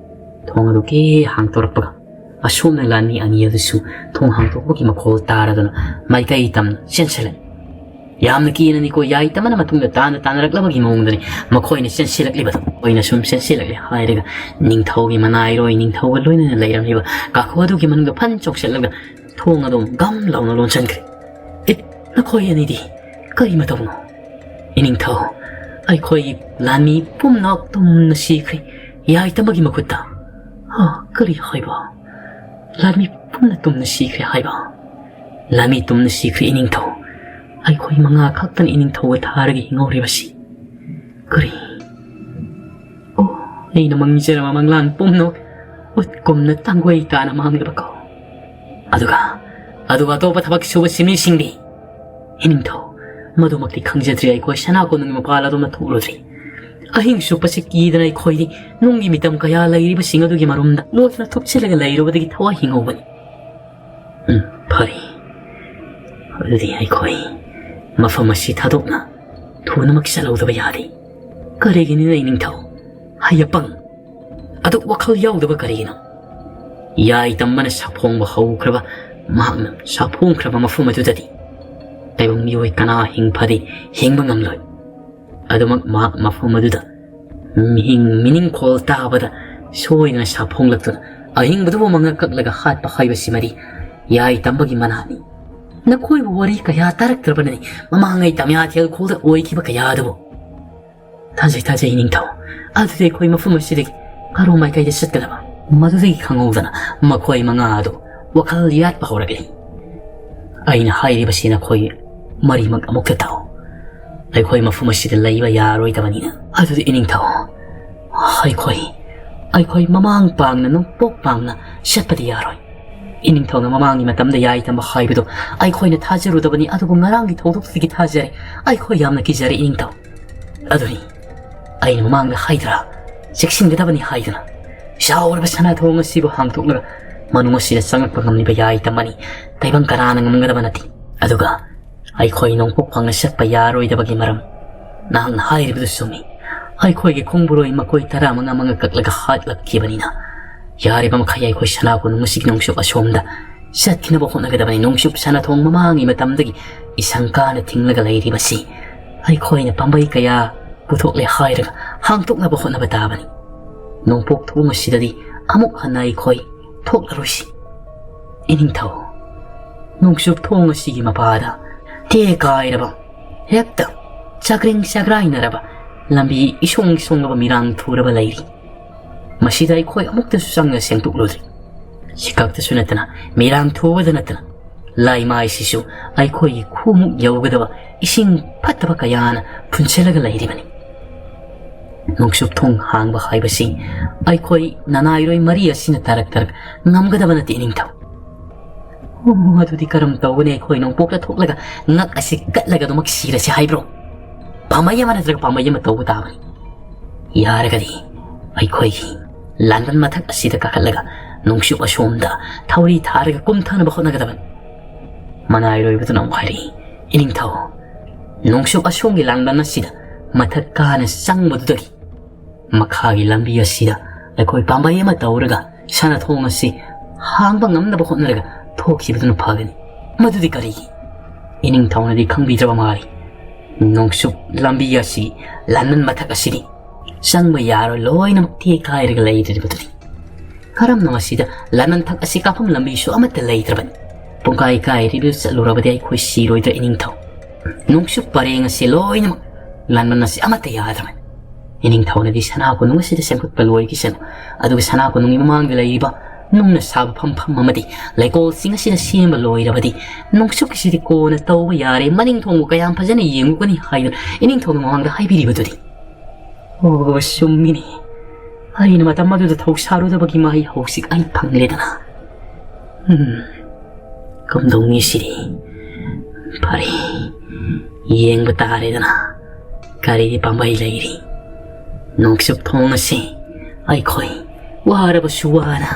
ꯊꯣꯡ ꯑꯗꯨ ꯀꯦ ꯍꯥꯡꯗꯣꯔꯛꯄꯒ ꯑꯁꯣꯝꯅ ꯂꯥꯟꯃꯤ ꯑꯅꯤ ꯑꯗꯨꯁꯨ ꯊꯣꯡ ꯍꯥꯡꯗꯣꯛꯄꯒꯤ ꯃꯈꯣꯜ ꯇꯥꯔꯗꯨꯅ ꯃꯥꯏꯀꯩ ꯇꯝꯅ ꯆꯦꯟꯁꯤꯜꯂꯛꯏ꯫ ꯌꯥꯝꯅ ꯀꯤꯅꯅꯤꯀꯣ, ꯌꯥꯏ ꯇꯝꯕꯅ ꯃꯇꯨꯡꯗ ꯇꯥꯅ ꯇꯥꯅꯔꯛꯂꯕꯒꯤ ꯃꯑꯣꯡꯗꯅꯤ ꯃꯈꯣꯏꯅ ꯆꯦꯟꯁꯤꯜꯂꯛꯂꯤꯕꯗꯨ꯫ ꯃꯈꯣꯏꯅ ꯁꯨꯝ ꯆꯦꯟꯁꯤꯜꯂꯛꯂꯦ ꯍꯥꯏꯔꯒ ꯅꯤꯡꯊꯧꯒꯤ ꯃꯅꯥꯏꯔꯣꯏ ꯅꯤꯡꯊꯧꯒ ꯂꯣꯏꯅꯅ ꯂꯩꯔꯝꯂꯤꯕ ꯀꯥꯈꯨ ꯑꯗꯨꯒꯤ ꯃꯅꯨꯡꯗ ꯐꯟ ꯆꯣꯡꯁꯤꯜꯂꯒ ꯊꯣꯡ ꯑꯗꯨ ꯒꯝ ꯂꯥꯎꯅ ꯂꯣꯟꯁꯤꯟꯈ꯭ꯔꯦ꯫ "ꯑꯦ, ꯅꯈꯣꯏ ꯑꯅꯤꯗꯤ ꯀꯔꯤ ꯃꯇꯧꯅꯣ?" "ꯏꯅꯤꯡꯊꯧ, ꯑꯩꯈꯣꯏꯒꯤ ꯂꯥꯟꯃꯤ ꯄꯨꯝꯅꯃꯛ ꯇꯨꯝꯅ ꯁꯤꯈ꯭ꯔꯦ ꯌꯥꯏ ꯇꯝꯕꯒꯤ ꯃꯈꯨꯠꯇ꯫" "ꯍꯥ, ꯀꯔꯤ ꯍꯥꯏꯕ? ꯂꯥꯟꯃꯤ ꯄꯨꯝꯅ ꯇꯨꯝꯅ ꯁꯤꯈ꯭ꯔꯦ ꯍꯥꯏꯕ?" "ꯂꯥꯟꯃꯤ ꯇꯨꯝꯅ ꯁꯤꯈ꯭ꯔꯦ ꯏꯅꯤꯡꯊꯧ꯫ ꯑꯩꯈꯣꯏ ꯃꯉꯥ ꯈꯛꯇꯅ ꯏꯅꯤꯡꯊꯧꯒ ꯊꯥꯔꯒ ꯍꯤꯡꯍꯧꯔꯤꯕꯁꯤ꯫" "ꯀꯔꯤ? ꯑꯣ, ꯑꯩꯅ ꯃꯪꯖꯔꯕ ꯃꯪꯂꯥꯟ ꯄꯨꯝꯅꯃꯛ ꯎꯠꯀꯨꯝꯅ ꯇꯥꯡꯒꯣꯏ ꯇꯥꯅ ꯃꯥꯡꯂꯕꯀꯣ꯫ ꯑꯗꯨꯒ, ꯑꯗꯨꯒ ꯑꯇꯣꯞꯄ ꯊꯕꯛ ꯁꯨꯕ ꯁꯤꯟꯃꯤꯁꯤꯡꯗꯤ?" "ꯏꯅꯤꯡꯊꯧ, ꯃꯗꯨꯃꯛꯇꯤ ꯈꯪꯖꯗ꯭ꯔꯤ꯫ ꯑꯩꯈꯣꯏ ꯁꯅꯥ ꯀꯣꯅꯨꯡꯒꯤ ꯃꯄꯥꯜ ꯑꯗꯣꯝꯗ ꯊꯣꯛꯂꯨꯗ꯭ꯔꯤ꯫ ꯑꯍꯤꯡ ꯆꯨꯞꯄꯁꯤ ꯀꯤꯗꯅ ꯑꯩꯈꯣꯏꯗꯤ ꯅꯨꯡꯒꯤ ꯃꯤꯇꯝ ꯀꯌꯥ ꯂꯩꯔꯤꯕꯁꯤꯡ ꯑꯗꯨꯒꯤ ꯃꯔꯨꯝꯗ ꯂꯣꯠꯇꯨꯅ ꯊꯨꯞꯆꯤꯜꯂꯒ ꯂꯩꯔꯨꯕꯗꯒꯤ ꯊꯋꯥꯏ ꯍꯤꯡꯍꯧꯕꯅꯤ꯫" "ꯎꯝ, ꯐꯔꯦ꯫ ꯑꯗꯨꯗꯤ ꯑꯩꯈꯣꯏ ꯃꯐꯝ ꯑꯁꯤ ꯊꯥꯗꯣꯛꯅ ꯊꯨꯅꯃꯛ ꯆꯠꯍꯧꯗꯕ ꯌꯥꯗꯦ꯫ ꯀꯔꯤꯒꯤꯅꯣ ꯏꯅꯤꯡꯊꯧ? ꯍꯩ ꯑꯄꯪ, ꯑꯗꯨꯛ ꯋꯥꯈꯜ ꯌꯥꯎꯗꯕ ꯀꯔꯤꯒꯤꯅꯣ? ꯌꯥꯏ ꯇꯝꯕꯅ ꯁꯥꯐꯣꯡꯕ ꯍꯧꯈ꯭ꯔꯕ, ꯃꯍꯥꯛꯅ ꯁꯥꯐꯣꯡꯈ꯭ꯔꯕ ꯃꯐꯝ ꯑꯗꯨꯗꯗꯤ ꯇꯥꯏꯕꯪ ꯃꯤꯑꯣꯏ ꯀꯅꯥ ꯍꯤꯡ ꯐꯗꯤ ꯍꯤꯡꯕ ꯉꯝꯂꯣꯏ꯫ ꯑꯗꯨꯃꯛ ꯃꯍꯥꯛ ꯃꯐꯝ ꯑꯗꯨꯗ ꯃꯤꯍꯤꯡ ꯃꯤꯅꯤꯡꯈꯣꯜ ꯇꯥꯕꯗ ꯁꯣꯏꯗꯅ ꯁꯥꯐꯣꯡꯂꯛꯇꯨꯅ ꯑꯍꯤꯡꯕꯗꯨꯕꯨ ꯃꯉꯛ ꯀꯛꯂꯒ ꯍꯥꯠꯄ ꯍꯥꯏꯕꯁꯤꯃꯗꯤ ꯌꯥꯏ ꯇꯝꯕꯒꯤ ꯃꯅꯥꯠꯅꯤ꯫ ꯅꯈꯣꯏꯕꯨ ꯋꯥꯔꯤ ꯀꯌꯥ ꯇꯥꯔꯛꯇ꯭ꯔꯕꯅꯅꯤ, ꯃꯃꯥꯡꯉꯩ ꯇꯝꯌꯥꯊꯦꯜ ꯈꯣꯜꯗ ꯑꯣꯏꯈꯤꯕ ꯀꯌꯥ ꯑꯗꯨꯕꯨ꯫ ꯊꯥꯖꯩ, ꯊꯥꯖꯩ, ꯏꯅꯤꯡꯊꯧ꯫ ꯑꯗꯨꯗꯤ ꯑꯩꯈꯣꯏ ꯃꯐꯝ ꯑꯁꯤꯗꯒꯤ ꯀꯔꯣꯝ ꯃꯥꯏꯀꯩꯗ ꯆꯠꯀꯗꯕ? ꯃꯗꯨꯗꯒꯤ ꯈꯪꯍꯧꯗꯅ ꯃꯈꯣꯏ ꯃꯉꯥ ꯑꯗꯨ ꯋꯥꯈꯜ ꯌꯥꯠꯄ ꯍꯧꯔꯛꯂꯤ꯫ ꯑꯩꯅ ꯍꯥꯏꯔꯤꯕꯁꯤ ꯅꯈꯣꯏ ꯃꯔꯤꯃꯛ ꯑꯃꯨꯛꯇ ꯇꯥꯎ꯫ ꯑꯩꯈꯣꯏ ꯃꯐꯝ ꯑꯁꯤꯗ ꯂꯩꯕ ꯌꯥꯔꯣꯏꯗꯕꯅꯤꯅ꯫ ꯑꯗꯨꯗꯤ ꯏꯅꯤꯡꯊꯧ, ꯑꯩꯈꯣꯏ, ꯑꯩꯈꯣꯏ ꯃꯃꯥꯡ ꯄꯥꯡꯅ ꯅꯣꯡꯄꯣꯛ ꯄꯥꯡꯅ ꯆꯠꯄꯗꯤ ꯌꯥꯔꯣꯏ꯫ ꯏꯅꯤꯡꯊꯧꯅ ꯃꯃꯥꯡꯒꯤ ꯃꯇꯝꯗ ꯌꯥꯏ ꯇꯝꯕ ꯍꯥꯏꯕꯗꯨ ꯑꯩꯈꯣꯏꯅ ꯊꯥꯖꯔꯨꯗꯕꯅꯤ, ꯑꯗꯨꯕꯨ ꯉꯔꯥꯡꯒꯤ ꯊꯧꯗꯣꯛꯇꯨꯗꯒꯤ ꯊꯥꯖꯔꯦ꯫ ꯑꯩꯈꯣꯏ ꯌꯥꯝꯅ ꯀꯤꯖꯔꯦ ꯏꯅꯤꯡꯊꯧ꯫ ꯑꯗꯨꯅꯤ, ꯑꯩꯅ ꯃꯃꯥꯡꯗ ꯍꯥꯏꯗ꯭ꯔꯥ, ꯆꯦꯛꯁꯤꯟꯒꯗꯕꯅꯤ ꯍꯥꯏꯗꯨꯅ꯫ ꯆꯥꯎꯔꯕ ꯁꯅꯥꯊꯣꯡ ꯑꯁꯤꯕꯨ ꯍꯥꯡꯗꯣꯛꯂꯒ ꯃꯅꯨꯡ ꯑꯁꯤꯗ ꯆꯪꯂꯛꯄ ꯉꯝꯂꯤꯕ ꯌꯥꯏ ꯇꯝꯕꯅꯤ ꯇꯥꯏꯕꯪ ꯀꯅꯥꯅ ꯉꯝꯒꯗꯕ ꯅꯠꯇꯦ꯫ ꯑꯗꯨꯒ ꯑꯩꯈꯣꯏ ꯅꯣꯡꯄꯣꯛ ꯐꯪꯅ ꯆꯠꯄ ꯌꯥꯔꯣꯏꯗꯕꯒꯤ ꯃꯔꯝ ꯅꯍꯥꯛꯅ ꯍꯥꯏꯔꯤꯕꯗꯨ ꯆꯨꯝꯃꯤ꯫ ꯑꯩꯈꯣꯏꯒꯤ ꯈꯣꯡꯕꯨꯔꯣꯏ ꯃꯈꯣꯏ ꯇꯔꯥꯃꯉꯥ ꯃꯉꯛ ꯀꯛꯂꯒ ꯍꯥꯠꯂꯛꯈꯤꯕꯅꯤꯅ, ꯌꯥꯔꯤꯕ ꯃꯈꯩ ꯑꯩꯈꯣꯏ ꯁꯅꯥ ꯀꯣꯅꯨꯡ ꯑꯁꯤꯒꯤ ꯅꯣꯡꯆꯨꯞ ꯑꯁꯣꯝꯗ ꯆꯠꯈꯤꯅꯕ ꯍꯣꯠꯅꯒꯗꯕꯅꯤ꯫ ꯅꯣꯡꯆꯨꯞ ꯁꯅꯥꯊꯣꯡ ꯃꯃꯥꯡꯒꯤ ꯃꯇꯝꯗꯒꯤ ꯏꯁꯪ ꯀꯥꯅ ꯊꯤꯡꯂꯒ ꯂꯩꯔꯤꯕꯁꯤ ꯑꯩꯈꯣꯏꯅ ꯄꯥꯝꯕꯩ ꯀꯌꯥ ꯄꯨꯊꯣꯛꯂꯦ ꯍꯥꯏꯔꯒ ꯍꯥꯡꯗꯣꯛꯅꯕ ꯍꯣꯠꯅꯕ ꯇꯥꯕꯅꯤ꯫ ꯅꯣꯡꯄꯣꯛ ꯊꯣꯡ ꯑꯁꯤꯗꯗꯤ ꯑꯃꯨꯛ ꯍꯟꯅ ꯑꯩꯈꯣꯏ ꯊꯣꯛꯂꯔꯣꯏꯁꯤ꯫ ꯏꯅꯤꯡꯊꯧ, ꯅꯣꯡꯆꯨꯞ ꯊꯣꯡ ꯑꯁꯤꯒꯤ ꯃꯄꯥꯗ ꯇꯦ ꯀꯥꯏꯔꯕ, ꯍꯦꯛꯇ ꯆꯥꯛꯔꯦꯡ ꯆꯥꯛꯔꯥꯏꯅꯔꯕ ꯂꯝꯕꯤ ꯏꯁꯣꯡ ꯏꯁꯣꯡꯂꯕ ꯃꯤꯔꯥꯡ ꯊꯨꯔꯕ ꯂꯩꯔꯤ꯫ ꯃꯁꯤꯗ ꯑꯩꯈꯣꯏ ꯑꯃꯨꯛꯇꯁꯨ ꯆꯪꯅ ꯁꯦꯡꯗꯣꯛꯂꯨꯗ꯭ꯔꯤ꯫ ꯁꯤ ꯈꯛꯇꯁꯨ ꯅꯠꯇꯅ, ꯃꯤꯔꯥꯡ ꯊꯨꯕꯗ ꯅꯠꯇꯅ ꯂꯩꯃꯥꯏꯁꯤꯁꯨ ꯑꯩꯈꯣꯏꯒꯤ ꯈꯨꯃꯨꯛ ꯌꯧꯒꯗꯕ ꯏꯁꯤꯡ ꯐꯠꯇꯕ ꯀꯌꯥꯅ ꯐꯨꯟꯁꯤꯜꯂꯒ ꯂꯩꯔꯤꯕꯅꯤ꯫ ꯅꯣꯡꯆꯨꯞ ꯊꯣꯡ ꯍꯥꯡꯕ ꯍꯥꯏꯕꯁꯤ ꯑꯩꯈꯣꯏ ꯅꯅꯥꯏꯔꯣꯏ ꯃꯔꯤ ꯑꯁꯤꯅ ꯇꯔꯛ ꯇꯔꯛ ꯉꯝꯒꯗꯕ ꯅꯠꯇꯦ, ꯏꯅꯤꯡꯊꯧ꯫ ꯑꯣ, ꯑꯗꯨꯗꯤ ꯀꯔꯝ ꯇꯧꯒꯅꯤ? ꯑꯩꯈꯣꯏ ꯅꯣꯡꯄꯣꯛꯇ ꯊꯣꯛꯂꯒ ꯉꯛ ꯑꯁꯤ ꯀꯠꯂꯒ ꯑꯗꯨꯃꯛ ꯁꯤꯔꯁꯤ ꯍꯥꯏꯕ꯭ꯔꯣ? ꯄꯥꯝꯕꯩ ꯑꯃ ꯅꯠꯇ꯭ꯔꯒ ꯄꯥꯝꯕꯩ ꯑꯃ ꯇꯧꯕ ꯇꯥꯕꯅꯤ꯫ ꯌꯥꯔꯒꯗꯤ ꯑꯩꯈꯣꯏꯒꯤ ꯂꯥꯟꯕꯟ ꯃꯊꯛ ꯑꯁꯤꯗ ꯀꯥꯈꯠꯂꯒ ꯅꯣꯡꯆꯨꯞ ꯑꯁꯣꯝꯗ ꯊꯧꯔꯤ ꯊꯥꯔꯒ ꯀꯨꯝꯊꯅꯕ ꯍꯣꯠꯅꯒꯗꯕꯅꯤ꯫ ꯃꯅꯥꯏꯔꯣꯏꯕꯗꯨꯅ ꯑꯃꯨꯛ ꯍꯥꯏꯔꯛꯏ, ꯏꯅꯤꯡꯊꯧ, ꯅꯣꯡꯆꯨꯞ ꯑꯁꯣꯝꯒꯤ ꯂꯥꯟꯕꯟ ꯑꯁꯤꯗ ꯃꯊꯛ ꯀꯥꯅ ꯆꯪꯕꯗꯨꯗꯒꯤ ꯃꯈꯥꯒꯤ ꯂꯝꯕꯤ ꯑꯁꯤꯗ ꯑꯩꯈꯣꯏ ꯄꯥꯝꯕꯩ ꯑꯃ ꯇꯧꯔꯒ ꯁꯅꯥ ꯊꯣꯡ ꯑꯁꯤ ꯍꯥꯡꯕ ꯉꯝꯅꯕ ꯍꯣꯠꯅꯔꯒ ꯊꯣꯛꯈꯤꯕꯗꯨꯅ ꯐꯒꯅꯤ꯫ ꯃꯗꯨꯗꯤ ꯀꯔꯤꯒꯤ? ꯏꯅꯤꯡꯊꯧꯅꯗꯤ ꯈꯪꯕꯤꯗ꯭ꯔꯕ ꯃꯥꯜꯂꯤ꯫ ꯅꯣꯡꯆꯨꯞ ꯂꯝꯕꯤ ꯑꯁꯤ, ꯂꯥꯟꯃꯟ ꯃꯊꯛ ꯑꯁꯤꯗꯤ ꯆꯪꯕ ꯌꯥꯔꯣꯏ, ꯂꯣꯏꯅꯃꯛ ꯇꯦꯛ ꯀꯥꯏꯔꯒ ꯂꯩꯔꯤꯕꯗꯨꯅꯤ꯫ ꯀꯔꯝꯅ ꯃꯁꯤꯗ ꯂꯥꯟꯃꯟ ꯊꯛ ꯑꯁꯤ ꯀꯥꯐꯝ ꯂꯝꯕꯤꯁꯨ ꯑꯃꯠꯇ ꯂꯩꯇ꯭ꯔꯕꯅꯤ? ꯄꯨꯡꯀꯥꯏ ꯀꯥꯏꯔꯤꯕꯗꯨ ꯆꯠꯂꯨꯔꯕꯗꯤ ꯑꯩꯈꯣꯏ ꯁꯤꯔꯣꯏꯗ꯭ꯔꯥ ꯏꯅꯤꯡꯊꯧ? ꯅꯣꯡꯆꯨꯞ ꯄꯔꯦꯡ ꯑꯁꯤ ꯂꯣꯏꯅꯃꯛ ꯂꯥꯟꯃꯟ ꯑꯁꯤ ꯑꯃꯠꯇ ꯌꯥꯗ꯭ꯔꯕꯅꯤ꯫ ꯏꯅꯤꯡꯊꯧꯅꯗꯤ ꯁꯅꯥ ꯀꯣꯅꯨꯡ ꯑꯁꯤꯗ ꯁꯦꯝꯒꯠꯄ ꯂꯣꯏꯈꯤꯁꯅꯨ꯫ ꯑꯗꯨꯒ ꯁꯅꯥ ꯀꯣꯅꯨꯡꯒꯤ ꯃꯃꯥꯡꯗ ꯂꯩꯔꯤꯕ ꯅꯨꯡꯅ ꯁꯥꯕ ꯐꯝꯐꯝ ꯑꯃꯗꯤ ꯂꯩꯀꯣꯜꯁꯤꯡ ꯑꯁꯤꯅ ꯁꯦꯝꯕ ꯂꯣꯏꯔꯕꯗꯤ ꯅꯣꯡꯆꯨꯞꯀꯤꯁꯤꯗꯤ ꯀꯣꯟꯅ ꯇꯧꯕ ꯌꯥꯔꯦ, ꯃꯅꯤꯡ ꯊꯣꯡꯕꯨ ꯀꯌꯥꯝ ꯐꯖꯅ ꯌꯦꯡꯉꯨꯒꯅꯤ ꯍꯥꯏꯗꯨꯅ ꯏꯅꯤꯡꯊꯧꯒꯤ ꯃꯃꯥꯡꯗ ꯍꯥꯏꯕꯤꯔꯤꯕꯗꯨꯗꯤ꯫ ꯑꯣ, ꯆꯨꯝꯃꯤꯅꯤ꯫ ꯑꯩꯅ ꯃꯇꯝ ꯑꯗꯨꯗ ꯊꯧꯁꯥꯔꯨꯗꯕꯒꯤ ꯃꯍꯩ ꯍꯧꯖꯤꯛ ꯑꯩ ꯐꯪꯂꯦꯗꯅ꯫ ꯎꯝ, ꯀꯝꯗꯧꯅꯤ ꯁꯤꯗꯤ? ꯐꯔꯦ, ꯌꯦꯡꯕ ꯇꯥꯔꯦꯗꯅ꯫ ꯀꯔꯤꯒꯤ ꯄꯥꯝꯕꯩ ꯂꯩꯔꯤ? ꯅꯣꯡꯆꯨꯞ ꯊꯣꯡ ꯑꯁꯤ ꯑꯩꯈꯣꯏ ꯋꯥꯔꯕꯁꯨ ꯋꯥꯅ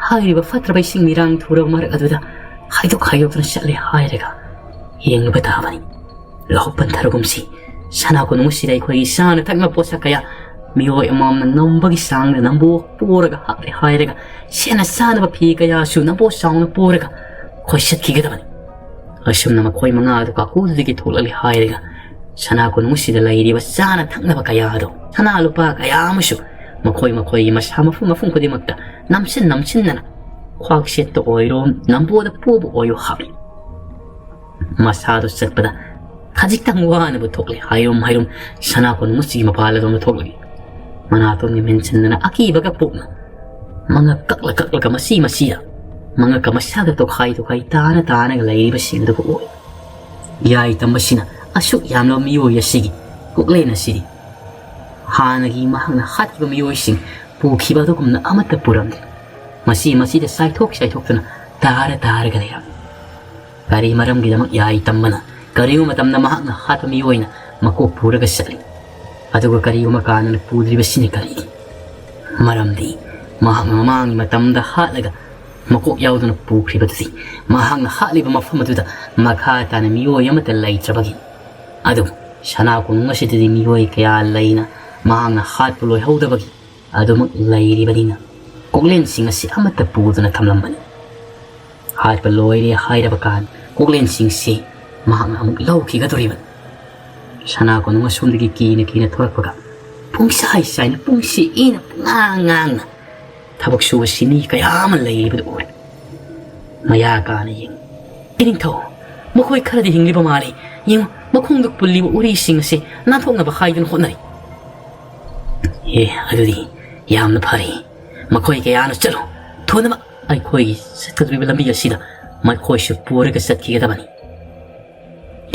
ꯍꯥꯏꯔꯤꯕ ꯐꯠꯇ꯭ꯔꯕ ꯏꯁꯤꯡ ꯃꯤꯔꯥꯡ ꯊꯨꯔꯕ ꯃꯔꯛ ꯑꯗꯨꯗ ꯍꯥꯏꯗꯣꯛ ꯍꯥꯏꯗꯣꯛꯇꯨꯅ ꯆꯠꯂꯦ ꯍꯥꯏꯔꯒ ꯌꯦꯡꯂꯨꯕ ꯇꯥꯕꯅꯤ꯫ ꯂꯧ ꯄꯟꯊꯔꯒꯨꯝꯁꯤ꯫ ꯁꯅꯥ ꯀꯣꯅꯨꯡ ꯑꯁꯤꯗ ꯑꯩꯈꯣꯏꯒꯤ ꯆꯥꯅ ꯊꯛꯅꯕ ꯄꯣꯠꯁꯛ ꯀꯌꯥ ꯃꯤꯑꯣꯏ ꯑꯃꯃꯝꯅ ꯉꯝꯕꯒꯤ ꯆꯥꯡꯗ ꯅꯝꯕꯣ ꯄꯣꯔꯒ ꯍꯥꯞꯂꯦ ꯍꯥꯏꯔꯒ ꯁꯦꯠꯅ ꯆꯥꯅꯕ ꯐꯤ ꯀꯌꯥꯁꯨ ꯅꯝꯕꯣ ꯆꯥꯎꯅ ꯄꯣꯔꯒ ꯑꯩꯈꯣꯏ ꯆꯠꯈꯤꯒꯗꯕꯅꯤ꯫ ꯑꯁꯨꯝꯅ ꯃꯈꯣꯏ ꯃꯉꯥ ꯑꯗꯨ ꯀꯥꯀꯨꯗꯨꯗꯒꯤ ꯊꯣꯛꯂꯛꯂꯦ ꯍꯥꯏꯔꯒ ꯁꯅꯥ ꯀꯣꯅꯨꯡ ꯑꯁꯤꯗ ꯂꯩꯔꯤꯕ ꯆꯥꯅ ꯊꯛꯅꯕ ꯀꯌꯥ ꯑꯗꯨ, ꯁꯅꯥ ꯂꯨꯄꯥ ꯀꯌꯥ ꯑꯃꯁꯨ ꯃꯈꯣꯏ ꯃꯈꯣꯏꯒꯤ ꯃꯁꯥ ꯃꯐꯝ ꯃꯐꯝ ꯈꯨꯗꯤꯡꯃꯛꯇ ꯅꯝꯁꯤꯟ ꯅꯝꯁꯤꯟꯗꯅ ꯈ꯭ꯋꯥꯛ ꯁꯦꯠꯇ ꯑꯣꯏꯔꯣ, ꯅꯝꯕꯣꯗ ꯄꯨꯕ ꯑꯣꯏꯔꯣ ꯍꯥꯞꯂꯤ꯫ ꯃꯁꯥꯗꯨ ꯆꯠꯄꯗ ꯈꯖꯤꯛꯇꯪ ꯋꯥꯅꯕꯨ ꯊꯣꯛꯂꯤ꯫ ꯍꯥꯏꯔꯨꯝ ꯍꯥꯏꯔꯨꯝ ꯁꯅꯥ ꯀꯣꯅꯨꯡ ꯑꯁꯤꯒꯤ ꯃꯄꯥꯜ ꯑꯗꯣꯝꯗ ꯊꯣꯛꯂꯤ꯫ ꯃꯅꯥꯇꯣꯟꯒ ꯃꯦꯟꯁꯤꯟꯗꯅ ꯑꯀꯤꯕꯒ ꯄꯣꯛꯅ ꯃꯉꯛ ꯀꯛꯂ ꯀꯛꯂꯒ ꯃꯁꯤ ꯃꯁꯤꯗ ꯃꯉꯛꯀ ꯃꯁꯥꯒ ꯇꯣꯈꯥꯏ ꯇꯣꯈꯥꯏ ꯇꯥꯅ ꯇꯥꯅꯒ ꯂꯩꯔꯤꯕꯁꯤꯡ ꯑꯗꯨꯕꯨ ꯑꯣꯏ꯫ ꯌꯥꯏ ꯇꯝꯕꯁꯤꯅ ꯑꯁꯨꯛ ꯌꯥꯝꯂꯕ ꯃꯤꯑꯣꯏ ꯑꯁꯤꯒꯤ ꯀꯣꯛꯂꯦꯟ ꯑꯁꯤꯗꯤ ꯍꯥꯟꯅꯒꯤ ꯃꯍꯥꯛꯅ ꯍꯥꯠꯈꯤꯕ ꯃꯤꯑꯣꯏꯁꯤꯡ ꯄꯨꯈꯤꯕ ꯑꯗꯨꯒꯨꯝꯅ ꯑꯃꯠꯇ ꯄꯨꯔꯝꯗꯦ꯫ ꯃꯁꯤ ꯃꯁꯤꯗ ꯆꯥꯏꯊꯣꯛ ꯆꯥꯏꯊꯣꯛꯇꯨꯅ ꯇꯥꯔ ꯇꯥꯔꯒ ꯂꯩꯔꯝꯃꯤ꯫ ꯀꯔꯤ ꯃꯔꯝꯒꯤꯗꯃꯛ ꯌꯥꯏ ꯇꯝꯕꯅ ꯀꯔꯤꯒꯨꯝꯕ ꯃꯇꯝꯗ ꯃꯍꯥꯛꯅ ꯍꯥꯠꯄ ꯃꯤꯑꯣꯏꯅ ꯃꯀꯣꯛ ꯄꯨꯔꯒ ꯆꯠꯂꯤ, ꯑꯗꯨꯒ ꯀꯔꯤꯒꯨꯝꯕ ꯀꯥꯟꯅꯅ ꯄꯨꯗ꯭ꯔꯤꯕꯁꯤꯅ ꯀꯔꯤꯒꯤ? ꯃꯔꯝꯗꯤ ꯃꯍꯥꯛꯅ ꯃꯃꯥꯡꯒꯤ ꯃꯇꯝꯗ ꯍꯥꯠꯂꯒ ꯃꯀꯣꯛ ꯌꯥꯎꯗꯅ ꯄꯨꯈ꯭ꯔꯤꯕꯗꯨꯗꯤ ꯃꯍꯥꯛꯅ ꯍꯥꯠꯂꯤꯕ ꯃꯐꯝ ꯑꯗꯨꯗ ꯃꯈꯥ ꯇꯥꯅ ꯃꯤꯑꯣꯏ ꯑꯃꯠꯇ ꯂꯩꯇ꯭ꯔꯕꯒꯤ꯫ ꯑꯗꯨꯕꯨ ꯁꯅꯥ ꯀꯣꯅꯨꯡ ꯑꯁꯤꯗꯗꯤ ꯃꯤꯑꯣꯏ ꯀꯌꯥ ꯂꯩꯅ ꯃꯍꯥꯛꯅ ꯍꯥꯠꯄ ꯂꯣꯏꯍꯧꯗꯕꯒꯤ ꯑꯗꯨꯃꯛ ꯂꯩꯔꯤꯕꯅꯤꯅ ꯀꯣꯛꯂꯦꯟꯁꯤꯡ ꯑꯁꯤ ꯑꯃꯠꯇ ꯄꯨꯗꯨꯅ ꯊꯝꯂꯝꯕꯅꯤ꯫ ꯍꯥꯠꯄ ꯂꯣꯏꯔꯦ ꯍꯥꯏꯔꯕ ꯀꯥꯟ ꯀꯣꯛꯂꯦꯟꯁꯤꯡꯁꯤ ꯃꯍꯥꯛꯅ ꯑꯃꯨꯛ ꯂꯧꯈꯤꯒꯗꯧꯔꯤꯕꯅꯤ꯫ ꯁꯅꯥ ꯀꯣꯅꯨꯡ ꯑꯁꯣꯝꯗꯒꯤ ꯀꯤꯅ ꯀꯤꯅ ꯊꯣꯔꯛꯄꯒ ꯄꯨꯡꯁꯥꯏ ꯁꯥꯏꯅ ꯄꯨꯡꯁꯤ ꯏꯅ ꯄꯨꯡꯉꯥꯡ ꯉꯥꯡꯅ ꯊꯕꯛ ꯁꯨꯕꯁꯤ ꯃꯤ ꯀꯌꯥ ꯑꯃ ꯂꯩꯔꯤꯕꯗꯨ ꯎꯔꯦ꯫ ꯃꯌꯥ ꯀꯥꯅ ꯌꯦꯡꯉꯤ꯫ "ꯏꯅꯤꯡꯊꯧ, ꯃꯈꯣꯏ ꯈꯔꯗꯤ ꯍꯤꯡꯂꯤꯕ ꯃꯥꯜꯂꯤ꯫ ꯌꯦꯡꯉꯨ, ꯃꯈꯣꯡꯗ ꯄꯨꯜꯂꯤꯕ ꯎꯔꯤꯁꯤꯡ ꯑꯁꯤ ꯅꯥꯟꯊꯣꯛꯅꯕ ꯍꯥꯏꯗꯨꯅ ꯍꯣꯠꯅꯔꯤ꯫" "ꯑꯦ, ꯑꯗꯨꯗꯤ ꯌꯥꯝꯅ ꯐꯔꯦ꯫ ꯃꯈꯣꯏ ꯀꯌꯥꯅ ꯆꯠꯂꯨ, ꯊꯨꯅꯃꯛ ꯑꯩꯈꯣꯏꯒꯤ ꯆꯠꯀꯗꯧꯔꯤꯕ ꯂꯝꯕꯤ ꯑꯁꯤꯗ ꯃꯈꯣꯏꯁꯨ ꯄꯨꯔꯒ ꯆꯠꯈꯤꯒꯗꯕꯅꯤ꯫"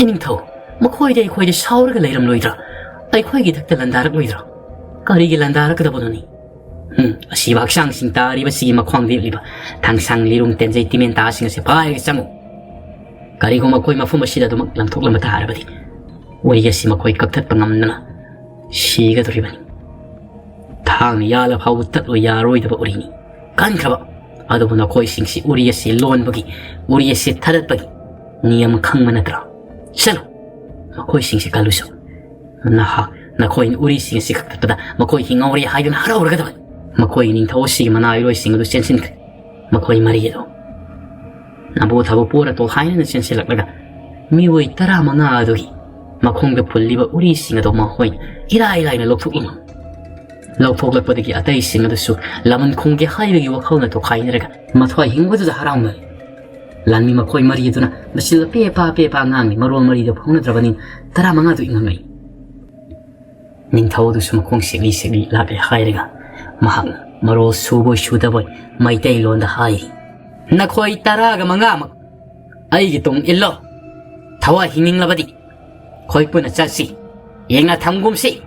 "ꯏꯅꯤꯡꯊꯧ, ꯃꯈꯣꯏꯗꯤ ꯑꯩꯈꯣꯏꯗ ꯁꯥꯎꯔꯒ ꯂꯩꯔꯝꯂꯣꯏꯗ꯭ꯔꯥ? ꯑꯩꯈꯣꯏꯒꯤ ꯏꯊꯛꯇ ꯂꯥꯟꯗꯥꯔꯛꯂꯣꯏꯗ꯭ꯔꯥ? ꯀꯔꯤꯒꯤ ꯂꯥꯟꯗꯥꯔꯛꯀꯗꯕꯅꯣꯅꯤ? ꯎꯝ, ꯑꯁꯤꯕ ꯍꯛꯆꯥꯡꯁꯤꯡ ꯇꯥꯔꯤꯕꯁꯤꯒꯤ ꯃꯈ꯭ꯋꯥꯡ ꯂꯦꯞꯂꯤꯕ ꯊꯥꯡꯁꯥꯡ ꯂꯤꯔꯨꯡ ꯇꯦꯟꯖꯩ ꯇꯤꯃꯦꯟ ꯇꯥꯁꯤꯡ ꯑꯁꯤ ꯄꯥꯏꯔꯒ ꯆꯪꯉꯨ꯫ ꯀꯔꯤꯒꯨꯝꯕ ꯃꯈꯣꯏ ꯃꯐꯝ ꯑꯁꯤꯗ ꯑꯗꯨꯃꯛ ꯂꯪꯊꯣꯛꯂꯝꯕ ꯇꯥꯔꯕꯗꯤ ꯎꯔꯤ ꯑꯁꯤ ꯃꯈꯣꯏ ꯀꯛꯊꯠꯄ ꯉꯝꯗꯅ ꯁꯤꯒꯗꯧꯔꯤꯕꯅꯤ꯫ ꯊꯥꯡꯅ ꯌꯥꯜꯂ ꯐꯥꯎꯕ ꯇꯠꯂꯣ ꯌꯥꯔꯣꯏꯗꯕ ꯎꯔꯤꯅꯤ꯫ ꯀꯟꯈ꯭ꯔꯕ꯫ ꯑꯗꯨꯕꯨ ꯅꯈꯣꯏꯁꯤꯡꯁꯤ ꯎꯔꯤ ꯑꯁꯤ ꯂꯣꯟꯕꯒꯤ, ꯎꯔꯤ ꯑꯁꯤ ꯊꯥꯗꯠꯄꯒꯤ ꯅꯤꯌꯝ ꯈꯪꯕ ꯅꯠꯇ꯭ꯔꯥ? ꯆꯠꯂꯨ, ꯃꯈꯣꯏꯁꯤꯡꯁꯤ ꯀꯜꯂꯨꯁꯨ꯫ ꯅꯍꯥꯛ, ꯅꯈꯣꯏꯅ ꯎꯔꯤꯁꯤꯡ ꯑꯁꯤ ꯀꯛꯊꯠꯄꯗ ꯃꯈꯣꯏ ꯍꯤꯡꯍꯧꯔꯦ ꯍꯥꯏꯗꯨꯅ ꯍꯔꯥꯎꯔꯒꯗꯕꯅꯤ꯫ ꯃꯈꯣꯏ ꯅꯤꯡꯊꯧ ꯑꯁꯤꯒꯤ ꯃꯅꯥꯏꯔꯣꯏꯁꯤꯡ ꯑꯗꯨ ꯆꯦꯟꯁꯤꯟꯈ꯭ꯔꯦ꯫ ꯃꯈꯣꯏ ꯃꯔꯤ ꯑꯗꯨ ꯅꯕꯨ ꯊꯕꯨ ꯄꯨꯔ ꯇꯣꯈꯥꯏꯅꯅ ꯆꯦꯟꯁꯤꯜꯂꯛꯂꯒ ꯃꯤꯑꯣꯏ ꯇꯔꯥꯃꯉꯥ ꯑꯗꯨꯒꯤ ꯃꯈꯣꯡꯗ ꯄꯨꯜꯂꯤꯕ ꯎꯔꯤꯁꯤꯡ ꯑꯗꯨ ꯃꯈꯣꯏ ꯏꯔꯥꯏ ꯂꯥꯏꯅ ꯂꯧꯊꯣꯛꯂꯝꯃꯤ꯫ ꯂꯧꯊꯣꯛꯂꯛꯄꯗꯒꯤ ꯑꯇꯩꯁꯤꯡ ꯑꯗꯨꯁꯨ ꯂꯃꯟ ꯈꯨꯝꯒꯦ ꯍꯥꯏꯕꯒꯤ ꯋꯥꯈꯜꯅ ꯇꯣꯈꯥꯏꯅꯔꯒ ꯃꯊ꯭ꯋꯥꯏ ꯍꯤꯡꯕꯗꯨꯗ ꯍꯔꯥꯎꯅꯔꯦ꯫ ꯂꯥꯟꯃꯤ ꯃꯈꯣꯏ ꯃꯔꯤ ꯑꯗꯨꯅ ꯃꯆꯤꯜ ꯄꯦꯄꯥ ꯄꯦꯄꯥ ꯉꯥꯡꯂꯤ, ꯃꯔꯣꯜ ꯃꯔꯤꯗ ꯐꯥꯎꯅꯗ꯭ꯔꯕꯅꯤ꯫ ꯇꯔꯥꯃꯉꯥꯗꯨ ꯏꯪꯉꯝꯂꯛꯏ꯫ ꯅꯤꯡꯊꯧꯗꯨꯁꯨ ꯃꯈꯣꯡ ꯁꯦꯛꯂꯤ ꯁꯦꯛꯂꯤ ꯂꯥꯛꯂꯦ ꯍꯥꯏꯔꯒ ꯃꯍꯥꯛꯅ ꯃꯔꯣꯜ ꯁꯨꯕꯣꯏ ꯁꯨꯗꯕꯣꯏ ꯃꯩꯇꯩꯂꯣꯟꯗ ꯍꯥꯏꯔꯤ, "ꯅꯈꯣꯏ ꯇꯔꯥꯒ ꯃꯉꯥꯃꯛ ꯑꯩꯒꯤ ꯇꯨꯡ ꯏꯜꯂꯣ꯫ ꯊꯋꯥꯏ ꯍꯤꯡꯅꯤꯡꯂꯕꯗꯤ ꯑꯩꯈꯣꯏ ꯄꯨꯟꯅ ꯆꯠꯁꯤ, ꯌꯦꯡꯅ ꯊꯝꯒꯨꯝꯁꯤ꯫"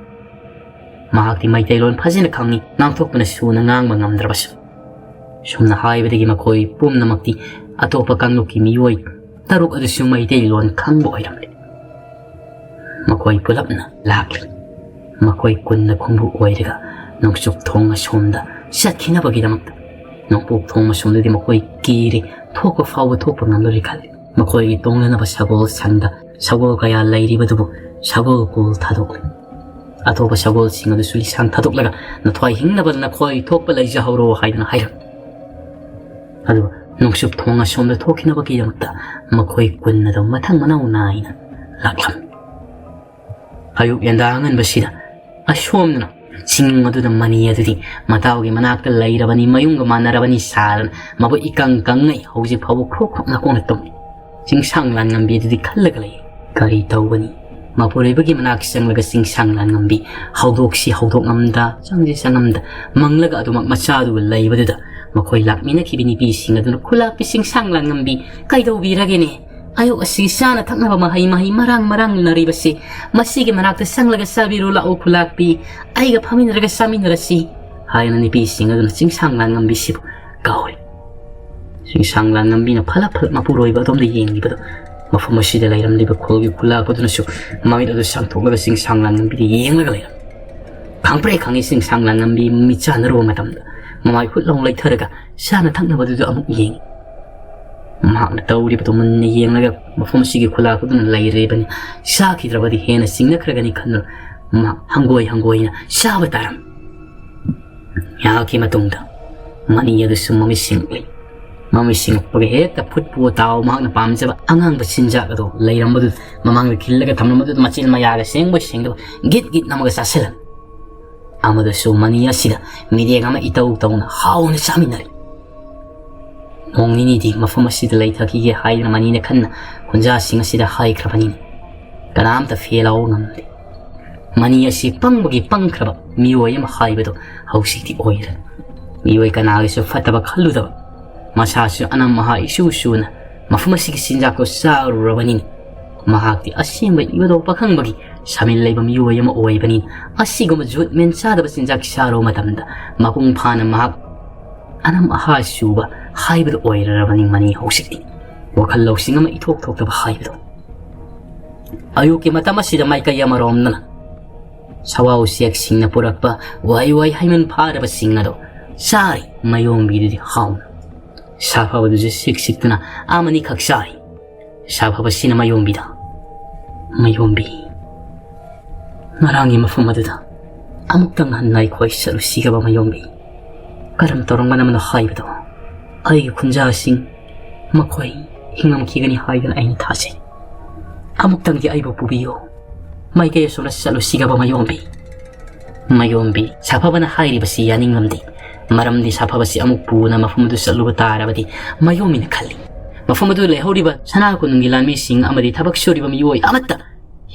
ꯃꯍꯥꯛꯇꯤ ꯃꯩꯇꯩꯂꯣꯟ ꯐꯖꯅ ꯈꯪꯏ, ꯉꯥꯡꯊꯣꯛꯄꯅ ꯁꯨꯅ ꯉꯥꯡꯕ ꯉꯝꯗ꯭ꯔꯕꯁꯨ꯫ ꯁꯨꯝꯅ ꯍꯥꯏꯕꯗꯒꯤ ꯃꯈꯣꯏ ꯄꯨꯝꯅꯃꯛꯇꯤ ꯑꯇꯣꯞꯄ ꯀꯥꯡꯂꯨꯞꯀꯤ ꯃꯤꯑꯣꯏ ꯇꯔꯨꯛ ꯑꯗꯨꯁꯨ ꯃꯩꯇꯩꯂꯣꯟ ꯈꯪꯕ ꯑꯣꯏꯔꯝꯂꯦ꯫ ꯃꯈꯣꯏ ꯄꯨꯂꯞꯅ ꯂꯥꯛꯂꯤ꯫ ꯃꯈꯣꯏ ꯀꯨꯟꯅ ꯈꯣꯡꯕꯨ ꯑꯣꯏꯔꯒ ꯅꯣꯡꯆꯨꯞ ꯊꯣꯡ ꯑꯁꯣꯝꯗ ꯆꯠꯈꯤꯅꯕꯒꯤꯗꯃꯛꯇ꯫ ꯅꯣꯡꯄꯣꯛ ꯊꯣꯡ ꯑꯁꯣꯝꯗꯗꯤ ꯃꯈꯣꯏ ꯀꯤꯔꯦ, ꯊꯣꯛꯄ ꯐꯥꯎꯕ ꯊꯣꯛꯄ ꯉꯝꯂꯔꯣꯏ ꯈꯜꯂꯤ꯫ ꯃꯈꯣꯏꯒꯤ ꯇꯣꯡꯅꯅꯕ ꯁꯒꯣꯜ ꯁꯪꯗ ꯁꯒꯣꯜ ꯀꯌꯥ ꯂꯩꯔꯤꯕꯗꯨꯕꯨ ꯁꯒꯣꯜ ꯀꯣꯜ ꯊꯥꯗꯣꯛꯂꯤ꯫ ꯑꯇꯣꯞꯄ ꯁꯒꯣꯜꯁꯤꯡ ꯑꯗꯨꯁꯨ ꯂꯤꯁꯥꯡ ꯊꯥꯗꯣꯛꯂꯒ ꯅꯊ꯭ꯋꯥꯏ ꯍꯤꯡꯅꯕ ꯅꯈꯣꯏ ꯊꯣꯛꯄ ꯂꯩꯖꯍꯧꯔꯣ ꯍꯥꯏꯗꯨꯅ ꯍꯥꯏꯔꯝꯃꯤ꯫ ꯑꯗꯨꯒ ꯅꯣꯡꯆꯨꯞ ꯊꯣꯡ ꯑꯁꯣꯝꯗ ꯊꯣꯛꯈꯤꯅꯕꯒꯤꯗꯃꯛꯇ ꯃꯈꯣꯏ ꯀꯨꯟ ꯑꯗꯨ ꯃꯊꯪ ꯃꯅꯥꯎ ꯅꯥꯏꯅ ꯂꯥꯛꯂꯝꯃꯤ꯫ ꯑꯌꯨꯛ ꯌꯦꯟꯗꯥ ꯑꯉꯟꯕꯁꯤꯗ ꯑꯁꯣꯝꯗꯅ ꯆꯤꯡ ꯑꯗꯨꯗ ꯃꯅꯤ ꯑꯗꯨꯗꯤ ꯃꯇꯥꯎꯒꯤ ꯃꯅꯥꯛꯇ ꯂꯩꯔꯕꯅꯤ, ꯃꯌꯨꯝꯒ ꯃꯥꯟꯅꯔꯕꯅꯤ ꯁꯥꯗꯅ ꯃꯕꯨꯛ ꯏꯀꯪ ꯀꯪꯉꯩ ꯍꯧꯖꯤꯛ ꯐꯥꯎꯕ ꯈ꯭ꯔꯣꯛ ꯈ꯭ꯔꯣꯛ ꯅꯥꯀꯣꯡꯅ ꯇꯨꯝꯃꯤ꯫ ꯆꯤꯡꯁꯥꯡ ꯂꯥꯟꯉꯝꯕꯤ ꯑꯗꯨꯗꯤ ꯈꯜꯂꯒ ꯂꯩ꯫ ꯀꯔꯤ ꯇꯧꯒꯅꯤ? ꯃꯄꯨꯔꯣꯏꯕꯒꯤ ꯃꯅꯥꯛ ꯆꯪꯂꯒ ꯆꯤꯡꯁꯥꯡ ꯂꯥꯟꯉꯝꯕꯤ ꯍꯧꯗꯣꯛꯁꯤ ꯍꯧꯗꯣꯛꯉꯝꯗ, ꯆꯪꯁꯤ ꯆꯪꯉꯝꯗ, ꯃꯪꯂꯒ ꯑꯗꯨꯃꯛ ꯃꯆꯥꯗꯨꯒ ꯂꯩꯕꯗꯨꯗ ꯃꯈꯣꯏ ꯂꯥꯛꯃꯤꯟꯅꯈꯤꯕ ꯅꯨꯄꯤꯁꯤꯡ ꯑꯗꯨꯅ ꯈꯨꯂꯥꯛꯄꯤ ꯆꯤꯡꯁꯥꯡ ꯂꯥꯟꯉꯝꯕꯤ ꯀꯩꯗꯧꯕꯤꯔꯒꯦꯅꯦ? ꯑꯌꯨꯛ ꯑꯁꯤ ꯆꯥꯅ ꯊꯛꯅꯕ ꯃꯍꯩ ꯃꯍꯩ ꯃꯔꯥꯡ ꯃꯔꯥꯡꯅꯔꯤꯕꯁꯤ ꯃꯁꯤꯒꯤ ꯃꯅꯥꯛꯇ ꯆꯪꯂꯒ ꯆꯥꯕꯤꯔꯨ ꯂꯥꯛꯎ ꯈꯨꯂꯥꯛꯄꯤ, ꯑꯩꯒ ꯐꯝꯃꯤꯟꯅꯔꯒ ꯆꯥꯃꯤꯟꯅꯔꯁꯤ ꯍꯥꯏꯅ ꯅꯨꯄꯤꯁꯤꯡ ꯑꯗꯨꯅ ꯆꯤꯡꯁꯥꯡ ꯂꯥꯟꯉꯝꯕꯤꯁꯤꯕꯨ ꯀꯧꯔꯤ꯫ ꯆꯤꯡꯁꯥꯡ ꯂꯥꯟꯉꯝꯕꯤꯅ ꯐꯂꯞ ꯐꯂꯞ ꯃꯄꯨꯔꯣꯏꯕ ꯑꯗꯣꯝꯗ ꯌꯦꯡꯂꯤꯕꯗꯣ ꯃꯐꯝ ꯑꯁꯤꯗ ꯂꯩꯔꯝꯂꯤꯕ ꯈꯨꯜꯒꯤ ꯈꯨꯂꯥꯛꯄꯗꯨꯅꯁꯨ ꯃꯃꯤꯠ ꯑꯗꯨ ꯁꯥꯡꯊꯣꯛꯂꯒ ꯆꯤꯡꯁꯥꯡ ꯂꯥꯟꯉꯝꯕꯤꯗ ꯌꯦꯡꯂꯒ ꯂꯩꯔꯝꯃꯤ꯫ ꯈꯪꯄ꯭ꯔꯦ ꯈꯪꯉꯤ ꯆꯤꯡꯁꯥꯡ ꯂꯥꯟꯉꯝꯕꯤ ꯃꯤꯠ ꯆꯥꯟꯅꯔꯨꯕ ꯃꯇꯝꯗ ꯃꯃꯥꯏ ꯍꯨꯠ ꯂꯥꯎ ꯂꯩꯊꯔꯒ ꯆꯥꯅ ꯊꯛꯅꯕꯗꯨꯗ ꯑꯃꯨꯛ ꯌꯦꯡꯉꯤ꯫ ꯃꯍꯥꯛꯅ ꯇꯧꯔꯤꯕꯗꯨ ꯃꯨꯟꯅ ꯌꯦꯡꯂꯒ ꯃꯐꯝ ꯑꯁꯤꯒꯤ ꯈꯨꯂꯥꯛꯄꯗꯨꯅ ꯂꯩꯔꯤꯕꯅꯤ, ꯆꯥꯈꯤꯗ꯭ꯔꯕꯗꯤ ꯍꯦꯟꯅ ꯆꯤꯡꯅꯈ꯭ꯔꯒꯅꯤ ꯈꯟꯗꯨꯅ ꯃꯍꯥꯛ ꯍꯪꯒꯣꯏ ꯍꯪꯒꯣꯏꯅ ꯆꯥꯕ ꯇꯥꯔꯝꯃꯤ꯫ ꯉꯥꯏꯍꯥꯛꯀꯤ ꯃꯇꯨꯡꯗ ꯃꯅꯤ ꯑꯗꯨꯁꯨ ꯃꯃꯤꯠ ꯁꯤꯡꯂꯛꯏ꯫ ꯃꯃꯤꯠ ꯁꯤꯡꯂꯛꯄꯒ ꯍꯦꯛꯇ ꯐꯨꯠꯄꯨ ꯇꯥꯎ ꯃꯍꯥꯛꯅ ꯄꯥꯝꯖꯕ ꯑꯉꯥꯡꯕ ꯆꯤꯟꯖꯥꯛ ꯑꯗꯨ ꯂꯩꯔꯝꯕꯗꯨ ꯃꯃꯥꯡꯗ ꯈꯤꯜꯂꯒ ꯊꯝꯂꯝꯕꯗꯨꯗ ꯃꯆꯤꯟ ꯃꯌꯥꯒ ꯁꯦꯡꯕ ꯁꯦꯡꯗꯕ ꯒꯤꯠ ꯒꯤꯠ ꯅꯝꯃꯒ ꯆꯥꯁꯤꯜꯂꯝꯃꯤ꯫ ꯑꯃꯗꯨꯁꯨ ꯃꯅꯤ ꯑꯁꯤꯗ ꯃꯤꯔꯦꯡ ꯑꯃ ꯏꯇꯧ ꯇꯧꯅ ꯍꯥꯎꯅ ꯆꯥꯃꯤꯟꯅꯔꯤ꯫ ꯅꯣꯡ ꯅꯤꯅꯤꯗꯤ ꯃꯐꯝ ꯑꯁꯤꯗ ꯂꯩꯊꯈꯤꯒꯦ ꯍꯥꯏꯗꯨꯅ ꯃꯅꯤꯅ ꯈꯟꯅ ꯈꯨꯟꯖꯥꯁꯤꯡ ꯑꯁꯤꯗ ꯍꯥꯏꯈ꯭ꯔꯕꯅꯤꯅ ꯀꯅꯥꯝꯇ ꯐꯦꯜ ꯂꯥꯎꯕ ꯉꯝꯗꯦ꯫ ꯃꯅꯤ ꯑꯁꯤ ꯄꯪꯕꯒꯤ ꯄꯪꯈ꯭ꯔꯕ ꯃꯤꯑꯣꯏ ꯑꯃ ꯍꯥꯏꯕꯗꯨ ꯍꯧꯖꯤꯛꯇꯤ ꯑꯣꯏꯔꯦ꯫ ꯃꯤꯑꯣꯏ ꯀꯅꯥꯒꯤꯁꯨ ꯐꯠꯇꯕ ꯈꯜꯂꯨꯗꯕ, ꯃꯁꯥꯁꯨ ꯑꯅꯝ ꯑꯍꯥ ꯏꯁꯨ ꯁꯨꯅ ꯃꯐꯝ ꯑꯁꯤꯒꯤ ꯆꯤꯟꯖꯥꯛꯇꯨ ꯆꯥꯔꯨꯔꯕꯅꯤꯅ ꯃꯍꯥꯛꯇꯤ ꯑꯁꯦꯡꯕ ꯏꯕꯗꯧ ꯄꯥꯈꯪꯕꯒꯤ ꯁꯥꯃꯤꯜ ꯂꯩꯕ ꯃꯤꯑꯣꯏ ꯑꯃ ꯑꯣꯏꯕꯅꯤ꯫ ꯑꯁꯤꯒꯨꯝꯕ ꯖꯨꯠ ꯃꯦꯟ ꯆꯥꯗꯕ ꯆꯤꯟꯖꯥꯛ ꯆꯥꯔꯨꯕ ꯃꯇꯝꯗ ꯃꯄꯨꯡ ꯐꯥꯅ ꯃꯍꯥꯛ ꯑꯅꯝ ꯑꯍꯥ ꯁꯨꯕ ꯍꯥꯏꯕꯗꯨ ꯑꯣꯏꯔꯔꯕꯅꯤ ꯃꯅꯤ ꯍꯧꯖꯤꯛꯇꯤ꯫ ꯋꯥꯈꯜ ꯂꯧꯁꯤꯡ ꯑꯃ ꯏꯊꯣꯛ ꯊꯣꯛꯇꯕ ꯍꯥꯏꯕꯗꯨ꯫ ꯑꯌꯨꯛꯀꯤ ꯃꯇꯝ ꯑꯁꯤꯗ ꯃꯥꯏꯀꯩ ꯑꯃꯔꯣꯝꯗꯅ ꯁꯋꯥ ꯎꯆꯦꯛꯁꯤꯡꯅ ꯄꯨꯔꯛꯄ ꯋꯥꯏ ꯋꯥꯏ ꯍꯩꯃꯟ ꯐꯥꯔꯕꯁꯤꯡ ꯑꯗꯨ ꯆꯥꯔꯤ꯫ ꯃꯌꯣꯝꯕꯤꯗꯨꯗꯤ ꯍꯥꯎꯅ ꯁꯥꯐꯕꯗꯨꯁꯨ ꯁꯤꯛ ꯁꯤꯛꯇꯨꯅ ꯑꯃꯅꯤꯈꯛ ꯆꯥꯔꯤ꯫ ꯁꯥꯐꯕꯁꯤꯅ ꯃꯌꯣꯝꯕꯤꯗ, "ꯃꯌꯣꯝꯕꯤ, ꯉꯔꯥꯡꯒꯤ ꯃꯐꯝ ꯑꯗꯨꯗ ꯑꯃꯨꯛꯇꯪ ꯍꯟꯅ ꯑꯩꯈꯣꯏ ꯆꯠꯂꯨꯁꯤꯒꯕ ꯃꯌꯣꯝꯕꯤ꯫ ꯀꯔꯝ ꯇꯧꯔꯝꯒꯅꯕꯅꯣ ꯍꯥꯏꯕꯗꯣ ꯑꯩꯒꯤ ꯈꯨꯟꯖꯥꯁꯤꯡ ꯃꯈꯣꯏ ꯍꯤꯡꯂꯝꯈꯤꯒꯅꯤ ꯍꯥꯏꯗꯅ ꯑꯩꯅ ꯊꯥꯖꯩ꯫ ꯑꯃꯨꯛꯇꯪꯗꯤ ꯑꯩꯕꯨ ꯄꯨꯕꯤꯌꯨ꯫ ꯃꯥꯏꯀꯩ ꯑꯁꯣꯝꯗ ꯆꯠꯂꯨꯁꯤꯒꯕ ꯃꯌꯣꯝꯕꯤ꯫ ꯃꯌꯣꯝꯕꯤ ꯁꯥꯐꯕꯅ ꯍꯥꯏꯔꯤꯕꯁꯤ ꯌꯥꯅꯤꯡꯂꯝꯗꯦ꯫ ꯃꯔꯝꯗꯤ ꯁꯥꯐꯕꯁꯤ ꯑꯃꯨꯛ ꯄꯨꯅ ꯃꯐꯝ ꯑꯗꯨ ꯆꯠꯂꯨꯕ ꯇꯥꯔꯕꯗꯤ ꯃꯌꯣꯝꯕꯤꯅ ꯈꯜꯂꯤ, ꯃꯐꯝ ꯑꯗꯨꯗ ꯂꯩꯍꯧꯔꯤꯕ ꯁꯅꯥ ꯀꯣꯅꯨꯡꯒꯤ ꯂꯥꯟꯃꯤꯁꯤꯡ ꯑꯃꯗꯤ ꯊꯕꯛ ꯁꯨꯔꯤꯕ ꯃꯤꯑꯣꯏ ꯑꯃꯠꯇ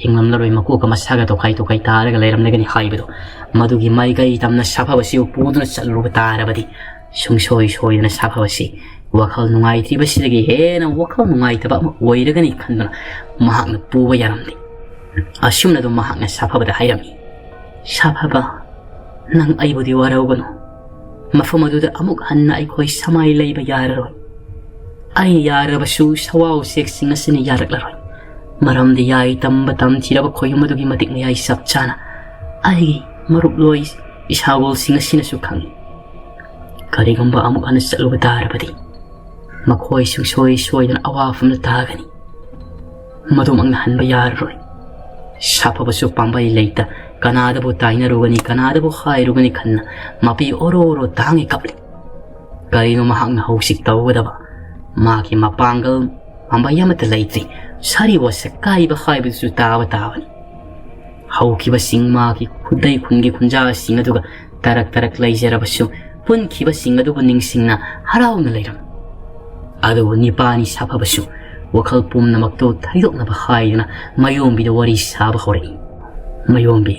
ꯍꯤꯡꯂꯝꯂꯔꯣꯏ, ꯃꯀꯣꯛꯀ ꯃꯁꯥꯒ ꯇꯣꯈꯥꯏ ꯇꯣꯈꯥꯏ ꯇꯥꯔꯒ ꯂꯩꯔꯝꯂꯒꯅꯤ ꯍꯥꯏꯕꯗꯣ꯫ ꯃꯗꯨꯒꯤ ꯃꯥꯏꯀꯩ ꯇꯝꯅ ꯁꯥꯐꯕꯁꯤꯕꯨ ꯄꯨꯗꯨꯅ ꯆꯠꯂꯨꯕ ꯇꯥꯔꯕꯗꯤ ꯁꯨꯡꯁꯣꯏ ꯁꯣꯏꯗꯅ ꯁꯥꯐꯕꯁꯤ ꯋꯥꯈꯜ ꯅꯨꯡꯉꯥꯏꯇ꯭ꯔꯤꯕꯁꯤꯗꯒꯤ ꯍꯦꯟꯅ ꯋꯥꯈꯜ ꯅꯨꯡꯉꯥꯏꯇꯕ ꯑꯃ ꯑꯣꯏꯔꯒꯅꯤ ꯈꯟꯗꯨꯅ ꯃꯍꯥꯛꯅ ꯄꯨꯕ ꯌꯥꯔꯝꯗꯦ꯫ ꯑꯁꯨꯝꯅ ꯑꯗꯨꯝ ꯃꯍꯥꯛꯅ ꯁꯥꯐꯕꯗ ꯍꯥꯏꯔꯝꯃꯤ, "ꯁꯥꯐꯕ, ꯅꯪ ꯑꯩꯕꯨꯗꯤ ꯋꯥꯔꯧꯒꯅꯨ꯫ ꯃꯐꯝ ꯑꯗꯨꯗ ꯑꯃꯨꯛ ꯍꯟꯅ ꯑꯩꯈꯣꯏ ꯁꯃꯥꯏ ꯂꯩꯕ ꯌꯥꯔꯔꯣꯏ꯫ ꯑꯩꯅ ꯌꯥꯔꯕꯁꯨ ꯁꯋꯥ ꯎꯆꯦꯛꯁꯤꯡ ꯑꯁꯤꯅ ꯌꯥꯔꯛꯂꯔꯣꯏ꯫ ꯃꯔꯝꯗꯤ ꯌꯥꯏ ꯇꯝꯕ ꯇꯝꯊꯤꯔꯕ ꯈꯣꯌꯨꯝ ꯑꯗꯨꯒꯤ ꯃꯇꯤꯛ ꯃꯌꯥꯏ ꯆꯞ ꯆꯥꯅ ꯑꯩꯒꯤ ꯃꯔꯨꯞꯂꯣꯏ ꯏꯁꯥꯒꯣꯜꯁꯤꯡ ꯑꯁꯤꯅꯁꯨ ꯈꯪꯏ꯫ ꯀꯔꯤꯒꯨꯝꯕ ꯑꯃꯨꯛ ꯍꯟꯅ ꯆꯠꯂꯨꯕ ꯇꯥꯔꯕꯗꯤ ꯃꯈꯣꯏ ꯁꯨꯡꯁꯣꯏ ꯁꯣꯏꯗꯅ ꯑꯋꯥꯐꯝꯗ ꯇꯥꯒꯅꯤ꯫ ꯃꯗꯨꯃꯛꯅ ꯍꯟꯕ ꯌꯥꯔꯔꯣꯏ꯫" ꯁꯥꯐꯕꯁꯨ ꯄꯥꯝꯕꯩ ꯂꯩꯇ ꯀꯅꯥꯗꯕꯨ ꯇꯥꯏꯅꯔꯨꯒꯅꯤ, ꯀꯅꯥꯗꯕꯨ ꯍꯥꯏꯔꯨꯒꯅꯤ ꯈꯟꯅ ꯃꯄꯤ ꯑꯣꯔꯣ ꯑꯣꯔꯣ ꯇꯥꯡꯉꯤ ꯀꯞꯂꯤ꯫ ꯀꯔꯤꯅꯣ ꯃꯍꯥꯛꯅ ꯍꯧꯖꯤꯛ ꯇꯧꯒꯗꯕ? ꯃꯥꯒꯤ ꯃꯄꯥꯡꯒꯜ ꯄꯥꯝꯕꯩ ꯑꯃꯠꯇ ꯂꯩꯇ꯭ꯔꯤ꯫ ꯁꯥꯔꯤ ꯋꯥꯁꯛ ꯀꯥꯏꯕ ꯍꯥꯏꯕꯗꯨꯁꯨ ꯇꯥꯕ ꯇꯥꯕꯅꯤ꯫ ꯍꯧꯈꯤꯕꯁꯤꯡ ꯃꯥꯒꯤ ꯈꯨꯗꯩ ꯈꯨꯟꯒꯤ ꯈꯨꯟꯖꯥꯁꯤꯡ ꯑꯗꯨꯒ ꯇꯔꯛ ꯇꯔꯛ ꯂꯩꯖꯔꯕꯁꯨ ꯄꯨꯟꯈꯤꯕꯁꯤꯡ ꯑꯗꯨꯕꯨ ꯅꯤꯡꯁꯤꯡꯅ ꯍꯔꯥꯎꯅ ꯂꯩꯔꯝꯃꯤ꯫ ꯑꯗꯨꯕꯨ ꯅꯤꯄꯥꯅꯤ ꯁꯥꯐꯕꯁꯨ ꯋꯥꯈꯜ ꯄꯨꯝꯅꯃꯛꯇꯨ ꯊꯩꯗꯣꯛꯅꯕ ꯍꯥꯏꯗꯨꯅ ꯃꯌꯣꯝꯕꯤꯗ ꯋꯥꯔꯤ ꯁꯥꯕ ꯍꯧꯔꯛꯏ꯫ "ꯃꯌꯣꯝꯕꯤ,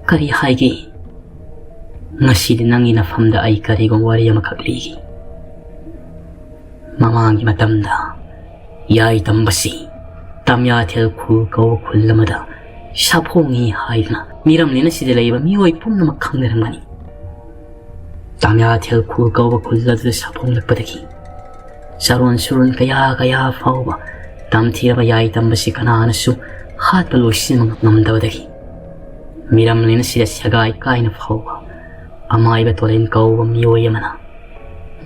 ꯀꯔꯤ ꯍꯥꯏꯒꯦ? ꯉꯁꯤꯗꯤ ꯅꯪꯒꯤ ꯅꯐꯝꯗ ꯑꯩ ꯀꯔꯤꯒꯨꯝꯕ ꯋꯥꯔꯤ ꯑꯃꯈꯛ ꯂꯤꯒꯦ꯫ ꯃꯃꯥꯡꯒꯤ ꯃꯇꯝꯗ ꯌꯥꯏ ꯇꯝꯕꯁꯤ ꯇꯝꯌꯥꯊꯦꯜ ꯈꯨꯜ ꯀꯧꯕ ꯈꯨꯜ ꯑꯃꯗ ꯁꯥꯐꯣꯡꯉꯤ ꯍꯥꯏꯗꯨꯅ ꯃꯤꯔꯝꯂꯦꯟ ꯑꯁꯤꯗ ꯂꯩꯕ ꯃꯤꯑꯣꯏ ꯄꯨꯝꯅꯃꯛ ꯈꯪꯅꯔꯝꯒꯅꯤ꯫ ꯇꯝꯌꯥꯊꯦꯜ ꯈꯨꯜ ꯀꯧꯕ ꯈꯨꯜ ꯑꯗꯨꯗ ꯁꯥꯐꯣꯡꯂꯛꯄꯗꯒꯤ ꯆꯔꯣꯟ ꯁꯨꯔꯣꯟ ꯀꯌꯥ ꯀꯌꯥ ꯐꯥꯎꯕ ꯇꯝꯊꯤꯔꯕ ꯌꯥꯏ ꯇꯝꯕꯁꯤ ꯀꯅꯥꯅꯁꯨ ꯍꯥꯠꯄ ꯂꯣꯏꯁꯤꯟꯕ ꯉꯝꯗꯕꯗꯒꯤ ꯃꯤꯔꯝꯂꯦꯟ ꯑꯁꯤꯗ ꯁꯦꯒꯥꯏ ꯀꯥꯏꯅ ꯐꯥꯎꯕ ꯑꯃꯥꯏꯕ ꯇꯣꯂꯦꯟ ꯀꯧꯕ ꯃꯤꯑꯣꯏ ꯑꯃꯅ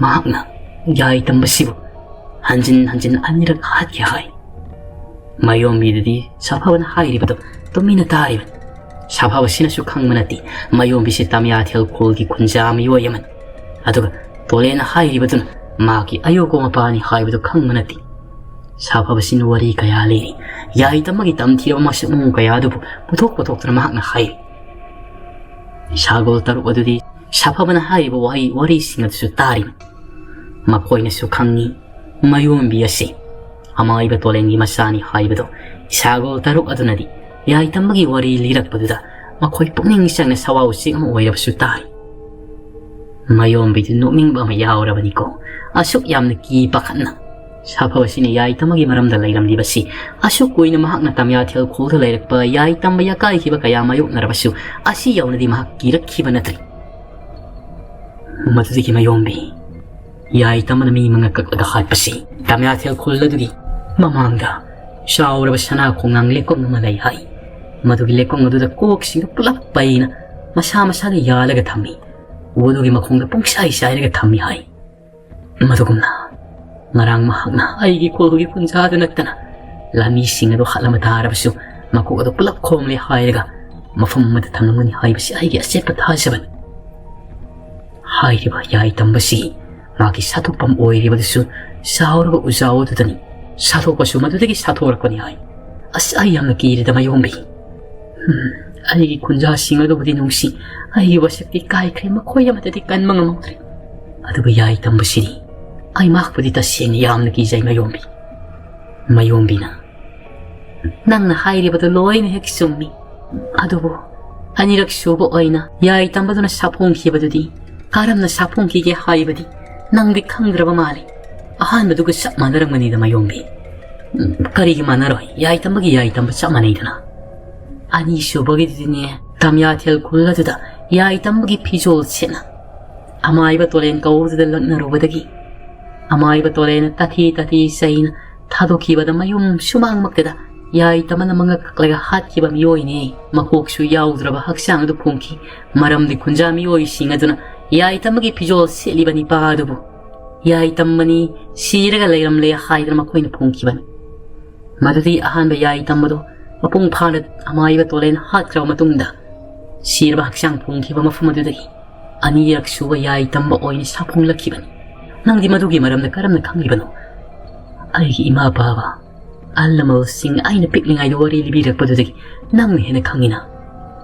ꯃꯍꯥꯛꯅ ꯌꯥꯏ ꯇꯝꯕꯁꯤꯕꯨ ꯍꯟꯖꯤꯟ ꯍꯟꯖꯤꯟ ꯑꯅꯤꯔꯛ ꯍꯥꯠꯈꯤ ꯍꯥꯏ꯫ ꯃꯌꯣꯝꯕꯤꯗꯗꯤ ꯁꯥꯐꯕꯅ ꯍꯥꯏꯔꯤꯕꯗꯨ ꯇꯨꯃꯤꯟꯅ ꯇꯥꯔꯤꯕꯅꯤ꯫ ꯁꯥꯐꯕꯁꯤꯅꯁꯨ ꯈꯪꯕ ꯅꯠꯇꯦ, ꯃꯌꯣꯝꯕꯤꯁꯤ ꯇꯝꯌꯥꯊꯦꯜ ꯈꯨꯜꯒꯤ ꯈꯨꯟꯖꯥ ꯃꯤꯑꯣꯏ ꯑꯃꯅꯤ꯫ ꯑꯗꯨꯒ ꯇꯣꯂꯦꯟꯅ ꯍꯥꯏꯔꯤꯕꯗꯨꯅ ꯃꯥꯒꯤ ꯑꯌꯣꯛꯄ ꯃꯄꯥꯅꯤ ꯍꯥꯏꯕꯗꯨ ꯈꯪꯕ ꯅꯠꯇꯦ꯫ ꯁꯥꯐꯕꯁꯤꯅ ꯋꯥꯔꯤ ꯀꯌꯥ ꯂꯤꯔꯤ꯫ ꯌꯥꯏꯇꯝꯕꯒꯤ ꯇꯝꯊꯤꯔꯕ ꯃꯁꯛ ꯃꯑꯣꯡ ꯀꯌꯥ ꯑꯗꯨꯕꯨ ꯄꯨꯊꯣꯛ ꯄꯨꯊꯣꯛꯇꯨꯅ ꯃꯍꯥꯛꯅ ꯍꯥꯏꯔꯤ꯫ ꯁꯥꯒꯣꯜ ꯇꯔꯨꯛ ꯑꯗꯨꯗꯤ ꯁꯥꯐꯕꯅ ꯍꯥꯏꯔꯤꯕ ꯋꯥꯍꯩ ꯋꯥꯔꯤꯁꯤꯡ ꯑꯗꯨꯁꯨ ꯇꯥꯔꯤꯕꯅꯤ꯫ ꯃꯈꯣꯏꯅꯁꯨ ꯈꯪꯉꯤ, ꯃꯌꯣꯝꯕꯤ ꯑꯁꯤ ꯑꯃꯥꯏꯕ ꯇꯣꯂꯦꯟꯒꯤ ꯃꯆꯥꯅꯤ ꯍꯥꯏꯕꯗꯣ꯫ ꯁꯥꯒꯣꯜ ꯇꯔꯨꯛ ꯑꯗꯨꯅꯗꯤ ꯌꯥꯏꯇꯝꯕꯒꯤ ꯋꯥꯔꯤ ꯂꯤꯔꯛꯄꯗꯨꯗ ꯃꯈꯣꯏ ꯄꯨꯛꯅꯤꯡ ꯆꯪꯅ ꯁꯋꯥ ꯎꯆꯦꯛ ꯑꯃ ꯑꯣꯏꯔꯕꯁꯨ ꯇꯥꯔꯤ꯫ ꯃꯌꯣꯝꯕꯤꯗꯨ ꯅꯣꯛꯅꯤꯡꯕ ꯑꯃ ꯌꯥꯎꯔꯕꯅꯤꯀꯣ꯫ ꯑꯁꯨꯛ ꯌꯥꯝꯅ ꯀꯤ ꯄꯥꯈꯠꯅ ꯁꯥꯐꯕꯁꯤꯅ ꯌꯥꯏꯇꯝꯕꯒꯤ ꯃꯔꯝꯗ ꯂꯩꯔꯝꯂꯤꯕꯁꯤ, ꯑꯁꯨꯛ ꯀꯨꯏꯅ ꯃꯍꯥꯛꯅ ꯇꯝꯌꯥꯊꯦꯜ ꯈꯨꯜꯗ ꯂꯩꯔꯛꯄ ꯌꯥꯏꯇꯝꯕ ꯌꯥꯀꯥꯏꯈꯤꯕ ꯀꯌꯥ ꯃꯥꯌꯣꯛꯅꯔꯕꯁꯨ, ꯑꯁꯤ ꯌꯧꯅꯗꯤ ꯃꯍꯥꯛ ꯀꯤꯔꯛꯈꯤꯕ ꯅꯠꯇ꯭ꯔꯤ꯫ ꯃꯗꯨꯗꯒꯤ ꯃꯌꯣꯝꯕꯤ ꯌꯥꯏꯇꯝꯕꯅ ꯃꯤ ꯃꯉꯛ ꯀꯛꯂꯒ ꯍꯥꯠꯄꯁꯤ ꯇꯝꯌꯥꯊꯦꯜ ꯈꯨꯜ ꯑꯗꯨꯒꯤ ꯃꯃꯥꯡꯗ ꯆꯥꯎꯔꯕ ꯁꯅꯥ ꯈꯣꯡꯅꯥꯡ ꯂꯩꯀꯣꯜ ꯑꯃ ꯂꯩ ꯍꯥꯏ꯫ ꯃꯗꯨꯒꯤ ꯂꯩꯀꯣꯜ ꯑꯗꯨꯗ ꯀꯣꯛꯁꯤꯡꯗꯨ ꯄꯨꯂꯞ ꯄꯩꯅ ꯃꯁꯥ ꯃꯁꯥꯒ ꯌꯥꯜꯂꯒ ꯊꯝꯃꯤ꯫ ꯎ ꯑꯗꯨꯒꯤ ꯃꯈꯣꯡꯗ ꯄꯨꯡꯁꯥꯏ ꯁꯥꯏꯔꯒ ꯊꯝꯃꯤ ꯍꯥꯏ꯫ ꯃꯗꯨꯒꯨꯝꯅ ꯉꯔꯥꯡ ꯃꯍꯥꯛꯅ ꯑꯩꯒꯤ ꯀꯣꯜꯒꯤ ꯈꯨꯟꯖꯥꯗꯨ ꯅꯠꯇꯅ ꯂꯥꯃꯤꯁꯤꯡ ꯑꯗꯨ ꯍꯥꯠꯂꯝꯕ ꯇꯥꯔꯕꯁꯨ, ꯃꯀꯣꯛ ꯑꯗꯨ ꯄꯨꯂꯞ ꯈꯣꯝꯂꯦ ꯍꯥꯏꯔꯒ ꯃꯐꯝ ꯑꯃꯗ ꯊꯝꯂꯝꯒꯅꯤ ꯍꯥꯏꯕꯁꯤ ꯑꯩꯒꯤ ꯑꯆꯦꯠꯄ ꯊꯥꯖꯕꯅꯤ꯫ ꯍꯥꯏꯔꯤꯕ ꯌꯥꯏꯇꯝꯕꯁꯤ ꯃꯥꯒꯤ ꯁꯥꯊꯣꯛꯐꯝ ꯑꯣꯏꯔꯤꯕꯗꯨꯁꯨ ꯆꯥꯎꯔꯕ ꯎꯖꯥꯎ ꯑꯗꯨꯗꯅꯤ꯫ ꯁꯥꯊꯣꯛꯄꯁꯨ ꯃꯗꯨꯗꯒꯤ ꯁꯥꯊꯣꯔꯛꯄꯅꯤ ꯍꯥꯏ꯫ ꯑꯁ, ꯑꯩ ꯌꯥꯝꯅ ꯀꯤꯔꯦꯗ ꯃꯌꯣꯝꯕꯤ꯫ ꯎꯝ, ꯑꯩꯒꯤ ꯈꯨꯟꯖꯥꯁꯤꯡ ꯑꯗꯨꯕꯨꯗꯤ ꯅꯨꯡꯁꯤ, ꯑꯩꯒꯤ ꯋꯥꯁꯛꯇꯤ ꯀꯥꯏꯈ꯭ꯔꯦ, ꯃꯈꯣꯏ ꯑꯃꯠꯇꯗꯤ ꯀꯟꯕ ꯉꯝꯍꯧꯗ꯭ꯔꯦ꯫ ꯑꯗꯨꯕꯨ ꯌꯥꯏꯇꯝꯕꯁꯤꯗꯤ ꯑꯩ ꯃꯍꯥꯛꯄꯨꯗꯤ ꯇꯁꯦꯡꯅ ꯌꯥꯝꯅ ꯀꯤꯖꯩ ꯃꯌꯣꯝꯕꯤ꯫ ꯃꯌꯣꯝꯕꯤꯅ, ꯅꯪꯅ ꯍꯥꯏꯔꯤꯕꯗꯨ ꯂꯣꯏꯅ ꯍꯦꯛ ꯆꯨꯝꯃꯤ꯫ ꯑꯗꯨꯕꯨ ꯑꯅꯤꯔꯛ ꯁꯨꯕ ꯑꯣꯏꯅ ꯌꯥꯏꯇꯝꯕꯗꯨꯅ ꯁꯥꯐꯣꯡꯈꯤꯕꯗꯨꯗꯤ ꯀꯔꯝꯅ ꯁꯥꯐꯣꯡꯈꯤꯒꯦ ꯍꯥꯏꯕꯗꯤ ꯅꯪꯗꯤ ꯈꯪꯗ꯭ꯔꯕ ꯃꯥꯜꯂꯤ꯫ ꯑꯍꯥꯟꯕꯗꯨꯒ ꯆꯞ ꯃꯥꯟꯅꯔꯝꯒꯅꯤꯗ ꯃꯌꯣꯝꯕꯤ꯫ ꯎꯝ, ꯀꯔꯤꯒꯤ ꯃꯥꯟꯅꯔꯣꯏ? ꯌꯥꯏꯇꯝꯕꯒꯤ ꯌꯥꯏꯇꯝꯕ ꯆꯞ ꯃꯥꯟꯅꯩꯗꯅ꯫ ꯑꯅꯤꯁꯨꯕꯒꯤꯗꯨꯗꯤꯅꯦ, ꯇꯝꯌꯥꯊꯦꯜ ꯈꯨꯜ ꯑꯗꯨꯗ ꯌꯥꯏꯇꯝꯕꯒꯤ ꯐꯤꯖꯣꯜ ꯁꯦꯠꯅ ꯑꯃꯥꯏꯕ ꯇꯣꯂꯦꯟ ꯀꯧꯕꯗꯨꯗ ꯂꯛꯅꯔꯨꯕꯗꯒꯤ ꯑꯃꯥꯏꯕ ꯇꯣꯂꯦꯟꯅ ꯇꯥꯊꯤ ꯇꯥꯊꯤ ꯆꯩꯅ ꯊꯥꯗꯣꯛꯈꯤꯕꯗ ꯃꯌꯨꯝ ꯁꯨꯃꯥꯡꯃꯛꯇꯗ ꯌꯥꯏꯇꯝꯕꯅ ꯃꯉꯛ ꯀꯛꯂꯒ ꯍꯥꯠꯈꯤꯕ ꯃꯤꯑꯣꯏꯅꯦ꯫ ꯃꯀꯣꯛꯁꯨ ꯌꯥꯎꯗ꯭ꯔꯕ ꯍꯛꯆꯥꯡ ꯑꯗꯨ ꯐꯣꯡꯈꯤ꯫ ꯃꯔꯝꯗꯤ ꯈꯨꯟꯖꯥ ꯃꯤꯑꯣꯏꯁꯤꯡ ꯑꯗꯨꯅ ꯌꯥꯏꯇꯝꯕꯒꯤ ꯐꯤꯖꯣꯜ ꯁꯦꯠꯂꯤꯕ ꯅꯤꯄꯥ ꯑꯗꯨꯕꯨ ꯌꯥꯏꯇꯝꯕꯅꯤ, ꯁꯤꯔꯒ ꯂꯩꯔꯝꯂꯦ ꯍꯥꯏꯗꯨꯅ ꯃꯈꯣꯏꯅ ꯐꯣꯡꯈꯤꯕꯅꯤ꯫ ꯃꯗꯨꯗꯤ ꯑꯍꯥꯟꯕ ꯌꯥꯏꯇꯝꯕꯗꯣ ꯃꯄꯨꯡ ꯐꯥꯅ ꯑꯃꯥꯏꯕ ꯇꯣꯂꯦꯟ ꯍꯥꯠꯈ꯭ꯔꯕ ꯃꯇꯨꯡꯗ, ꯁꯤꯔꯕ ꯍꯛꯆꯥꯡ ꯐꯣꯡꯈꯤꯕ ꯃꯐꯝ ꯑꯗꯨꯗꯒꯤ ꯑꯅꯤꯔꯛ ꯁꯨꯕ ꯌꯥꯏ ꯇꯝꯕ ꯑꯣꯏꯅ ꯁꯥꯐꯣꯡꯂꯛꯈꯤꯕꯅꯤ꯫ ꯅꯪꯗꯤ ꯃꯗꯨꯒꯤ ꯃꯔꯝꯗ ꯀꯔꯝꯅ ꯈꯪꯂꯤꯕꯅꯣ? ꯑꯩꯒꯤ ꯏꯃꯥ ꯄꯥꯕ, ꯑꯍꯜ ꯂꯃꯟꯁꯤꯡ ꯑꯩꯅ ꯄꯤꯛꯂꯤꯉꯩꯗ ꯋꯥꯔꯤ ꯂꯤꯕꯤꯔꯛꯄꯗꯨꯗꯒꯤ ꯅꯪꯅ ꯍꯦꯟꯅ ꯈꯪꯉꯤꯅ꯫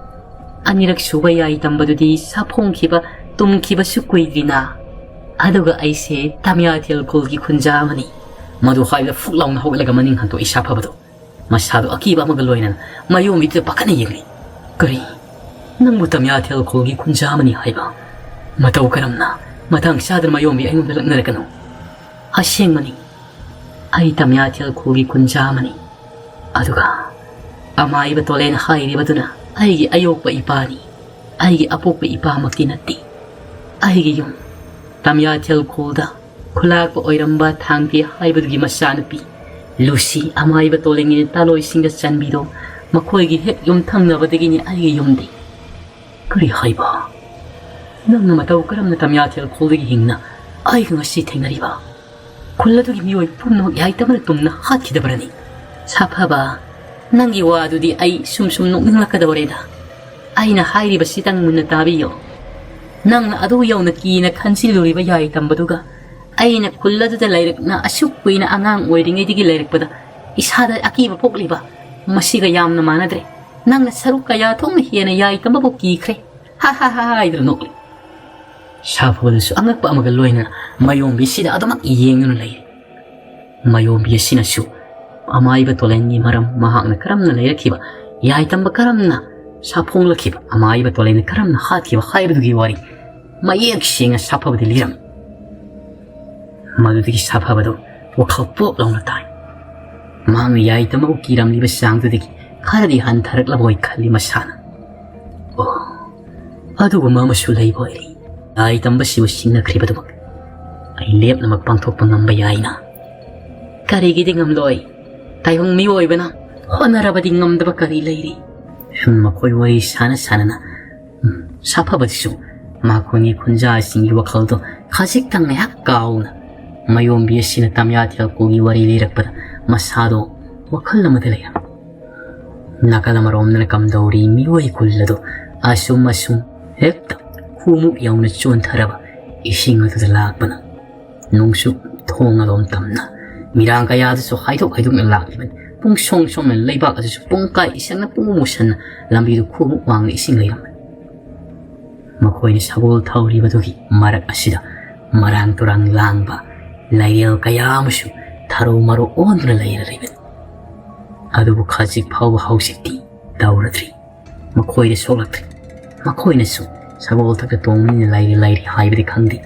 ꯑꯅꯤꯔꯛ ꯁꯨꯕ ꯌꯥꯏ ꯇꯝꯕꯗꯨꯗꯤ ꯁꯥꯐꯣꯡꯈꯤꯕ, ꯇꯨꯝꯈꯤꯕꯁꯨ ꯀꯨꯏꯗ꯭ꯔꯤꯅ꯫ ꯑꯗꯨꯒ ꯑꯩꯁꯦ ꯇꯝꯌꯥꯊꯦꯜ ꯈꯨꯜꯒꯤ ꯈꯨꯟꯖꯥ ꯑꯃꯅꯤ꯫ ꯃꯗꯨ ꯍꯥꯏꯕꯗ ꯐꯨꯛ ꯂꯥꯎꯅ ꯍꯧꯒꯠꯂꯒ ꯃꯅꯤꯡ ꯍꯟꯗꯣꯛꯏ ꯁꯥꯐꯕꯗꯣ꯫ ꯃꯁꯥꯗꯣ ꯑꯀꯤꯕ ꯑꯃꯒ ꯂꯣꯏꯅꯅ ꯃꯥꯌꯣꯝꯕꯤꯗꯨꯗ ꯄꯥꯈꯠꯅ ꯌꯦꯡꯂꯤ꯫ "ꯀꯔꯤ? ꯅꯪꯕꯨ ꯇꯝꯌꯥꯊꯦꯜ ꯈꯨꯜꯒꯤ ꯈꯨꯟꯖꯥ ꯑꯃꯅꯤ ꯍꯥꯏꯕ? ꯃꯇꯧ ꯀꯔꯝꯅ? ꯃꯇꯥꯡ ꯆꯥꯗꯅ ꯃꯥꯌꯣꯝꯕꯤ ꯑꯩꯉꯣꯟꯗ ꯂꯛꯅꯔꯛꯀꯅꯨ꯫ ꯑꯁꯦꯡꯕꯅꯤ, ꯑꯩ ꯇꯝꯌꯥꯊꯦꯜ ꯈꯨꯜꯒꯤ ꯈꯨꯟꯖꯥ ꯑꯃꯅꯤ꯫ ꯑꯗꯨꯒ ꯑꯃꯥꯏꯕ ꯇꯣꯂꯦꯟ ꯍꯥꯏꯔꯤꯕꯗꯨꯅ ꯑꯩꯒꯤ ꯑꯌꯣꯛꯄ ꯏꯄꯥꯅꯤ꯫ ꯑꯩꯒꯤ ꯑꯄꯣꯛꯄ ꯏꯄꯥꯃꯛꯇꯤ ꯅꯠꯇꯦ꯫ ꯑꯩꯒꯤ ꯌꯨꯝ ꯇꯝꯌꯥꯊꯦꯜ ꯈꯨꯜꯗ ꯈꯨꯂꯥꯛꯄ ꯑꯣꯏꯔꯝꯕ ꯊꯥꯡꯐꯤ ꯍꯥꯏꯕꯗꯨꯒꯤ ꯃꯆꯥꯅꯨꯄꯤ ꯂꯨꯁꯤ ꯑꯃꯥꯏꯕ ꯇꯣꯂꯦꯟꯒꯤ ꯇꯥꯂꯣꯏꯁꯤꯡꯒ ꯆꯟꯕꯤꯗꯣ, ꯃꯈꯣꯏꯒꯤ ꯍꯦꯛ ꯌꯨꯝꯊꯪꯅꯕꯗꯒꯤꯅꯤ ꯑꯩꯒꯤ ꯌꯨꯝꯗꯤ꯫" "ꯀꯔꯤ ꯍꯥꯏꯕ? ꯅꯪꯅ ꯃꯇꯧ ꯀꯔꯝꯅ ꯇꯝꯌꯥꯊꯦꯜ ꯈꯨꯜꯗꯒꯤ ꯍꯤꯡꯅ ꯑꯩꯒ ꯉꯁꯤ ꯊꯦꯡꯅꯔꯤꯕ? ꯈꯨꯜ ꯑꯗꯨꯒꯤ ꯃꯤꯑꯣꯏ ꯄꯨꯝꯅꯃꯛ ꯌꯥꯏꯇꯝꯕꯅ ꯇꯨꯝꯅ ꯍꯥꯠꯈꯤꯗꯕ꯭ꯔꯅꯤ?" "ꯁꯥꯐꯕ, ꯅꯪꯒꯤ ꯋꯥꯗꯨꯗꯤ ꯑꯩ ꯁꯨꯝ ꯁꯨꯝ ꯅꯣꯛꯅꯤꯡꯂꯛꯀꯗꯧꯔꯦꯗ꯫ ꯑꯩꯅ ꯍꯥꯏꯔꯤꯕꯁꯤꯇꯪ ꯃꯨꯟꯅ ꯇꯥꯕꯤꯌꯣ꯫ ꯅꯪꯅ ꯑꯗꯨ ꯌꯧꯅ ꯀꯤꯅ ꯈꯟꯖꯤꯜꯂꯨꯔꯤꯕ ꯌꯥꯏꯇꯝꯕꯗꯨꯒ ꯑꯩꯅ ꯈꯨꯜ ꯑꯗꯨꯗ ꯂꯩꯔꯛꯅ ꯑꯁꯨꯛ ꯀꯨꯏꯅ ꯑꯉꯥꯡ ꯑꯣꯏꯔꯤꯉꯩꯗꯒꯤ ꯂꯩꯔꯛꯄꯗ ꯏꯁꯥꯗ ꯑꯀꯤꯕ ꯄꯣꯛꯂꯤꯕ, ꯃꯁꯤꯒ ꯌꯥꯝꯅ ꯃꯥꯟꯅꯗ꯭ꯔꯦ꯫ ꯅꯪꯅ ꯁꯔꯨꯛ ꯀꯌꯥ ꯊꯣꯛꯅ ꯍꯦꯟꯅ ꯌꯥꯏꯇꯝꯕꯕꯨ ꯀꯤꯈ꯭ꯔꯦ꯫ ꯍꯥ ꯍꯥ ꯍꯥ ꯍꯥꯏꯗꯨꯅ ꯅꯣꯛꯂꯤ꯫" ꯁꯥꯐꯕꯗꯁꯨ ꯑꯉꯛꯄ ꯑꯃꯒ ꯂꯣꯏꯅꯅ ꯃꯥꯌꯣꯝꯕꯤꯁꯤꯗ ꯑꯗꯨꯃꯛ ꯌꯦꯡꯗꯨꯅ ꯂꯩꯔꯤ꯫ ꯃꯥꯌꯣꯝꯕꯤ ꯑꯁꯤꯅꯁꯨ ꯑꯃꯥꯏꯕ ꯇꯣꯂꯦꯟꯒꯤ ꯃꯔꯝ, ꯃꯍꯥꯛꯅ ꯀꯔꯝꯅ ꯂꯩꯔꯛꯈꯤꯕ, ꯌꯥꯏꯇꯝꯕ ꯀꯔꯝꯅ ꯁꯥꯐꯣꯡꯂꯛꯈꯤꯕ, ꯑꯃꯥꯏꯕ ꯇꯣꯂꯦꯟꯅ ꯀꯔꯝꯅ ꯍꯥꯠꯈꯤꯕ ꯍꯥꯏꯕꯗꯨꯒꯤ ꯋꯥꯔꯤ ꯃꯌꯦꯛ ꯁꯦꯡꯅ ꯁꯥꯐꯕꯗ ꯂꯤꯔꯝꯃꯤ꯫ ꯃꯗꯨꯗꯒꯤ ꯁꯥꯐꯕꯗꯨ ꯋꯥꯈꯜ ꯄꯣꯞ ꯂꯥꯎꯅ ꯇꯥꯏ꯫ ꯃꯍꯥꯛꯅ ꯌꯥꯏꯇꯝꯕꯕꯨ ꯀꯤꯔꯝꯂꯤꯕ ꯆꯥꯡꯗꯨꯗꯒꯤ ꯈꯔꯗꯤ ꯍꯟꯊꯔꯛꯂꯕꯣꯏ ꯈꯜꯂꯤ ꯃꯁꯥꯅ꯫ ꯑꯣ, ꯑꯗꯨꯒꯨꯝꯕ ꯑꯃꯁꯨ ꯂꯩꯕ ꯑꯣꯏꯔꯦ꯫ ꯌꯥꯏꯇꯝꯕꯁꯤꯕꯨ ꯁꯤꯡꯅꯈ꯭ꯔꯤꯕꯗꯨꯃꯛ ꯑꯩ ꯂꯦꯞꯅꯃꯛ ꯄꯥꯡꯊꯣꯛꯄ ꯉꯝꯕ ꯌꯥꯏꯅ꯫ ꯀꯔꯤꯒꯤꯗꯤ ꯉꯝꯂꯣꯏ? ꯇꯥꯏꯕꯪ ꯃꯤꯑꯣꯏꯕꯅ ꯍꯣꯠꯅꯔꯕꯗꯤ ꯉꯝꯗꯕ ꯀꯔꯤ ꯂꯩꯔꯤ? ꯁꯨꯝ ꯃꯈꯣꯏ ꯋꯥꯔꯤ ꯁꯥꯟꯅ ꯁꯥꯟꯅꯅ, ꯎꯝ, ꯁꯥꯐꯕꯗꯨꯁꯨ ꯃꯈꯣꯏꯒꯤ ꯈꯨꯟꯖꯥꯁꯤꯡꯒꯤ ꯋꯥꯈꯜꯗꯣ ꯈꯖꯤꯛꯇꯪ ꯉꯥꯏꯍꯥꯛ ꯀꯥꯎꯅ ꯃꯥꯌꯣꯝꯕꯤ ꯑꯁꯤꯅ ꯇꯝꯌꯥꯊꯦꯜ ꯈꯨꯜꯒꯤ ꯋꯥꯔꯤ ꯂꯤꯔꯛꯄꯗ ꯃꯁꯥꯗꯣ ꯋꯥꯈꯜ ꯑꯃꯗ ꯂꯩꯔꯝꯃꯤ꯫ ꯅꯥꯀꯜ ꯑꯃꯔꯣꯝꯗꯅ ꯀꯝꯗꯧꯔꯤ ꯃꯤꯑꯣꯏ ꯈꯨꯜ ꯑꯗꯨ ꯑꯁꯨꯝ ꯑꯁꯨꯝ ꯍꯦꯛꯇ ꯈꯨꯃꯨꯛ ꯌꯧꯅ ꯆꯣꯟꯊꯔꯕ ꯏꯁꯤꯡ ꯑꯗꯨꯗ ꯂꯥꯛꯄꯅ ꯅꯣꯡꯆꯨꯞ ꯊꯣꯡ ꯑꯗꯣꯝ ꯇꯝꯅ ꯃꯤꯔꯥꯡ ꯀꯌꯥꯗꯁꯨ ꯍꯥꯏꯗꯣꯛ ꯍꯥꯏꯗꯣꯛꯅ ꯂꯥꯛꯂꯤꯕꯅꯤ꯫ ꯄꯨꯡ ꯁꯣꯡ ꯁꯣꯡꯅ ꯂꯩꯕꯥꯛ ꯑꯗꯨꯁꯨ ꯄꯨꯡꯀꯥꯏ ꯏꯁꯪꯅ ꯄꯨꯡꯃꯨ ꯃꯨꯁꯟꯅ ꯂꯝꯕꯤꯗꯨ ꯈꯨꯃꯨꯛ ꯋꯥꯡꯅ ꯏꯁꯤꯡ ꯂꯩꯔꯝꯕꯅꯤ꯫ ꯃꯈꯣꯏꯅ ꯁꯒꯣꯜ ꯊꯧꯔꯤꯕꯗꯨꯒꯤ ꯃꯔꯛ ꯑꯁꯤꯗ ꯃꯔꯥꯡ ꯇꯨꯔꯥꯡ ꯂꯥꯡꯕ ꯂꯩꯔꯦꯜ ꯀꯌꯥ ꯑꯃꯁꯨ ꯊꯔꯣ ꯃꯔꯣ ꯑꯣꯟꯗꯨꯅ ꯂꯩꯔꯔꯤꯕꯅꯤ꯫ ꯑꯗꯨꯕꯨ ꯈꯖꯤꯛ ꯐꯥꯎꯕ ꯍꯧꯖꯤꯛꯇꯤ ꯇꯧꯔꯗ꯭ꯔꯤ꯫ ꯃꯈꯣꯏꯗ ꯁꯣꯛꯂꯛꯇ꯭ꯔꯤ꯫ ꯃꯈꯣꯏꯅꯁꯨ ꯁꯒꯣꯜ ꯊꯛꯇ ꯇꯣꯡꯕꯅꯤꯅ ꯂꯩꯔꯤ ꯂꯩꯔꯤ ꯍꯥꯏꯕꯗꯤ ꯈꯪꯗꯦ꯫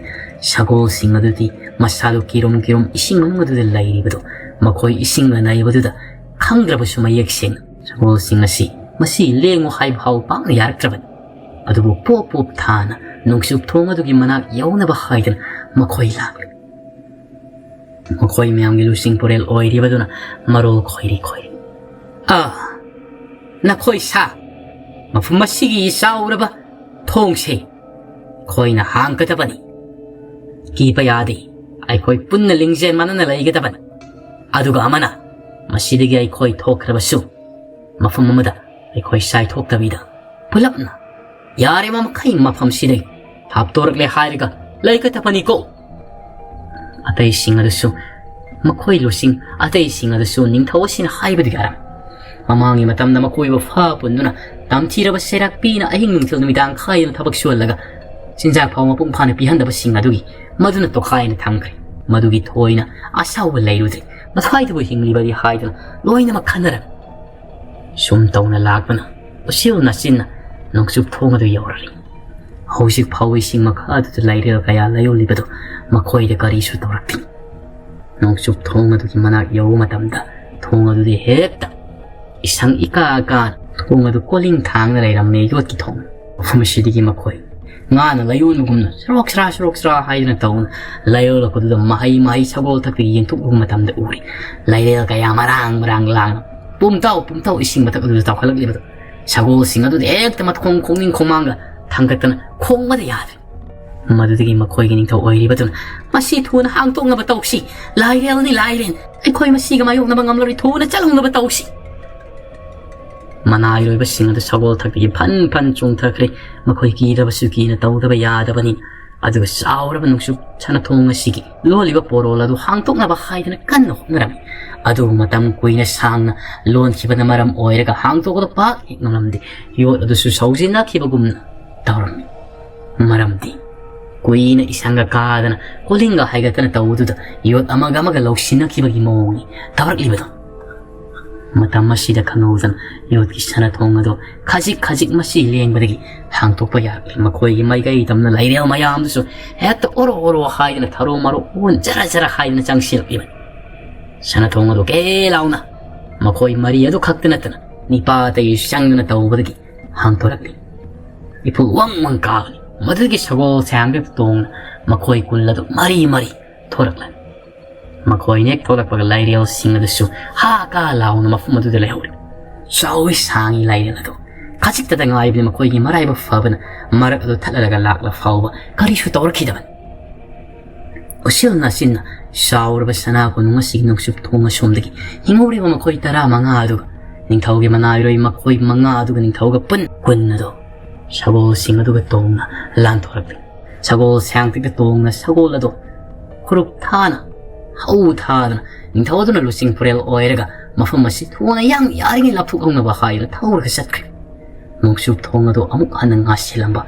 ꯁꯒꯣꯜꯁꯤꯡ ꯑꯗꯨꯗꯤ ꯃꯁꯥꯗꯨ ꯀꯤꯔꯨꯝ ꯀꯤꯔꯨꯝ ꯏꯁꯤꯡ ꯃꯅꯨꯡ ꯑꯗꯨꯗ ꯂꯩꯔꯤꯕꯗꯨ ꯃꯈꯣꯏ ꯏꯁꯤꯡꯒ ꯅꯩꯕꯗꯨꯗ ꯈꯪꯗ꯭ꯔꯕꯁꯨ ꯃꯌꯦꯛ ꯁꯦꯡꯅ ꯁꯒꯣꯜꯁꯤꯡ ꯑꯁꯤ ꯃꯁꯤ ꯂꯦꯡꯉꯨ ꯍꯥꯏꯕ ꯐꯥꯎ ꯄꯥꯛꯅ ꯌꯥꯔꯛꯇ꯭ꯔꯕꯅꯤ꯫ ꯑꯗꯨꯕꯨ ꯄꯣꯞ ꯄꯣꯞ ꯊꯥꯅ ꯅꯣꯡꯆꯨꯞ ꯊꯣꯡ ꯑꯗꯨꯒꯤ ꯃꯅꯥꯛ ꯌꯧꯅꯕ ꯍꯥꯏꯗꯨꯅ ꯃꯈꯣꯏ ꯂꯥꯛꯂꯤ꯫ ꯃꯈꯣꯏ ꯃꯌꯥꯝꯒꯤ ꯂꯨꯆꯤꯡ ꯄꯨꯔꯦꯜ ꯑꯣꯏꯔꯤꯕꯗꯨꯅ ꯃꯔꯣꯜ ꯈꯣꯏꯔꯤ ꯈꯣꯏꯔꯤ꯫ "ꯑꯥ, ꯅꯈꯣꯏ ꯁꯥ, ꯃꯐꯝ ꯑꯁꯤꯒꯤ ꯆꯥꯎꯔꯕ ꯊꯣꯡꯁꯦ ꯑꯩꯈꯣꯏꯅ ꯍꯥꯡꯒꯗꯕꯅꯤ꯫ ꯀꯤꯕ ꯌꯥꯗꯦ, ꯑꯩꯈꯣꯏ ꯄꯨꯟꯅ ꯂꯤꯡꯖꯦꯜ ꯃꯥꯟꯅꯅ ꯂꯩꯒꯗꯕꯅꯤ꯫ ꯑꯗꯨꯒ ꯑꯃꯅ ꯃꯁꯤꯗꯒꯤ ꯑꯩꯈꯣꯏ ꯊꯣꯛꯈ꯭ꯔꯕꯁꯨ ꯃꯐꯝ ꯑꯃꯗ ꯑꯩꯈꯣꯏ ꯆꯥꯏꯊꯣꯛꯇꯕꯤꯗ ꯄꯨꯂꯞꯅ ꯌꯥꯔꯤꯕ ꯃꯈꯩ ꯃꯐꯝꯁꯤꯗꯒꯤ ꯊꯥꯞꯇꯣꯔꯛꯂꯦ ꯍꯥꯏꯔꯒ ꯂꯩꯒꯗꯕꯅꯤꯀꯣ꯫" ꯑꯇꯩꯁꯤꯡ ꯑꯗꯨꯁꯨ, ꯃꯈꯣꯏ ꯂꯨꯆꯤꯡ ꯑꯇꯩꯁꯤꯡ ꯑꯗꯨꯁꯨ ꯅꯤꯡꯊꯧ ꯑꯁꯤꯅ ꯍꯥꯏꯕꯗꯨ ꯌꯥꯔꯝꯃꯤ꯫ ꯃꯃꯥꯡꯒꯤ ꯃꯇꯝꯗ ꯃꯈꯣꯏꯕꯨ ꯐꯥ ꯄꯨꯟꯗꯨꯅ ꯇꯝꯊꯤꯔꯕ ꯁꯦꯔꯥꯛꯄꯤꯅ ꯑꯍꯤꯡ ꯅꯨꯡꯊꯤꯜ ꯅꯨꯃꯤꯗꯥꯡ ꯈꯥꯏꯗꯅ ꯊꯕꯛ ꯁꯨꯍꯜꯂꯒ ꯆꯤꯟꯖꯥꯛ ꯐꯥꯎ ꯃꯄꯨꯡ ꯐꯥꯅ ꯄꯤꯍꯟꯗꯕꯁꯤꯡ ꯑꯗꯨꯒꯤ ꯃꯗꯨꯅ ꯇꯣꯈꯥꯏꯅ ꯊꯝꯈ꯭ꯔꯦ꯫ ꯃꯗꯨꯒꯤ ꯊꯣꯏꯅ ꯑꯁꯥꯎꯕ ꯂꯩꯔꯨꯗ꯭ꯔꯦ꯫ ꯃꯁꯥꯏꯗꯨꯕꯨ ꯍꯤꯡꯂꯤꯕꯗꯤ ꯍꯥꯏꯗꯨꯅ ꯂꯣꯏꯅꯃꯛ ꯈꯟꯅꯔꯝꯃꯤ꯫ ꯁꯨꯝ ꯇꯧꯅ ꯂꯥꯛꯄꯅ ꯎꯆꯤꯜ ꯅꯥꯆꯤꯟꯅ ꯅꯣꯡꯆꯨꯞ ꯊꯣꯡ ꯑꯗꯨ ꯌꯧꯔꯔꯤ꯫ ꯍꯧꯖꯤꯛ ꯐꯥꯎꯕ ꯏꯁꯤꯡ ꯃꯈꯥ ꯑꯗꯨꯗ ꯂꯩꯔꯦꯜ ꯀꯌꯥ ꯂꯩꯔꯨꯂꯤꯕꯗꯨ ꯃꯈꯣꯏꯗ ꯀꯔꯤꯁꯨ ꯇꯧꯔꯛꯇꯦ꯫ ꯅꯣꯡꯆꯨꯞ ꯊꯣꯡ ꯑꯗꯨꯒꯤ ꯃꯅꯥꯛ ꯌꯧꯕ ꯃꯇꯝꯗ ꯊꯣꯡ ꯑꯗꯨꯗꯤ ꯍꯦꯛꯇ ꯏꯁꯪ ꯏꯀꯥ ꯀꯥꯅ ꯊꯣꯡ ꯑꯗꯨ ꯀꯣꯂꯤꯡ ꯊꯥꯡꯅ ꯂꯩꯔꯝꯃꯦ꯫ ꯌꯣꯠꯀꯤ ꯊꯣꯡ꯫ ꯃꯐꯝ ꯑꯁꯤꯗꯒꯤ ꯃꯈꯣꯏ ꯉꯥꯅ ꯂꯥꯏꯑꯣꯟꯕꯒꯨꯝꯅ ꯁꯔꯣꯛ ꯁꯔꯥ ꯁꯔꯣꯛ ꯁꯔꯥ ꯍꯥꯏꯗꯨꯅ ꯇꯧꯅ ꯂꯥꯏꯑꯣꯜꯂꯛꯄꯗꯨꯗ ꯃꯍꯩ ꯃꯍꯩ ꯁꯒꯣꯜ ꯊꯛꯇꯒꯤ ꯌꯦꯡꯊꯣꯛꯂꯨꯕ ꯃꯇꯝꯗ ꯎꯔꯤ꯫ ꯂꯩꯔꯦꯜ ꯀꯌꯥ ꯃꯔꯥꯡ ꯃꯔꯥꯡ ꯂꯥꯡꯅ ꯄꯨꯝꯇꯥꯎ ꯄꯨꯝꯇꯥꯎ ꯏꯁꯤꯡ ꯃꯊꯛ ꯑꯗꯨꯗ ꯇꯥꯎꯈꯠꯂꯛꯂꯤꯕꯗꯨ ꯁꯒꯣꯜꯁꯤꯡ ꯑꯗꯨꯗꯤ ꯍꯦꯛꯇ ꯃꯈꯣꯡ ꯈꯣꯡꯅꯤꯡ ꯈꯣꯡꯃꯥꯡꯒ ꯊꯥꯡꯒꯠꯇꯅ ꯈꯣꯡꯕꯗ ꯌꯥꯗ꯭ꯔꯦ꯫ ꯃꯗꯨꯗꯒꯤ ꯃꯈꯣꯏꯒꯤ ꯅꯤꯡꯊꯧ ꯑꯣꯏꯔꯤꯕꯗꯨꯅ, "ꯃꯁꯤ ꯊꯨꯅ ꯍꯥꯡꯗꯣꯛꯅꯕ ꯇꯧꯁꯤ꯫ ꯂꯥꯏꯔꯦꯜꯅꯤ ꯂꯥꯏꯔꯦꯟ꯫ ꯑꯩꯈꯣꯏ ꯃꯁꯤꯒ ꯃꯥꯌꯣꯛꯅꯕ ꯉꯝꯂꯔꯣꯏ꯫ ꯊꯨꯅ ꯆꯠꯍꯧꯅꯕ ꯇꯧꯁꯤ꯫" ꯃꯅꯥꯏꯔꯣꯏꯕꯁꯤꯡ ꯑꯗꯨ ꯁꯒꯣꯜ ꯊꯛꯇꯒꯤ ꯐꯟ ꯐꯟ ꯆꯣꯡꯊꯈ꯭ꯔꯦ꯫ ꯃꯈꯣꯏ ꯀꯤꯗꯕꯁꯨ ꯀꯤꯅ ꯇꯧꯗꯕ ꯌꯥꯗꯕꯅꯤ꯫ ꯑꯗꯨꯒ ꯆꯥꯎꯔꯕ ꯅꯨꯡꯁꯨꯞ ꯁꯅꯥꯊꯣꯡ ꯑꯁꯤꯒꯤ ꯂꯣꯜꯂꯤꯕ ꯄꯣꯔꯣꯜ ꯑꯗꯨ ꯍꯥꯡꯇꯣꯛꯅꯕ ꯍꯥꯏꯗꯅ ꯀꯟꯅ ꯍꯣꯠꯅꯔꯝꯃꯤ꯫ ꯑꯗꯨꯕꯨ ꯃꯇꯝ ꯀꯨꯏꯅ ꯁꯥꯡꯅ ꯂꯣꯟꯈꯤꯕꯅ ꯃꯔꯝ ꯑꯣꯏꯔꯒ ꯍꯥꯡꯇꯣꯛꯄꯗ ꯄꯥꯛ ꯍꯦꯛ ꯉꯝꯂꯝꯗꯦ꯫ ꯌꯣꯠ ꯑꯗꯨꯁꯨ ꯁꯧꯖꯤꯟꯅꯈꯤꯕꯒꯨꯝꯅ ꯇꯧꯔꯝꯃꯤ꯫ ꯃꯔꯝꯗꯤ ꯀꯨꯏꯅ ꯏꯁꯪꯒ ꯀꯥꯗꯅ ꯀꯣꯂꯤꯡꯒ ꯍꯥꯏꯒꯠꯇꯅ ꯇꯧꯕꯗꯨꯗ ꯌꯣꯠ ꯑꯃꯒ ꯑꯃꯒ ꯂꯧꯁꯤꯟꯅꯈꯤꯕꯒꯤ ꯃꯑꯣꯡꯅꯤ ꯇꯧꯔꯛꯂꯤꯕꯗꯣ꯫ ꯃꯇꯝ ꯑꯁꯤꯗ ꯈꯪꯍꯧꯗꯅ ꯌꯣꯠꯀꯤ ꯁꯅꯥꯊꯣꯡ ꯑꯗꯨ ꯈꯖꯤꯛ ꯈꯖꯤꯛ ꯃꯁꯤ ꯂꯦꯡꯕꯗꯒꯤ ꯍꯥꯡꯇꯣꯛꯄ ꯌꯥꯔꯛꯂꯦ꯫ ꯃꯈꯣꯏꯒꯤ ꯃꯥꯏꯀꯩ ꯇꯝꯅ ꯂꯩꯔꯦꯜ ꯃꯌꯥꯝꯗꯨꯁꯨ ꯍꯦꯛꯇ ꯑꯣꯔꯣ ꯑꯣꯔꯣ ꯍꯥꯏꯗꯅ ꯊꯔꯣ ꯃꯔꯣ ꯑꯣꯟ ꯖꯔ ꯖꯔ ꯍꯥꯏꯗꯅ ꯆꯪꯁꯤꯜꯂꯛꯂꯤꯕꯅꯤ꯫ ꯁꯅꯥꯊꯣꯡ ꯑꯗꯨ ꯀꯦ ꯂꯥꯎꯅ ꯃꯈꯣꯏ ꯃꯔꯤ ꯑꯗꯨ ꯈꯛꯇ ꯅꯠꯇꯅ ꯅꯤꯄꯥ ꯑꯇꯩꯁꯨ ꯆꯪꯗꯨꯅ ꯇꯧꯕꯗꯒꯤ ꯍꯥꯡꯗꯣꯔꯛꯂꯤ꯫ ꯏꯐꯨꯜ ꯋꯪ ꯋꯪ ꯀꯥꯕꯅꯤ꯫ ꯃꯗꯨꯗꯒꯤ ꯁꯒꯣꯜ ꯁꯥꯡꯗ ꯇꯣꯡꯅ ꯃꯈꯣꯏ ꯀꯨꯜ ꯑꯗꯨ ꯃꯔꯤ ꯃꯔꯤ ꯊꯣꯔꯛꯂꯅꯤ꯫ ꯃꯈꯣꯏꯅ ꯍꯦꯛ ꯊꯣꯛꯂꯛꯄꯒ ꯂꯥꯏꯔꯦꯜꯁꯤꯡ ꯑꯗꯨꯁꯨ ꯍꯥ ꯀꯥ ꯂꯥꯎꯅ ꯃꯐꯝ ꯑꯗꯨꯗ ꯂꯩꯍꯧꯔꯤ꯫ ꯆꯥꯎꯏ ꯁꯥꯡꯏ ꯂꯥꯏꯔꯦꯜ ꯑꯗꯨ꯫ ꯈꯖꯤꯛꯇꯗ ꯉꯥꯏꯕꯅꯤ ꯃꯈꯣꯏꯒꯤ ꯃꯔꯥꯏꯕꯛ ꯐꯕꯅ ꯃꯔꯛ ꯑꯗꯨ ꯊꯠꯂꯔꯒ ꯂꯥꯛꯂ ꯐꯥꯎꯕ ꯀꯔꯤꯁꯨ ꯇꯧꯔꯛꯈꯤꯗꯕꯅꯤ꯫ ꯎꯁꯤꯜ ꯅꯥꯆꯤꯟꯅ ꯆꯥꯎꯔꯕ ꯁꯅꯥ ꯀꯣꯅꯨꯡ ꯑꯁꯤꯒꯤ ꯅꯨꯡꯆꯨꯞ ꯊꯣꯡ ꯑꯁꯣꯝꯗꯒꯤ ꯍꯤꯡꯍꯧꯔꯤꯕ ꯃꯈꯣꯏ ꯇꯔꯥ ꯃꯉꯥ ꯑꯗꯨꯒ ꯅꯤꯡꯊꯧꯒꯤ ꯃꯅꯥꯏꯔꯣꯏ ꯃꯈꯣꯏ ꯃꯉꯥ ꯑꯗꯨꯒ ꯅꯤꯡꯊꯧꯒ ꯄꯨꯟ ꯀꯨꯟ ꯑꯗꯨ ꯁꯒꯣꯜꯁꯤꯡ ꯑꯗꯨꯒ ꯇꯣꯡꯅ ꯂꯥꯟꯊꯣꯔꯛꯂꯤ꯫ ꯁꯒꯣꯜ ꯁꯥꯡꯇꯤꯛꯇ ꯇꯣꯡꯅ ꯁꯒꯣꯜ ꯑꯗꯨ ꯈꯨꯔꯨꯞ ꯊꯥꯅ ꯍꯧ ꯊꯥꯗꯅ ꯅꯤꯡꯊꯧ ꯑꯗꯨꯅ ꯂꯨꯆꯤꯡ ꯄꯨꯔꯦꯜ ꯑꯣꯏꯔꯒ ꯃꯐꯝ ꯑꯁꯤ ꯊꯨꯅ ꯌꯥꯝ ꯌꯥꯔꯤꯉꯩ ꯂꯥꯞꯊꯣꯛꯍꯧꯅꯕ ꯍꯥꯏꯗꯨꯅ ꯊꯧꯔꯒ ꯆꯠꯈ꯭ꯔꯦ꯫ ꯅꯣꯡꯆꯨꯞ ꯊꯣꯡ ꯑꯗꯨ ꯑꯃꯨꯛ ꯍꯟꯅ ꯉꯥꯁꯤꯜꯂꯝꯕ,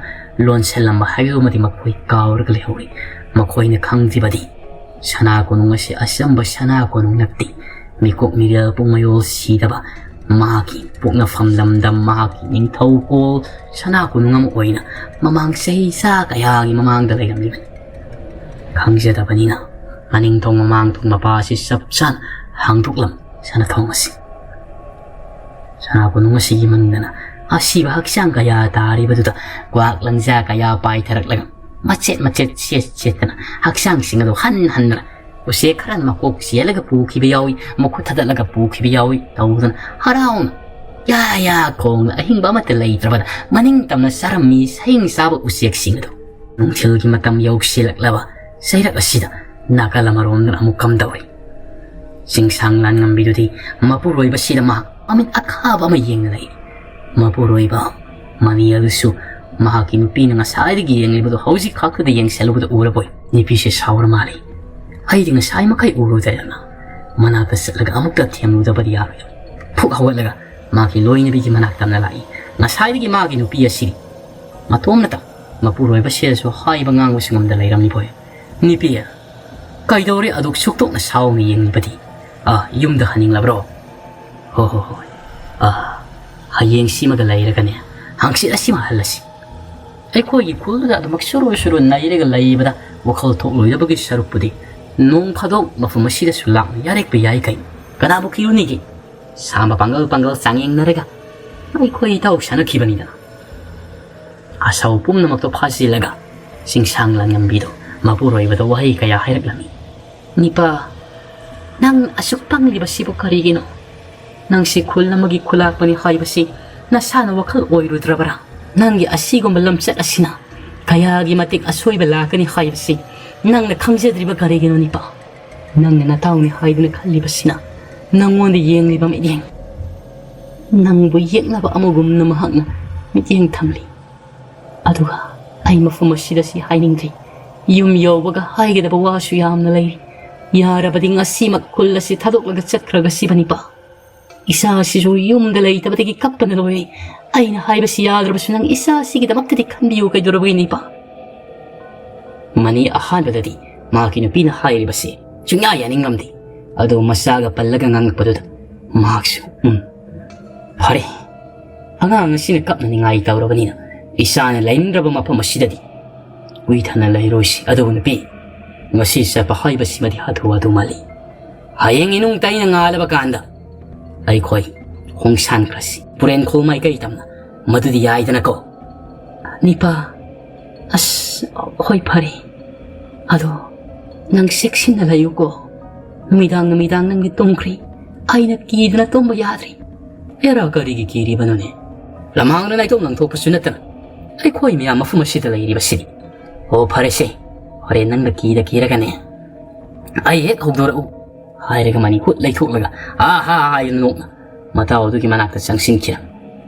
ꯂꯣꯟꯁꯤꯜꯂꯝꯕ ꯍꯥꯏꯕꯗꯨꯃꯗꯤ ꯃꯈꯣꯏ ꯀꯥꯎꯔꯒ ꯂꯩꯍꯧꯔꯤ꯫ ꯃꯈꯣꯏꯅ ꯈꯪꯗ꯭ꯔꯤꯕꯗꯤ ꯁꯅꯥ ꯀꯣꯅꯨꯡ ꯑꯁꯤ ꯑꯆꯝꯕ ꯁꯅꯥ ꯀꯣꯅꯨꯡ ꯅꯠꯇꯦ꯫ ꯃꯤꯀꯣꯛ ꯃꯤꯔꯦꯜ ꯄꯨꯡ ꯃꯌꯣꯜ ꯁꯤꯗꯕ ꯃꯍꯥꯛꯀꯤ ꯄꯣꯛꯅꯐꯝ ꯂꯝꯗꯝ, ꯃꯍꯥꯛꯀꯤ ꯅꯤꯡꯊꯧꯀꯣꯜ ꯁꯅꯥ ꯀꯣꯅꯨꯡ ꯑꯃ ꯑꯣꯏꯅ ꯃꯃꯥꯡ ꯆꯍꯤ ꯆꯥ ꯀꯌꯥꯒꯤ ꯃꯃꯥꯡꯗ ꯂꯩꯔꯝꯂꯤꯕꯅꯤ꯫ ꯈꯪꯖꯗꯕꯅꯤꯅ ꯃꯅꯤꯡ ꯊꯣꯡ ꯃꯃꯥꯡ ꯊꯣꯡ ꯃꯄꯥ ꯑꯁꯤ ꯆꯞ ꯆꯥꯅ ꯍꯥꯡꯗꯣꯛꯂꯝ ꯁꯅꯥꯊꯣꯡ ꯑꯁꯤ꯫ ꯁꯅꯥ ꯀꯣꯅꯨꯡ ꯑꯁꯤꯒꯤ ꯃꯅꯨꯡꯗꯅ ꯑꯁꯤꯕ ꯍꯛꯆꯥꯡ ꯀꯌꯥ ꯇꯥꯔꯤꯕꯗꯨꯗ ꯀ꯭ꯋꯥꯛ ꯂꯪꯖꯥ ꯀꯌꯥ ꯄꯥꯏꯊꯔꯛꯂꯒ ꯃꯆꯦꯠ ꯃꯆꯦꯠ ꯆꯦꯠ ꯆꯦꯠꯇꯅ ꯍꯛꯆꯥꯡꯁꯤꯡ ꯑꯗꯨ ꯍꯟ ꯍꯟꯗꯅ ꯎꯆꯦꯛ ꯈꯔꯅ ꯃꯀꯣꯛ ꯆꯦꯜꯂꯒ ꯄꯨꯈꯤꯕ ꯌꯥꯎꯏ, ꯃꯈꯨꯠ ꯊꯥꯗꯠꯂꯒ ꯄꯨꯈꯤꯕ ꯌꯥꯎꯏ ꯇꯧꯗꯨꯅ ꯍꯔꯥꯎꯅ ꯌꯥ ꯌꯥ ꯈꯣꯡꯅ ꯑꯍꯤꯡꯕ ꯑꯃꯠꯇ ꯂꯩꯇ꯭ꯔꯕꯗ ꯃꯅꯤꯡ ꯇꯝꯅ ꯆꯥꯔꯝꯃꯤ ꯁꯍꯤꯡ ꯆꯥꯕ ꯎꯆꯦꯛꯁꯤꯡ ꯑꯗꯨ꯫ ꯅꯨꯡꯊꯤꯜꯒꯤ ꯃꯇꯝ ꯌꯧꯁꯤꯜꯂꯛꯂꯕ ꯆꯩꯔꯛ ꯑꯁꯤꯗ ꯅꯥꯀꯜ ꯑꯃꯔꯣꯝꯗꯅ ꯑꯃꯨꯛ ꯀꯝꯗꯧꯔꯤ꯫ ꯆꯤꯡꯁꯥꯡ ꯂꯥꯟꯉꯝꯕꯤꯗꯨꯗꯤ ꯃꯄꯨꯔꯣꯏꯕꯁꯤꯗ ꯃꯍꯥꯛ ꯃꯃꯤꯠ ꯑꯈꯥꯕ ꯑꯃ ꯌꯦꯡꯅ ꯂꯩ꯫ ꯃꯄꯨꯔꯣꯏꯕ ꯃꯅꯤ ꯑꯗꯨꯁꯨ ꯃꯍꯥꯛꯀꯤ ꯅꯨꯄꯤꯅ ꯉꯁꯥꯏꯗꯒꯤ ꯌꯦꯡꯂꯤꯕꯗꯨ ꯍꯧꯖꯤꯛ ꯈꯛꯇꯗ ꯌꯦꯡꯁꯤꯜꯂꯨꯕꯗ ꯎꯔꯕꯣꯏ ꯅꯨꯄꯤꯁꯦ ꯁꯥꯎꯔ ꯃꯥꯜꯂꯤ꯫ ꯑꯩꯗꯤ ꯉꯁꯥꯏ ꯃꯈꯩ ꯎꯔꯨꯗ꯭ꯔꯦꯗꯅ ꯃꯅꯥꯛꯇ ꯆꯠꯂꯒ ꯑꯃꯨꯛꯇ ꯊꯦꯝꯂꯨꯗꯕꯗꯤ ꯌꯥꯔꯣꯏꯗꯕ꯫ ꯐꯨꯛ ꯍꯧꯒꯠꯂꯒ ꯃꯥꯒꯤ ꯂꯣꯏꯅꯕꯤꯒꯤ ꯃꯅꯥꯛ ꯇꯝꯅ ꯂꯥꯛꯏ꯫ ꯉꯁꯥꯏꯗꯒꯤ ꯃꯥꯒꯤ ꯅꯨꯄꯤ ꯑꯁꯤ ꯃꯇꯣꯝꯅꯇ ꯃꯄꯨꯔꯣꯏꯕ ꯁꯦꯜꯁꯨ ꯍꯥꯏꯕ ꯉꯥꯡꯕꯁꯨ ꯉꯝꯗ ꯂꯩꯔꯝꯂꯤꯕꯣꯏ꯫ ꯅꯨꯄꯤ, ꯀꯩꯗꯧꯔꯦ ꯑꯗꯨꯛ ꯁꯨꯛꯇꯣꯛꯅ ꯁꯥꯎꯅ ꯌꯦꯡꯂꯤꯕꯗꯤ? ꯑ, ꯌꯨꯝꯗ ꯍꯟꯅꯤꯡꯂꯕ꯭ꯔꯣ? ꯍꯣ ꯍꯣ ꯍꯣꯏ꯫ ꯑ, ꯍꯌꯦꯡꯁꯤꯃꯒ ꯂꯩꯔꯒꯅꯦ ꯍꯪꯆꯤꯠ ꯑꯁꯤꯃ ꯍꯜꯂꯁꯤ꯫ ꯑꯩꯈꯣꯏꯒꯤ ꯈꯨꯜꯗꯨꯗ ꯑꯗꯨꯃꯛ ꯁꯨꯔꯨ ꯁꯨꯔꯨ ꯅꯩꯔꯒ ꯂꯩꯕꯗ ꯋꯥꯈꯜ ꯊꯣꯛꯂꯣꯏꯗꯕꯒꯤ ꯁꯔꯨꯛꯄꯨꯗꯤ ꯅꯣꯡ ꯐꯥꯗꯣꯛ ꯃꯐꯝ ꯑꯁꯤꯗꯁꯨ ꯂꯥꯛꯅ ꯌꯥꯔꯦꯛꯄ ꯌꯥꯏ ꯀꯩꯅꯣ꯫ ꯀꯅꯥꯕꯨ ꯀꯤꯔꯨꯅꯤꯒꯦ? ꯁꯥꯝꯕ ꯄꯥꯡꯒꯜ ꯄꯥꯡꯒꯜ ꯆꯥꯡꯌꯦꯡꯅꯔꯒ ꯑꯩꯈꯣꯏ ꯏꯇꯥꯎ ꯁꯥꯟꯅꯈꯤꯕꯅꯤꯗꯅ꯫ ꯑꯁꯥꯎ ꯄꯨꯝꯅꯃꯛꯇꯣ ꯐꯥꯖꯤꯜꯂꯒ ꯆꯤꯡꯁꯥꯡ ꯂꯥꯟꯉꯝꯕꯤꯗꯣ ꯃꯄꯨꯔꯣꯏꯕꯗ ꯋꯥꯍꯩ ꯀꯌꯥ ꯍꯥꯏꯔꯛꯂꯝꯃꯤ꯫ ꯅꯤꯄꯥ, ꯅꯪ ꯑꯁꯨꯛ ꯄꯪꯂꯤꯕꯁꯤꯕꯨ ꯀꯔꯤꯒꯤꯅꯣ? ꯅꯪꯁꯤ ꯈꯨꯜ ꯑꯃꯒꯤ ꯈꯨꯂꯥꯛꯄꯅꯤ ꯍꯥꯏꯕꯁꯤ ꯅꯁꯥꯅ ꯋꯥꯈꯜ ꯑꯣꯏꯔꯨꯗ꯭ꯔꯕꯔꯥ? ꯅꯪꯒꯤ ꯑꯁꯤꯒꯨꯝꯕ ꯂꯝꯆꯠ ꯑꯁꯤꯅ ꯀꯌꯥꯒꯤ ꯃꯇꯤꯛ ꯑꯁꯣꯏꯕ ꯂꯥꯛꯀꯅꯤ ꯍꯥꯏꯕꯁꯤ ꯅꯪꯅ ꯈꯪꯖꯗ꯭ꯔꯤꯕ ꯀꯔꯤꯒꯤꯅꯣ ꯅꯤꯄꯥ? ꯅꯪꯅ ꯅꯇꯥꯎꯅꯤ ꯍꯥꯏꯗꯨꯅ ꯈꯜꯂꯤꯕꯁꯤꯅ ꯅꯪꯉꯣꯟꯗ ꯌꯦꯡꯂꯤꯕ ꯃꯤꯠꯌꯦꯡ, ꯅꯪꯕꯨ ꯌꯦꯛꯅꯕ ꯑꯃꯒꯨꯝꯅ ꯃꯍꯥꯛꯅ ꯃꯤꯠꯌꯦꯡ ꯊꯝꯂꯤ꯫ ꯑꯗꯨꯒ ꯑꯩ ꯃꯐꯝ ꯑꯁꯤꯗ ꯁꯤ ꯍꯥꯏꯅꯤꯡꯗ꯭ꯔꯤ꯫ ꯌꯨꯝ ꯌꯧꯕꯒ ꯍꯥꯏꯒꯗꯕ ꯋꯥꯁꯨ ꯌꯥꯝꯅ ꯂꯩꯔꯤ꯫ ꯌꯥꯔꯕꯗꯤ ꯉꯁꯤꯃꯛ ꯈꯨꯜ ꯑꯁꯤ ꯊꯥꯗꯣꯛꯂꯒ ꯆꯠꯈ꯭ꯔꯒ ꯁꯤꯕꯅꯤꯄꯥ꯫ ꯏꯆꯥꯁꯤꯁꯨ ꯌꯨꯝꯗ ꯂꯩꯇꯕꯗꯒꯤ ꯀꯞꯄꯅ ꯂꯣꯏꯔꯦ꯫ ꯑꯩꯅ ꯍꯥꯏꯕꯁꯤ ꯌꯥꯗ꯭ꯔꯕꯁꯨ ꯅꯪ ꯏꯆꯥꯁꯤꯒꯤꯗꯃꯛꯇꯗꯤ ꯈꯟꯕꯤꯌꯨ ꯀꯩꯗꯧꯔꯕꯒꯤꯅꯤꯄꯥ? ꯃꯅꯤ ꯑꯍꯥꯟꯕꯗꯗꯤ ꯃꯍꯥꯛꯀꯤ ꯅꯨꯄꯤꯅ ꯍꯥꯏꯔꯤꯕꯁꯤ ꯁꯨꯡꯌꯥ ꯌꯥꯅꯤꯡꯂꯝꯗꯦ꯫ ꯑꯗꯨ ꯃꯆꯥꯒ ꯄꯜꯂꯒ ꯉꯥꯡꯂꯛꯄꯗꯨꯗ ꯃꯍꯥꯛꯁꯨ, "ꯎꯝ, ꯐꯔꯦ, ꯑꯉꯥꯡ ꯑꯁꯤꯅ ꯀꯞꯅꯅꯤꯡꯉꯥꯏ ꯇꯧꯔꯕꯅꯤꯅ ꯏꯆꯥꯅ ꯂꯩꯅꯤꯡꯗ꯭ꯔꯕ ꯃꯐꯝ ꯑꯁꯤꯗꯗꯤ ꯀꯨꯏꯊꯅ ꯂꯩꯔꯣꯏꯁꯤ꯫ ꯑꯗꯨꯕꯨ ꯅꯨꯄꯤ, ꯉꯁꯤ ꯆꯠꯄ ꯍꯥꯏꯕꯁꯤꯃꯗꯤ ꯍꯥꯊꯨ ꯍꯥꯊꯨ ꯃꯥꯜꯂꯤ꯫ ꯍꯌꯦꯡ ꯏꯅꯨꯡ ꯇꯩꯅ ꯉꯥꯜꯂꯕ ꯀꯥꯟꯗ ꯑꯩꯈꯣꯏ ꯈꯣꯡꯁꯥꯟꯈ꯭ꯔꯁꯤ꯫ ꯄꯨꯔꯦꯟꯈꯣꯜ ꯃꯥꯏꯀꯩ ꯇꯝꯅ꯫ ꯃꯗꯨꯗꯤ ꯌꯥꯏꯗꯅꯀꯣ?" "ꯅꯤꯄꯥ, ꯑꯁ, ꯍꯣꯏ, ꯐꯔꯦ꯫ ꯑꯗꯣ ꯅꯪ ꯆꯦꯛꯁꯤꯟꯅ ꯂꯩꯌꯨꯀꯣ꯫ ꯅꯨꯃꯤꯗꯥꯡ ꯅꯨꯃꯤꯗꯥꯡ ꯅꯪꯗꯤ ꯇꯨꯝꯈ꯭ꯔꯤ꯫ ꯑꯩꯅ ꯀꯤꯗꯅ ꯇꯨꯝꯕ ꯌꯥꯗ꯭ꯔꯤ꯫" "ꯑꯦꯔꯥ, ꯀꯔꯤꯒꯤ ꯀꯤꯔꯤꯕꯅꯣꯅꯦ? ꯂꯝꯍꯥꯡꯗ ꯅꯥꯏꯇꯣꯝ ꯂꯪꯊꯣꯛꯄꯁꯨ ꯅꯠꯇꯅ ꯑꯩꯈꯣꯏ ꯃꯌꯥꯝ ꯃꯐꯝ ꯑꯁꯤꯗ ꯂꯩꯔꯤꯕꯁꯤꯗꯤ꯫ ꯑꯣ, ꯐꯔꯦꯁꯦ, ꯍꯣꯔꯦꯟ ꯅꯪꯅ ꯀꯤꯗ ꯀꯤꯔꯒꯅꯦ ꯑꯩ ꯍꯦꯛ ꯍꯧꯗꯣꯔꯛꯎ," ꯍꯥꯏꯔꯒ ꯃꯅꯤ ꯍꯨꯠ ꯂꯩꯊꯣꯛꯂꯒ "ꯍꯥ ꯍꯥ" ꯍꯥꯏꯗꯨꯅ ꯅꯣꯛꯅ ꯃꯇꯥꯎ ꯑꯗꯨꯒꯤ ꯃꯅꯥꯛꯇ ꯆꯪꯁꯤꯟꯈꯤꯔꯝꯃꯤ꯫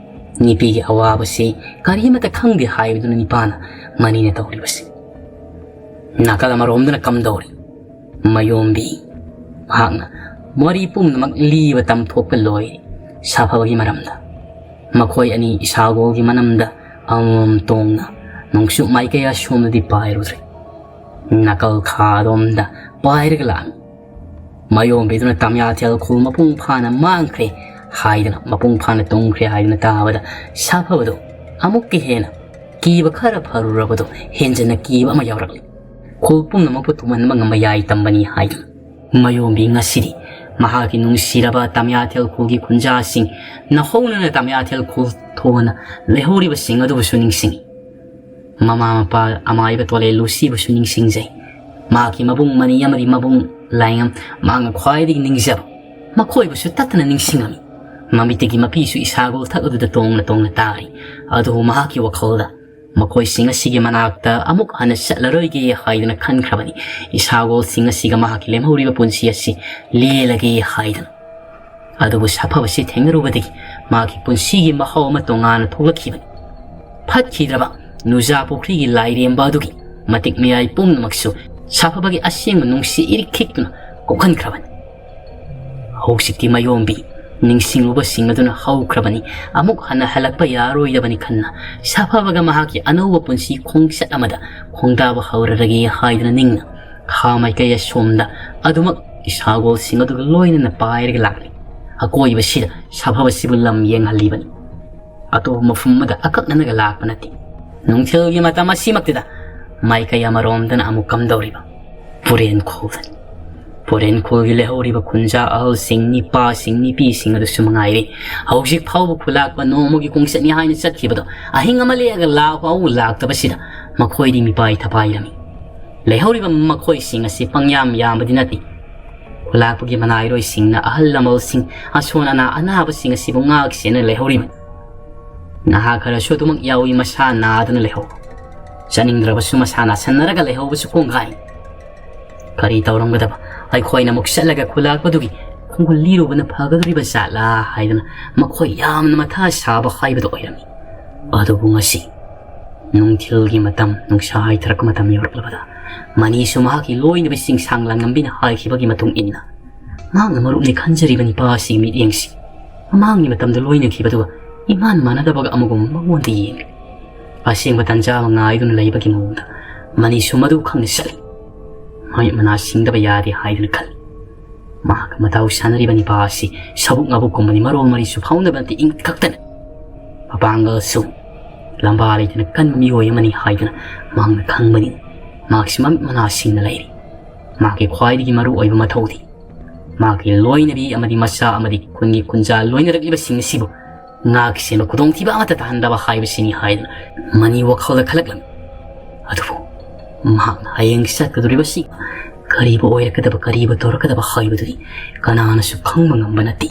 ꯅꯨꯄꯤꯒꯤ ꯑꯋꯥꯕꯁꯤ ꯀꯔꯤꯃꯠꯇ ꯈꯪꯗꯦ ꯍꯥꯏꯕꯗꯨꯅ ꯅꯨꯄꯥꯅ ꯃꯅꯤꯅ ꯇꯧꯔꯤꯕꯁꯤ꯫ ꯅꯥꯀꯜ ꯑꯃꯔꯣꯝꯗꯅ ꯀꯝꯗꯧꯔꯤ? ꯃꯌꯣꯝꯕꯤ꯫ ꯃꯍꯥꯛꯅ ꯋꯥꯔꯤ ꯄꯨꯝꯅꯃꯛ ꯂꯤꯕ ꯇꯝꯊꯣꯛꯄ ꯂꯣꯏꯔꯦ꯫ ꯁꯥꯐꯕꯒꯤ ꯃꯔꯝꯗ꯫ ꯃꯈꯣꯏ ꯑꯅꯤ ꯏꯁꯥꯒꯣꯜꯒꯤ ꯃꯅꯝꯗ ꯑꯃꯃꯝ ꯇꯣꯡꯅ ꯅꯣꯡꯆꯨꯞ ꯃꯥꯏꯀꯩ ꯑꯁꯣꯝꯗꯗꯤ ꯄꯥꯏꯔꯨꯗ꯭ꯔꯦ꯫ ꯅꯥꯀꯜ ꯈꯥ ꯑꯗꯣꯝꯗ ꯄꯥꯏꯔꯒ ꯂꯥꯛꯑꯝꯃꯤ꯫ ꯃꯌꯣꯝꯕꯤꯗꯨꯅ ꯇꯝꯌꯥꯊꯦꯜ ꯈꯨꯜ ꯃꯄꯨꯡ ꯐꯥꯅ ꯃꯥꯡꯈ꯭ꯔꯦ ꯍꯥꯏꯗꯅ, ꯃꯄꯨꯡ ꯐꯥꯅ ꯇꯨꯝꯈ꯭ꯔꯦ ꯍꯥꯏꯗꯅ ꯇꯥꯕꯗ ꯁꯥꯐꯕꯗꯨ ꯑꯃꯨꯛꯀ ꯍꯦꯟꯅ ꯀꯤꯕ ꯈꯔ ꯐꯔꯨꯔꯕꯗꯨ ꯍꯦꯟꯖꯟꯅ ꯀꯤꯕ ꯑꯃ ꯌꯥꯎꯔꯛꯂꯤ꯫ ꯈꯨꯜ ꯄꯨꯝꯅꯃꯛꯄꯨ ꯊꯨꯝꯍꯟꯕ ꯉꯝꯕ ꯌꯥꯏ ꯇꯝꯕꯅꯤ ꯍꯥꯏꯗꯨꯅ꯫ ꯃꯌꯣꯝꯕꯤ ꯉꯁꯤꯗꯤ ꯃꯍꯥꯛꯀꯤ ꯅꯨꯡꯁꯤꯔꯕ ꯇꯝꯌꯥꯊꯦꯜ ꯈꯨꯜꯒꯤ ꯈꯨꯟꯖꯥꯁꯤꯡ, ꯅꯍꯧꯅꯅ ꯇꯝꯌꯥꯊꯦꯜ ꯈꯨꯜ ꯊꯣꯟꯅ ꯂꯩꯍꯧꯔꯤꯕꯁꯤꯡ ꯑꯗꯨꯕꯨꯁꯨ ꯅꯤꯡꯁꯤꯡꯉꯤ꯫ ꯃꯃꯥ ꯃꯄꯥ ꯑꯃꯥꯏꯕ ꯇꯣꯂꯦ ꯂꯨꯁꯤꯕꯨꯁꯨ ꯅꯤꯡꯁꯤꯡꯖꯩ꯫ ꯃꯍꯥꯛꯀꯤ ꯃꯕꯨꯡ ꯃꯅꯤ ꯑꯃꯗꯤ ꯃꯕꯨꯡ ꯂꯥꯏꯉꯝ ꯃꯍꯥꯛꯅ ꯈ꯭ꯋꯥꯏꯗꯒꯤ ꯅꯤꯡꯖꯕ, ꯃꯈꯣꯏꯕꯨꯁꯨ ꯇꯠꯇꯅ ꯅꯤꯡꯁꯤꯡꯉꯝꯃꯤ꯫ ꯃꯃꯤꯠꯇꯒꯤ ꯃꯄꯤꯁꯨ ꯏꯁꯥꯒꯣꯜ ꯊꯛ ꯑꯗꯨꯗ ꯇꯣꯡꯅ ꯇꯣꯡꯅ ꯇꯥꯔꯤ꯫ ꯑꯗꯨꯕꯨ ꯃꯍꯥꯛꯀꯤ ꯋꯥꯈꯜꯗ ꯃꯈꯣꯏꯁꯤꯡ ꯑꯁꯤꯒꯤ ꯃꯅꯥꯛꯇ ꯑꯃꯨꯛ ꯍꯟꯅ ꯆꯠꯂꯔꯣꯏꯒꯦ ꯍꯥꯏꯗꯨꯅ ꯈꯟꯈ꯭ꯔꯕꯅꯤ꯫ ꯏꯁꯥꯒꯣꯜꯁꯤꯡ ꯑꯁꯤꯒ ꯃꯍꯥꯛꯀꯤ ꯂꯦꯝꯍꯧꯔꯤꯕ ꯄꯨꯟꯁꯤ ꯑꯁꯤ ꯂꯦꯜꯂꯒꯦ ꯍꯥꯏꯗꯨꯅ꯫ ꯑꯗꯨꯕꯨ ꯁꯥꯐꯕꯁꯤ ꯊꯦꯡꯅꯔꯨꯕꯗꯒꯤ ꯃꯍꯥꯛꯀꯤ ꯄꯨꯟꯁꯤꯒꯤ ꯃꯍꯥꯎ ꯑꯃ ꯇꯣꯉꯥꯟꯅ ꯊꯣꯛꯂꯛꯈꯤꯕꯅꯤ꯫ ꯐꯠꯈꯤꯗ꯭ꯔꯕ ꯅꯨꯖꯥ ꯄꯨꯈ꯭ꯔꯤꯒꯤ ꯂꯥꯏꯔꯦꯝꯕ ꯑꯗꯨꯒꯤ ꯃꯇꯤꯛ ꯃꯌꯥꯏ ꯄꯨꯝꯅꯃꯛꯁꯨ ꯁꯥꯐꯕꯒꯤ ꯑꯁꯦꯡꯕ ꯅꯨꯡꯁꯤ ꯏꯔꯤꯛ ꯈꯤꯛꯇꯨꯅ ꯀꯣꯛꯍꯟꯈ꯭ꯔꯕꯅꯤ꯫ ꯍꯧꯖꯤꯛꯇꯤ ꯃꯌꯣꯝꯕꯤ ꯅꯤꯡꯁꯤꯡꯂꯨꯕꯁꯤꯡ ꯑꯗꯨꯅ ꯍꯧꯈ꯭ꯔꯕꯅꯤ꯫ ꯑꯃꯨꯛ ꯍꯟꯅ ꯍꯜꯂꯛꯄ ꯌꯥꯔꯣꯏꯗꯕꯅꯤ ꯈꯟꯅ ꯁꯥꯐꯕꯒ ꯃꯍꯥꯛꯀꯤ ꯑꯅꯧꯕ ꯄꯨꯟꯁꯤ ꯈꯣꯡꯆꯠ ꯑꯃꯗ ꯈꯣꯡꯗꯥꯕ ꯍꯧꯔꯔꯒꯦ ꯍꯥꯏꯗꯨꯅ ꯅꯤꯡꯅ ꯈꯥ ꯃꯥꯏꯀꯩ ꯑꯁꯣꯝꯗ ꯑꯗꯨꯃꯛ ꯏꯁꯥꯒꯣꯜꯁꯤꯡ ꯑꯗꯨꯒ ꯂꯣꯏꯅꯅ ꯄꯥꯏꯔꯒ ꯂꯥꯛꯂꯤ꯫ ꯑꯀꯣꯏꯕꯁꯤꯗ ꯁꯥꯐꯕꯁꯤꯕꯨ ꯂꯝ ꯌꯦꯡꯍꯜꯂꯤꯕꯅꯤ꯫ ꯑꯇꯣꯞꯄ ꯃꯐꯝ ꯑꯃꯗ ꯑꯀꯛꯅꯅꯒ ꯂꯥꯛꯄ ꯅꯠꯇꯦ꯫ ꯅꯨꯡꯊꯤꯜꯒꯤ ꯃꯇꯝ ꯑꯁꯤꯃꯛꯇꯗ ꯃꯥꯏꯀꯩ ꯑꯃꯔꯣꯝꯗꯅ ꯑꯃꯨꯛ ꯀꯝꯗꯧꯔꯤꯕ? ꯄꯨꯔꯦꯟ ꯈꯣꯜꯗꯅꯤ꯫ ꯄꯨꯔꯦꯟ ꯈꯣꯜꯒꯤ ꯂꯩꯍꯧꯔꯤꯕ ꯈꯨꯟꯖꯥ ꯑꯍꯜꯁꯤꯡ, ꯅꯤꯄꯥꯁꯤꯡ, ꯅꯨꯄꯤꯁꯤꯡ ꯑꯗꯨꯁꯨ ꯃꯉꯥꯏꯔꯦ꯫ ꯍꯧꯖꯤꯛ ꯐꯥꯎꯕ ꯈꯨꯂꯥꯛꯄ ꯅꯣꯡꯃꯒꯤ ꯈꯣꯡꯆꯠꯅꯤ ꯍꯥꯏꯅ ꯆꯠꯈꯤꯕꯗꯣ ꯑꯍꯤꯡ ꯑꯃ ꯂꯦꯛꯑꯒ ꯂꯥꯛ ꯐꯥꯎꯕ ꯂꯥꯛꯇꯕꯁꯤꯗ ꯃꯈꯣꯏꯗꯤ ꯃꯤꯄꯥꯏ ꯊꯄꯥꯏꯔꯝꯃꯤ꯫ ꯂꯩꯍꯧꯔꯤꯕ ꯃꯈꯣꯏꯁꯤꯡ ꯑꯁꯤ ꯄꯪꯌꯥꯝ ꯌꯥꯝꯕꯗꯤ ꯅꯠꯇꯦ꯫ ꯈꯨꯂꯥꯛꯄꯒꯤ ꯃꯅꯥꯏꯔꯣꯏꯁꯤꯡꯅ ꯑꯍꯜ ꯂꯃꯟꯁꯤꯡ, ꯑꯁꯣꯟ ꯑꯅꯥ ꯑꯅꯥꯕꯁꯤꯡ ꯑꯁꯤꯕꯨ ꯉꯥꯛ ꯁꯦꯟꯅ ꯂꯩꯍꯧꯔꯤꯕꯅꯤ꯫ ꯅꯍꯥ ꯈꯔꯁꯨ ꯑꯗꯨꯃꯛ ꯌꯥꯎꯏ, ꯃꯁꯥ ꯅꯥꯗꯨꯅ ꯂꯩꯍꯧꯕ꯫ ꯆꯠꯅꯤꯡꯗ꯭ꯔꯕꯁꯨ ꯃꯁꯥ ꯅꯥꯁꯟꯅꯔꯒ ꯂꯩꯍꯧꯕꯁꯨ ꯀꯣꯡꯒꯥꯏ꯫ ꯀꯔꯤ ꯇꯧꯔꯝꯒꯗꯕ? ꯑꯩꯈꯣꯏꯅ ꯑꯃꯨꯛ ꯆꯠꯂꯒ ꯈꯨꯂꯥꯛꯄꯗꯨꯒꯤ ꯈꯣꯡꯒꯨꯜ ꯂꯤꯔꯨꯕꯅ ꯐꯒꯗꯧꯔꯤꯕ ꯖꯥꯠꯂꯥ ꯍꯥꯏꯗꯅ ꯃꯈꯣꯏ ꯌꯥꯝꯅ ꯃꯊꯥ ꯁꯥꯕ ꯍꯥꯏꯕꯗꯨ ꯑꯣꯏꯔꯝꯃꯤ꯫ ꯑꯗꯨꯕꯨ ꯉꯁꯤ ꯅꯨꯡꯊꯤꯜꯒꯤ ꯃꯇꯝ, ꯅꯨꯡꯁꯥ ꯍꯥꯏꯊꯔꯛꯄ ꯃꯇꯝ ꯌꯧꯔꯛꯂꯕꯗ, ꯃꯅꯤꯁꯨ ꯃꯍꯥꯛꯀꯤ ꯂꯣꯏꯅꯕꯤꯁꯤꯡ ꯁꯥꯡꯂꯥꯟꯉꯝꯕꯤꯅ ꯍꯥꯏꯈꯤꯕꯒꯤ ꯃꯇꯨꯡ ꯏꯟꯅ, ꯃꯍꯥꯛꯅ ꯃꯔꯨꯞꯅꯤ ꯈꯟꯖꯔꯤꯕ ꯅꯤꯄꯥ ꯑꯁꯤꯒꯤ ꯃꯤꯠꯌꯦꯡꯁꯤ ꯃꯃꯥꯡꯒꯤ ꯃꯇꯝꯗ ꯂꯣꯏꯅꯈꯤꯕꯗꯨꯒ ꯏꯃꯥꯟ ꯃꯥꯟꯅꯗꯕꯒ ꯑꯃꯒꯨꯝ ꯃꯉꯣꯟꯗ ꯌꯦꯡꯂꯤ꯫ ꯑꯁꯦꯡꯕ ꯇꯟꯖꯥ ꯑꯃ ꯉꯥꯏꯗꯨꯅ ꯂꯩꯕꯒꯤ ꯃꯑꯣꯡꯗ ꯃꯅꯤꯁꯨ ꯃꯗꯨ ꯈꯪꯅ ꯆꯠꯂꯤ꯫ ꯃꯃꯤꯠ ꯃꯅꯥ ꯁꯤꯡꯗꯕ ꯌꯥꯗꯦ ꯍꯥꯏꯗꯨꯅ ꯈꯜꯂꯤ꯫ ꯃꯍꯥꯛ ꯃꯇꯥꯎ ꯁꯥꯟꯅꯔꯤꯕ ꯅꯤꯄꯥ ꯑꯁꯤ ꯁꯕꯨꯛ ꯉꯥꯕꯨꯛꯀꯨꯝꯕꯅꯤ, ꯃꯔꯣꯜ ꯃꯔꯤꯁꯨ ꯐꯥꯎꯅꯕ ꯅꯠꯇꯦ, ꯏꯪ ꯈꯛꯇꯅꯤ꯫ ꯃꯄꯥꯡꯒꯜꯁꯨ ꯂꯝꯕꯥ ꯂꯩꯇꯅ ꯀꯟꯕ ꯃꯤꯑꯣꯏ ꯑꯃꯅꯤ ꯍꯥꯏꯗꯨꯅ ꯃꯍꯥꯛꯅ ꯈꯪꯕꯅꯤ꯫ ꯃꯍꯥꯛꯁꯤ ꯃꯃꯤꯠ ꯃꯅꯥ ꯁꯤꯡꯅ ꯂꯩꯔꯤ꯫ ꯃꯍꯥꯛꯀꯤ ꯈ꯭ꯋꯥꯏꯗꯒꯤ ꯃꯔꯨ ꯑꯣꯏꯕ ꯃꯊꯧꯗꯤ ꯃꯍꯥꯛꯀꯤ ꯂꯣꯏꯅꯕꯤ ꯑꯃꯗꯤ ꯃꯆꯥ ꯑꯃꯗꯤ ꯈꯨꯟꯒꯤ ꯈꯨꯟꯖꯥ ꯂꯣꯏꯅꯔꯛꯂꯤꯕꯁꯤꯡ ꯑꯁꯤꯕꯨ ꯉꯥꯛ ꯁꯦꯟꯕ ꯈꯨꯗꯣꯡꯊꯤꯕ ꯑꯃꯠꯇ ꯇꯥꯍꯟꯗꯕ ꯍꯥꯏꯕꯁꯤꯅꯤ ꯍꯥꯏꯗꯨꯅ ꯃꯅꯤ ꯋꯥꯈꯜꯗ ꯈꯜꯂꯛꯂꯝꯃꯤ꯫ ꯑꯗꯨꯕꯨ ꯃꯍꯥꯛꯅ ꯍꯌꯦꯡ ꯆꯠꯀꯗꯧꯔꯤꯕꯁꯤ ꯀꯔꯤꯕꯨ ꯑꯣꯏꯔꯛꯀꯗꯕ, ꯀꯔꯤꯕꯨ ꯇꯧꯔꯛꯀꯗꯕ ꯍꯥꯏꯕꯗꯨꯗꯤ ꯀꯅꯥꯅꯁꯨ ꯈꯪꯕ ꯉꯝꯕ ꯅꯠꯇꯦ꯫